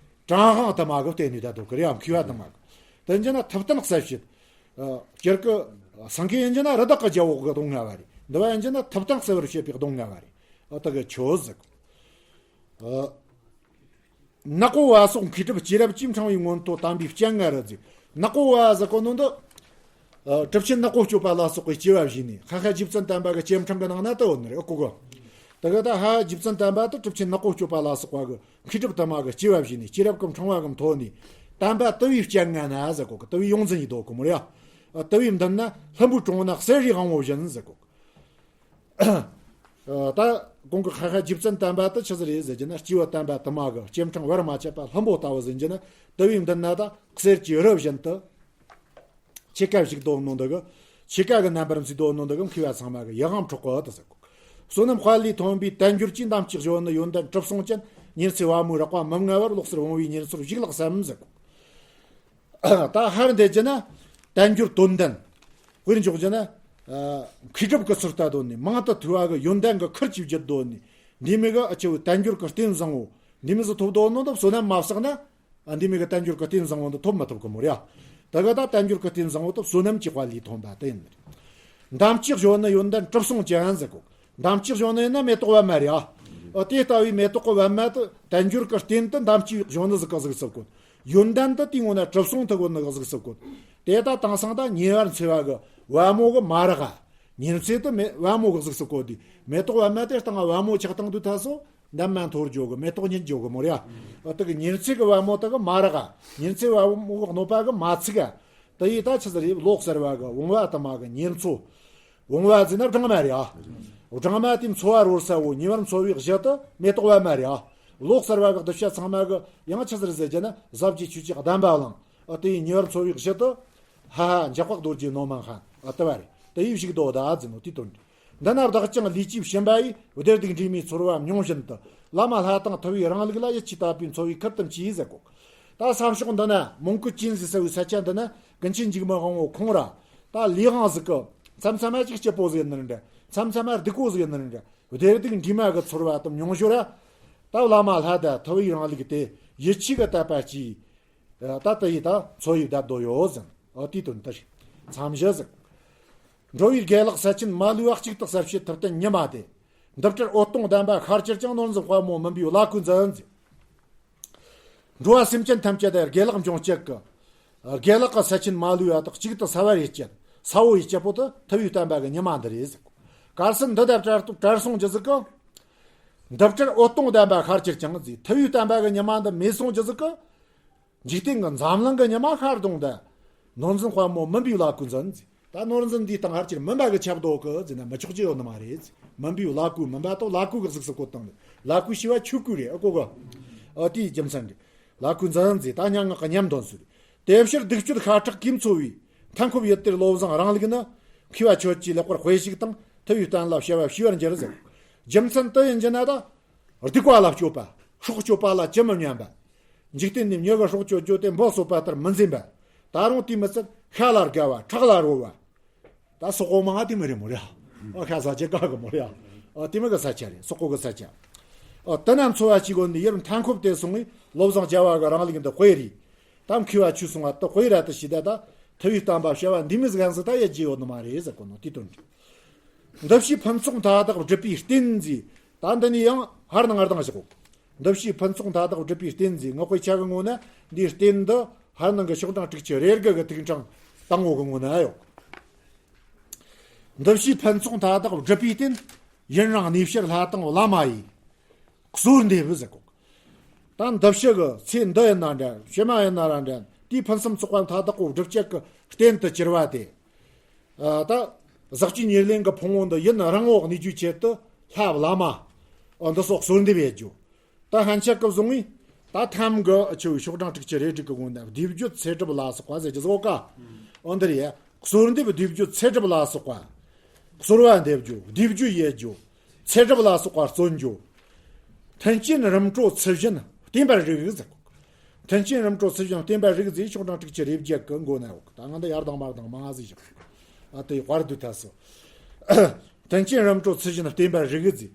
བྲང་ཁང་དུ་མ་གི་བསྟན་ནས་ད་འདུག་གི་རེད་ཡ། མཁས་པ་དུ་མ་གི། དེ་ཡིན་རྒྱུ་ན་ཐུབ་བསྟན་གསལ་བྱེད། ཨ་སྤྱིར་གི་སེང་གེ་ཡིན་རྒྱུ་ན་རི་དྭགས་ཀྱི་རྒྱལ་པོ་གི་གདོང་ལྔ་བ་རེད། འདི་བ་ཡིན་རྒྱུ་ན་ཐུབ་བསྟན་གསལ་བར་བྱེད་པའི་གདོང་ལྔ་བ་རེད། ཨ་ད་གི་ཆོས་ཟིག། ཨ། ནག་པོ་བ་སོགས་མཁས་གྲུབ་སྐྱེས་རབས་ཀྱིས། ཕྲེང་བའི་མངོན་མཐོ་དམ་པའི་སྤྱན་སྔ་རུ་ཟེར། ནག་པོ་བ་ཟེར་གོ་ནོ་འདི། ཨ་གྲུབ་ཆེན་ནག་པོ་སྤྱོད་པ་ལ་སོགས་པའི་སྐྱེ་བ་བཞེས་ནས། ཧ་ཧ་རྗེ་བཙུན་དམ་པ་གི་སྐྱེ་ཕྲེང་གི་ནང་ན་དུ་ཡོད་ནི་རེད་ཨ་གོ་གི། དེ་ག་ད་ཧ་ཧ་རྗེ་བཙུན་དམ་པ་དེ་གྲུབ་ཆེན་ནག་པོ་སྤྱོད་པ་ལ་སོགས་པ་གི་མཁས་གྲུབ་དུ་མ་གི་སྐྱེ་བ་བཞེས་ནས། སྐྱེས་རབས་ཀྱི་ཕྲེང་བ་གི་མཐོ་ནས། དམ་པ་དུ་བའི་སྤྱན་སྔ་ན་ཟེར་གོ་གི། དུ་བའི་ཡོངས་འཛིན་ཡིན་འདུག་གི་མོ་རེད་ཨ། དུ་བའི་མདུན་ན་ལྷུན་པོའི་གྲོང་ནག་གསེར་རིའི་དབང་པོ་བཞིན་ཟེར་གོ་གི། ད་གོང་གི་ཁ་ཁ་རྗེ་བཙུན་བསྟན་པ་དེ་ཆི་ཟིག་རེད་ཟེར་རྒྱུ་ན། སྐྱེས་བུ་དམ་པ་དུ་མ་གི་སྐྱེ་ཕྲེང་བར་མ་ཆད་པ་ལྷུན་པོ་ལྟ་བུ་ཟེར་རྒྱུ་ན། དེ་བའི་མདུན་ན་ད་གསེར་གྱི་རི་བཞིན་དུ་ཆོས་སྐད་བཞུགས་དོ་ནོ་འདི་གི། ཆོས་སྐད་གི་རྣམ་པར་འཛིན་དོ་ནོ་འདི་གི་མཁས་པ་ཚང་མ་གི་ཡིད་དབང་འཕྲོག་གི་དེ་ཟེར་གོ། བསོད་ནམས་དཔལ་ལས་ཐོན་པའི་དལ་འབྱོར་གྱིས། འདམ་གྱི་གཞོན་ནུ་ཡོན་ཏན་གྲུབ་སོང་ཅན། ཉེར་འཚེ་བ་མོའི་རེག་པ་མི་མངའ་བར། ལོག་སྲིད་བུང་བའི་གཉེན་ཚོར་བཞུགས་ལགས་སམ་ཟེར་གོ། ད་ཧར་འདེད་རྒྱུ་ན་དལ་འབྱོར་དོན་ལྡན། དཔེར་འཇོག་རྒྱུ་ན། ཨ། མཁས་གྲུབ་ཀྱི་ཚུལ་ལྟ་དོན་ནི་མང་དུ་ཐོས་པ་གི་ཡོན་ཏན་གྱི་ཁུར་གྱིས་བརྒྱུད་དོན་ནི། འདི་མི་གི་ཨ་ཆེ་བའི་དལ་འབྱོར་གྱི་རྟེན་བཟང་བོ་འདི་མི་ཟིག་ཐོབ་དོན་ནོ་ད་བསོད་ནམས་མ་བསགས་ན། ཨ། འདི་མི་གི་དལ་འབྱོར་གྱི་རྟེན་བཟང་བོ་འདི་ཐོབ་མི་ཐུབ་གི་མོ་རེད་ཡ། ད་གི་ད་དལ་འབྱོར་གྱི་རྟེན་བཟང་བོ་ད་བསོད་ནམས་ཀྱི་དཔལ་ལས་ཐོན་པ་དེ་ཡིན་ནི་རེད། འདམ་གྱི་གཞོན་ནུ་ཡོན་ཏན་གྲུབ་སོང་ཅན་ཟེར་གོ། འདམ་གྱི་གཞོན་ནུ་ཡིན་ན་མེ་ཏོག་པད་མ་རེད་ཡ། ཨ། དེ་ལྟ་བུའི་མེ་ཏོག་གི་པད་མ་དེ་དལ་འབྱོར་གྱི་རྟེན་དུ་འདམ་གྱི་གཞོན་ནུ་ཟིག་ག་ཟིག་སུབ་གོ། ཡོན་ཏན་དེ་དེའི་ངོ་ན་གྲུབ་སོང་ཐུག་གོ་ནི་ག་ཟིག་སུབ་གོ། དེ་ད་དེང་སང་ད་ཉེ་བར་འཚེ་བ་གི་པད་མོ་གི་མ་རེག་ག། ཉེར་འཚེ་དེ་མེ་པད་མོ་གི་གཟུགས་སུ་བཀོད་དེ། མེ་ཏོག་པད་མ་དེ་སྟེང་པད་མོ་ཆགས་སྟངས་དུས་ཐ་སོ། འདམ་མ་འཐོར་འཇོག་གི། མེ་ཏོག་ཉིད་འཇོག་གི་མོ་རེད་ཡ། ཨ། དེ་གི་ཉེར་འཚེ་གི་པད་མོ་དེ་གི་མ་རེག་ག། ཉེར་འཚེ་པད་མོ་གི་གནོད་པ་གི་མ་ཚུགས་ག། དེ་ཡིས་ད་ཆི་ཟེར་རེད། ལོག་ཟེར་བ་གི་བུང་བ་དུ་མ་གི་གཉེན་ཚོ། བུང་བ་ཟེར་ན་སྦྲང་མ་རེད་ཡ། སྦྲང་མ་དེ་འཚོ་བ་རོལ་ས་བོ་ཉེ་བར་འཚོ་བའི་གཞི་དེ་མེ་ཏོག་པད་མ་རེད་ཡ། ལོག་ཟེར་བ་གི་གདུལ་བྱ་ཚང་མ་གི་ཡང་ཆི་ཟེར་ཟེར་རྒྱུ་ན་ཟབ་རྒྱས་ཆོས་ཀྱི་གདམས་པ་བླངས། ཨ། དེ་ཡི་ཉེ་བར་འཚོ་བའི་གཞི་དེ། ཧ་ཧ། འཇག་པ་རྡོ་རྗེ་ནོར་མ་མཁན། ཨ། དེ་བ་རེད། དེ་ཡི་བཞུགས་དོ་ད་ཟེར་ནོ་དེ་དོན་རེད། འདི་ན་བདག་ཀྱང་ལུས་ཀྱི་ཞེན་པ་ཡིས། བདེ་སྡུག་འདྲེས་མའི་ཚོར་བ་མྱོང་བཞིན་དུ། བླ་མ་ལྷ་དང་ཐུབ་པའི་རང་ལུགས་ལ། ཡིད་ཆེས་དད་པས་འཚོ་བའི་ཁུར་དུ་མཆིས་ཟེར་གོ། ད་ས་ཕྱོགས་འདི་ན་མོན་གྷོ་ཅན་ཟེར་ས་བོའི་ས་ཆ་འདི་ན་ཀུན་མཁྱེན་འཇིགས་མེད་དབང་པོ་ཁོང་ར། ད་ལས་དབང་ཟིག་གི་མཚམས་མཚམས་མ་ཅིག་སྐྱིད་པོ་ཟིག་ཡིན་ནི་འདྲ། མཚམས་མཚམས་མ་སྡུག་པོ་ཟིག་ཡིན་ནི་འདྲ། བདེ་སྡུག་འདྲེས་མ་གི་ཚོར་བ་དེ་མྱོང་ཞོར་ར། ད་བླ་མ་ལྷ་དང་ཐུབ་པའི་རང་ལུགས་དེ་ཡིད་ཆེས་ཀྱི་དད་པ་སྐྱེས། ད་དེ་ཡིས་ད་འཚོ་བའི་བདག་དོ་ཡོད་ཟེར། ཨོ། དེའི་དོན་དེ་རེད། མཚམས་བཞི་ཟེར། འགྲོ་བའི་དགེ་ལེགས་ས་ཆེན་མ་ལུས་པ། གཅིག་ཏུ་གསལ་བྱེད་ཐུབ་བསྟན་ཉི་མ་སྟེ། འདི་ལྟར་འོད་སྟོང་ལྡན་པ་ཤར་གྱུར་ཀྱང་། ནོར་འཛིན་དཔལ་མོ་མུན་པའི་ལ་ཁུ་འཛིན་ཟེར། འགྲོ་བ་སེམས་ཅན་ཐམས་ཅད་དེ་དགེ་ལེགས་འབྱུང་བྱེད་ཀྱི། དགེ་ལེགས་ཀྱི་ས་ཆེན་མ་ལུས་པ་དག་གཅིག་ཏུ་གསལ་བར་བྱེད་ཀྱི་ས་བོ་ཡི་སྐྱེ་བོ་དེ་ཐུབ་པའི་བསྟན་པ་གི་ཉི་མ་འདི་རེད་ཟེར། གལ་སྲིད་འདི་དེ་བྲལ་བྲལ་སོང་རྒྱུ་ཟིག་གི། འདི་ལྟར་འོད་སྟོང་ལྡན་པ་ཤར་གྱུར་ཀྱང་ཟེར། ཐུབ་པའི་བསྟན་པ་གི་ཉི་མ་འདི་མེད་སོང་རྒྱུ་ཟིག་གི། འཇིག་རྟེན་གྱི་འཛམ་གླིང་གི་ཉི་མ་ཤར་དོང་དུ། ནོར་འཛིན་དཔལ་མོ་མུན་པའི་ལ་ཁུ་འཛིན་ཟེར། ད་ནོར་འཛིན་འདིའི་སྟེང་ཧར་ཅིར་མུན་པ་གི་ཆབ་རྡོ་གི་ཟེར་ན་མི་ཆོག་རྒྱུ་ཡོད་ནི་མ་རེད་ཟེར། མུན་པའི་ལ་ཁུ། མུན་པ་དང་ལ་ཁུ་གི་གཟུགས་སུ་བཀོད་བཏང་ནས། ལ་ཁུ་ཞེས་པ་ཆོས་སྐུ་རེད། ཨ་གོ་གི། ཨ། དེའི་རྒྱུ་མཚན་རེད། ལ་ཁུ་འཛིན་ཟེར། ད་སྙན་ངག་གི་ཉམས་འདོན་ཚུལ། དེ་ཕྱིར་སྡིག་སྤྱོད་ཤ་ཁྲག་གིས་འཚོ་བའི། མཐའ་འཁོབ་ཡུལ་དེར་བློ་བཟང་རང་ལུགས་ནི། མཁས་པ་ཁྱོད་ཀྱིས་ལེགས་པར་དཔེ་ཞིག་དང་། ཐུབ་པའི་བསྟན་ལ་བྱ་བ་བྱས་པར་འགྱུར་ཟེར། རྒྱུ་མཚན་དེ་ཡིན་རྒྱུ་ན་ད། སྡིག་པ་ལ་སྤྱོད་པ། སྲོག་གཅོད་པ་ལ་ཅི་མི་སྙམ་པ། འཇིག་རྟེན་ནས་མྱི་གི་སྲོག་གཅོད་རྒྱུ་དེ་འབུ་གསོད་པ་ལྟར་མི་འཛེམ་པ། ད་རུང་དེ་མི་ཚད་ཤ་ལ་དགའ་བ། ཁྲག་ལ་རོལ་བ། ད་སོག་པོ་མང་ང་དེ་མོ་རེད་མོ་རེད། ཨ། ཤ་ཟ་ཆེ་དགའ་གི་མོ་རེད། ཨ། དེ་མོ་གི་ས་ཆ་རེད། སོག་པོ་གི་ས་ཆ། ཨ། དེ་ན་འཚོ་བ་སྐྱེལ་དགོས་ནི་ཡུལ་མཐའ་འཁོབ་དེར་སོང་བས་བློ་བཟང་རྒྱལ་བ་གི་རང་ལུགས་འདི་དཔེ་རེད། ད་མཁས་པ་ཁྱོད་གསུང་བ་དེ་དཔེ་ར་དེ་ཤེས་ད། ད་ཐུབ་པའི་བསྟན་པ་བྱ་བ་འདི་མོ་ཟིག་ཡང་ཟིག་ད་ཡེད་རྒྱུ་ཡོད་ནི་མ་རེད་ཟེར་གོ་ནོ་དེའི་དོན་རེད། འདི་ཕྱིའི་ཕུན་ཚོགས་མཐའ་དག་སྒྲུབ་པའི་རྟེན་ཟེར། ད་འདི་ནས་ཡང་ཧར་ནང་ང་ལྡང་བཞག་གོ། འདི་ཕྱིའི་ཕུན་ཚོགས་མཐའ་དག་སྒྲུབ་པའི་རྟེན་ཟེར། ངག་དཔེ་ཆ་གི་ངོ་ན་འདིའི་རྟེན་འདི་ཧར་ནང་གི་ཤོག་གྲངས་དྲུག་ཅུ་རེ་དགུ་གི་ཐིག་ཕྲེང་དང་པོ་གི་ངོ་ན་ཡོད། འདི་ཕྱིའི་ཕུན་ཚོགས་མཐའ་དག་སྒྲུབ་པའི་རྟེན། ཡུན་རིང་གནས་ཕྱིར་ལྷ་དང་བླ་མ་ཡི། གསོལ་འདེབས་ཟེར་གོ། ད་འདི་ཕྱི་གི་ཚེ་འདི་ཡིན་ན་འདྲ། ཕྱི་མ་ཡིན་ན་ར་འདྲ། དེའི་ཕུན་སུམ་ཚོགས་པ་མཐའ་དག་གོ་སྒྲུབ་བྱེད་ཀྱི་རྟེན་དུ་གྱུར་པ་དེ། ཨ། ད་ཟག་བཅས་ཉེར་ལེན་གྱི་ཕུང་པོ་འདི་ཡུན་རིང་བོ་གནས་རྒྱུའི་ཆེད་དུ་ལྷ་བླ་མ། ཨ། འདི་སོགས་གསོལ་འདེབས་ཡེད་རྒྱུ། ད་ཧན་ཆད་ཀྱི་བཟུང་བས། ད་ཐམ་གི་ཆུ་བོའི་ཤོག་གྲངས་དྲུག་ཅུ་རེ་དྲུག་གི་ངོ་ན་བསྡུས་བརྗོད་ཚེ་སྒྲུབ་ལ་སོགས་པ་ཟེར་རྒྱུ་ཟོ་ཀ། ཨོ་འདིར་ཡ། གསོལ་འདེབས་བསྡུས་བརྗོད་ཚེ་སྒྲུབ་ལ་སོགས་པ། གསོལ་བ་འདེབས་རྒྱུ། བསྡུས་བརྗོད་ཡེད་རྒྱུ། ཚེ་སྒྲུབ་ལ་སོགས་པ་བརྩོན་རྒྱུ། མཐུན་རྐྱེན་རིམ་གྲོ་ཚུལ་བཞིན་བསྟེན་པར་རིགས་ཟེར། མཐུན་རྐྱེན་རིམ་གྲོ་ཚུལ་བཞིན་བསྟེན་པར་རིགས་ཟེར་ཤོག་གྲངས་དྲུག་ཅུ་རེ་བརྒྱད་ཀྱི་མགོ་ན་ཡོད། ད་ང་འདི་ཡར་ལྡང་མར་ལྡང་མང་ང་ཟིག་བཞག། ཨ། དེ་དཔར་བསྡུ་ཐལ་སོ། མཐུན་རྐྱེན་རིམ་གྲོ་ཚུལ་བཞིན་བསྟེན་པར་རིགས་ཟེར།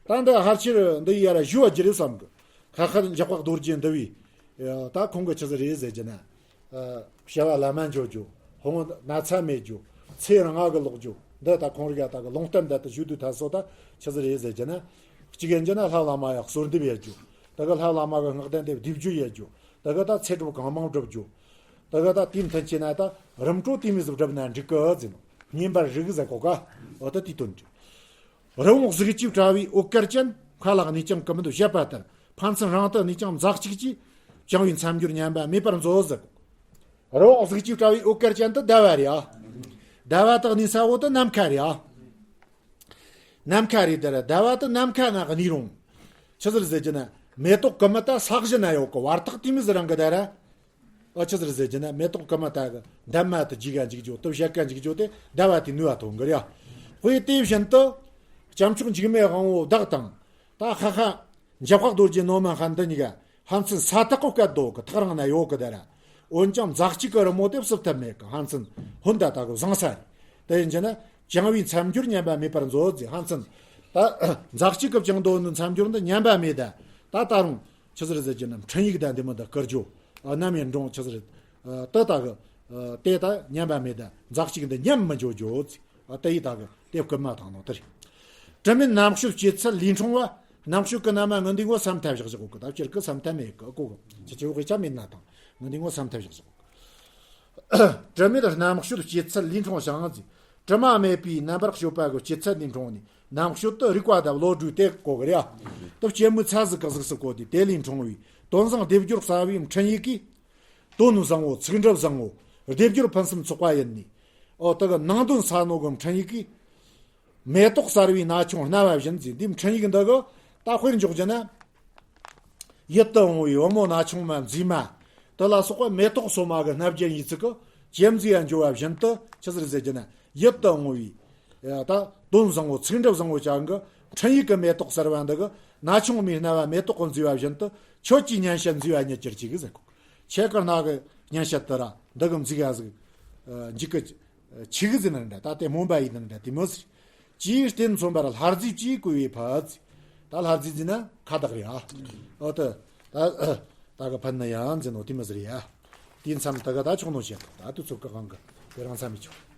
ད་འདི་ཕལ་ཆེར་འདི་ཡར་ཞུ་བ་རྒྱུ་རེད་བསམ་གི། ཁ་ཁ་འཇག་པ་རྡོ་རྗེ་འདི་བས། ད་ཁོང་གི་ཆི་ཟིག་རེད་ཟེར་རྒྱུ་ན། བྱ་བ་ལམ་མ་འཇོག་རྒྱུ། ཧོང་ན་ཚ་མེད་རྒྱུ། ཚེ་རིང་ང་གི་ལོག་རྒྱུ། འདི་ད་ཁོང་རིག་ཡ་ད་གི་ལུང་བསྟན་འདི་ད་ཞུ་དུས་ད་སོ་ད་ཆི་ཟིག་རེད་ཟེར་རྒྱུ་ན། གཅིག་ཡིན་རྒྱུ་ན་ལྷ་བླ་མ་ཡ་གསོལ་འདེབས་ཡེད་རྒྱུ། ད་གི་ལྷ་བླ་མ་གི་སྔགས་ལྡན་དེ་བསྡུས་བརྗོད་ཡེད་རྒྱུ། ད་གི་ད་ཚེ་སྒྲུབ་གང་མང་སྒྲུབ་རྒྱུ། ད་གི་ད་དེའི་མཐུན་རྐྱེན་ན་ད་རིམ་གྲོ་དེ་མོ་ཟིག་བསྒྲུབས་ན་འགྲིག་གི་ཟེར་ནོ། བསྙེན་པར་རིགས་ཟེར་གོ་ཀ། འོ་ད་དེའི་དོན་རེད། རི་བོང་གཟུགས་ཀྱིས་བཀྲ་བའི་འོད་དཀར་ཅན། མཁའ་ལ་གནས་ཀྱང་ཀུན་འདུས་བྱེད་པ་ལྟར། ཕན་ཚུན་རིང་དུ་གནས་ཀྱང་མཛའ་གཅིག་གིས། བྱང་བའི་མཚམས་སྦྱོར་ཉམས་པ་མེད་པར་མཛོད་ཟེར། རི་བོང་གཟུགས་ཀྱིས་བཀྲ་བའི་འོད་དཀར་ཅན་དེ་ཟླ་བ་རེད་ཨ། ཟླ་བ་དག་གནས་ས་བོ་དེ་ནམ་མཁའ་རེད་ཨ། ནམ་མཁའ་རེད་དེ་ར། ཟླ་བ་དེ་ནམ་མཁའ་ན་གནས་རུང་། ཆི་ཟིག་རེད་ཟེར་རྒྱུ་ན། མེ་ཏོག་གི་མི་ད་ས་གཞི་ན་ཡོད་གི། བར་ཐག་དེ་མོ་ཟིག་རིང་གི་ད་ར། ཨོ་ཆི་ཟིག་རེད་ཟེར་རྒྱུ་ན། མེ་ཏོག་གི་མི་ད་གི་འདབ་མ་དེ་རྒྱུག་ག་འཇུག་རྒྱུ་དེ། བཤད་ག་འཇུག་རྒྱུ་དེ་ཟླ་བ་དེ་ནུས་པ་ཐོན་གི་རེད་ཡ། དཔེ་དེ་བཞིན་དུ། སྐྱབས་མཆོག་འཇིགས་མེད་དབང་པོ་བདག་དང་། ད་ཧ་ཧ། འཇམ་དཔལ་རྡོ་རྗེ་ནོར་མ་ཧན་འདི་གཉིས་ཀ་ཧན་ཚིན་ས་ཐག་གི་སྐད་དོ་གི་ཐག་རིང་ན་ཡོད་གི་ད་ར། འོན་ཀྱང་འཛག་ཅིག་གི་རི་མོ་དེ་བསུབ་ཐབས་མེད་གི། ཧན་ཚིན་ཧོན་ད་ད་གི་བཟང་ས་རེད། དེ་ཡིན་རྒྱུ་ན། བྱང་བའི་མཚམས་སྦྱོར་ཉམས་པ་མེད་པར་མཛོད་ཟེར། ཧན་ཚིན་ད་འཛག་ཅིག་གི་བྱང་དོ་ནི་མཚམས་སྦྱོར་འདི་ཉམས་པ་མེད་ད། ད་ད་རུང་ཆི་ཟིག་རེད་ཟེར་རྒྱུ་ན། འཕྲིན་ཡིག་ད་འདི་མོ་ད་བསྐུར་རྒྱུ། ཨ་ནམ་ཡིན་རུང་ཆི་ཟིག་རེད། ཨ་ད་ད་གི་ཨ་དེ་ད་ཉམས་པ་མེད་ད། འཛག་ཅིག་འདི་ཉམས་མི་འགྱོ་རྒྱུ་ཟེར། ཨ་དེ་ཡི་ད་གི་དེ་བསྐུར་མ་བཏང་ནོ་དེ་རེད། དྲི་མེད་རྣམ་དཔྱོད་སྐྱེད་ཚལ་ལས་འཁྲུངས་པ། རྣམ་དཔྱོད་ཀྱི་རྣམ་པ་ངུ་འདི་ངོ་བསམ་ཐབས་བཞག་བཞག་གོ་གི། ད་སྤྱིར་གི་བསམ་ཐབས་མེད་གི་གོ་གི། ཅི་ཅི་འོག་གི་ཆ་མེད་ན་དང་། ངུ་འདི་ངོ་བསམ་ཐབས་བཞག་བཞག་གོ་གི། དྲི་མེད་རྣམ་དཔྱོད་སྐྱེད་ཚལ་ལས་འཁྲུངས་ཤིང་ཟེར། དྲི་མ་མེད་པའི་རྣམ་པར་དཔྱོད་པ་གི་སྐྱེད་ཚལ་ལས་འཁྲུངས་ནས། རྣམ་དཔྱོད་དུ་རིག་པ་དང་བློ་གྲོས་དེ་གོ་གི་རེད་ཡ། དུ་སྐྱེད་མོས་ཚལ་ཟིག་གི་གཟུགས་སུ་བཀོད་དེ། དེ་ལས་འཁྲུངས་པའི་དོན་བཟང་སྡེབ་སྦྱོར་གསར་བའི་འཕྲིན་ཡིག་གིས། དོན་བཟང་བོ། ཚིག་འབྲུ་བཟང་བོ། སྡེབ་སྦྱོར་ཕུན་སུམ་ཚོགས་པ་ཡིན་ནི། ཨོ་དེ་གི་ནང་དོན་གསལ་ནོ་གི་འཕྲིན་ཡིག་གིས། མེ་ཏོག་གསར་བའི་ན་ཆུང་སྣ་བ་བཞིན་ཟེར། འདི་འཕྲིན་ཡིག་འདི་གི་ད་དཔེར་འཇོག་རྒྱུ་ན། ཡིད་དུ་འོང་བའི་བུ་མོ་ན་ཆུང་མ་མཛེས་མ། དེ་ལ་སོགས་པ་མེ་ཏོག་སོ་མ་གི་སྣ་བརྒྱ་ཡི་ཚིག་གི་ཅེམ་ཟིག་ཡ་འཇོ་བ་བཞིན་དུ། ཆི་ཟིག་རེད་ཟེར་རྒྱུ་ན། ཡིད་དུ་འོང་བའི། ད་དོན་བཟང་བོ། ཚིག་འབྲུ་བཟང་བོ་ཅན་གི་འཕྲིན་ཡིག་གི་མེ་ཏོག་གསར་བ་འདི་གི་ན་ཆུང་མའི་སྣ་བ་མེ་ཏོག་གི་མཛེས་པ་བཞིན་དུ། ཁྱོད་ཀྱི་སྙན་ཞལ་མཛེས་པ་ཉིད་ཀྱིས་གྱིས་ཟེར་གོ། ཁྱེད་ཀྱི་སྣ་གི་སྙན་ཞལ་དེ་ར་འདི་གི་མཛེས་ག་ཟིག་འཇིག་གི་ཆི་གི་ཟིག་ན་འདྲ། ད་དེ་སྨོན་པ་ཡིན་ན་འདྲ། དེ་མོ་ཟིག་ཅིའི་རྟེན་མཚོན་པར་ལྷ་རྫས་ཀྱིས་བསྐུལ་བའི་ཕུད་ཟེར། ད་ལྷ་རྫས་ཟེར་ན་ཁ་བཏགས་རེད་ཨ། ཨོ་ད་ད་ད་གི་ཕུད་ན་ཡང་ཟེར་ནོ་དེ་མོ་ཟིག་རེད་ཨ། དེའི་མཚམས་ད་གི་ད་ཆོག་ནོ་བཤད། ད་དུས་ཚོད་གི་དབང་གིས་དེ་རིང་མཚམས་མི་ཆོག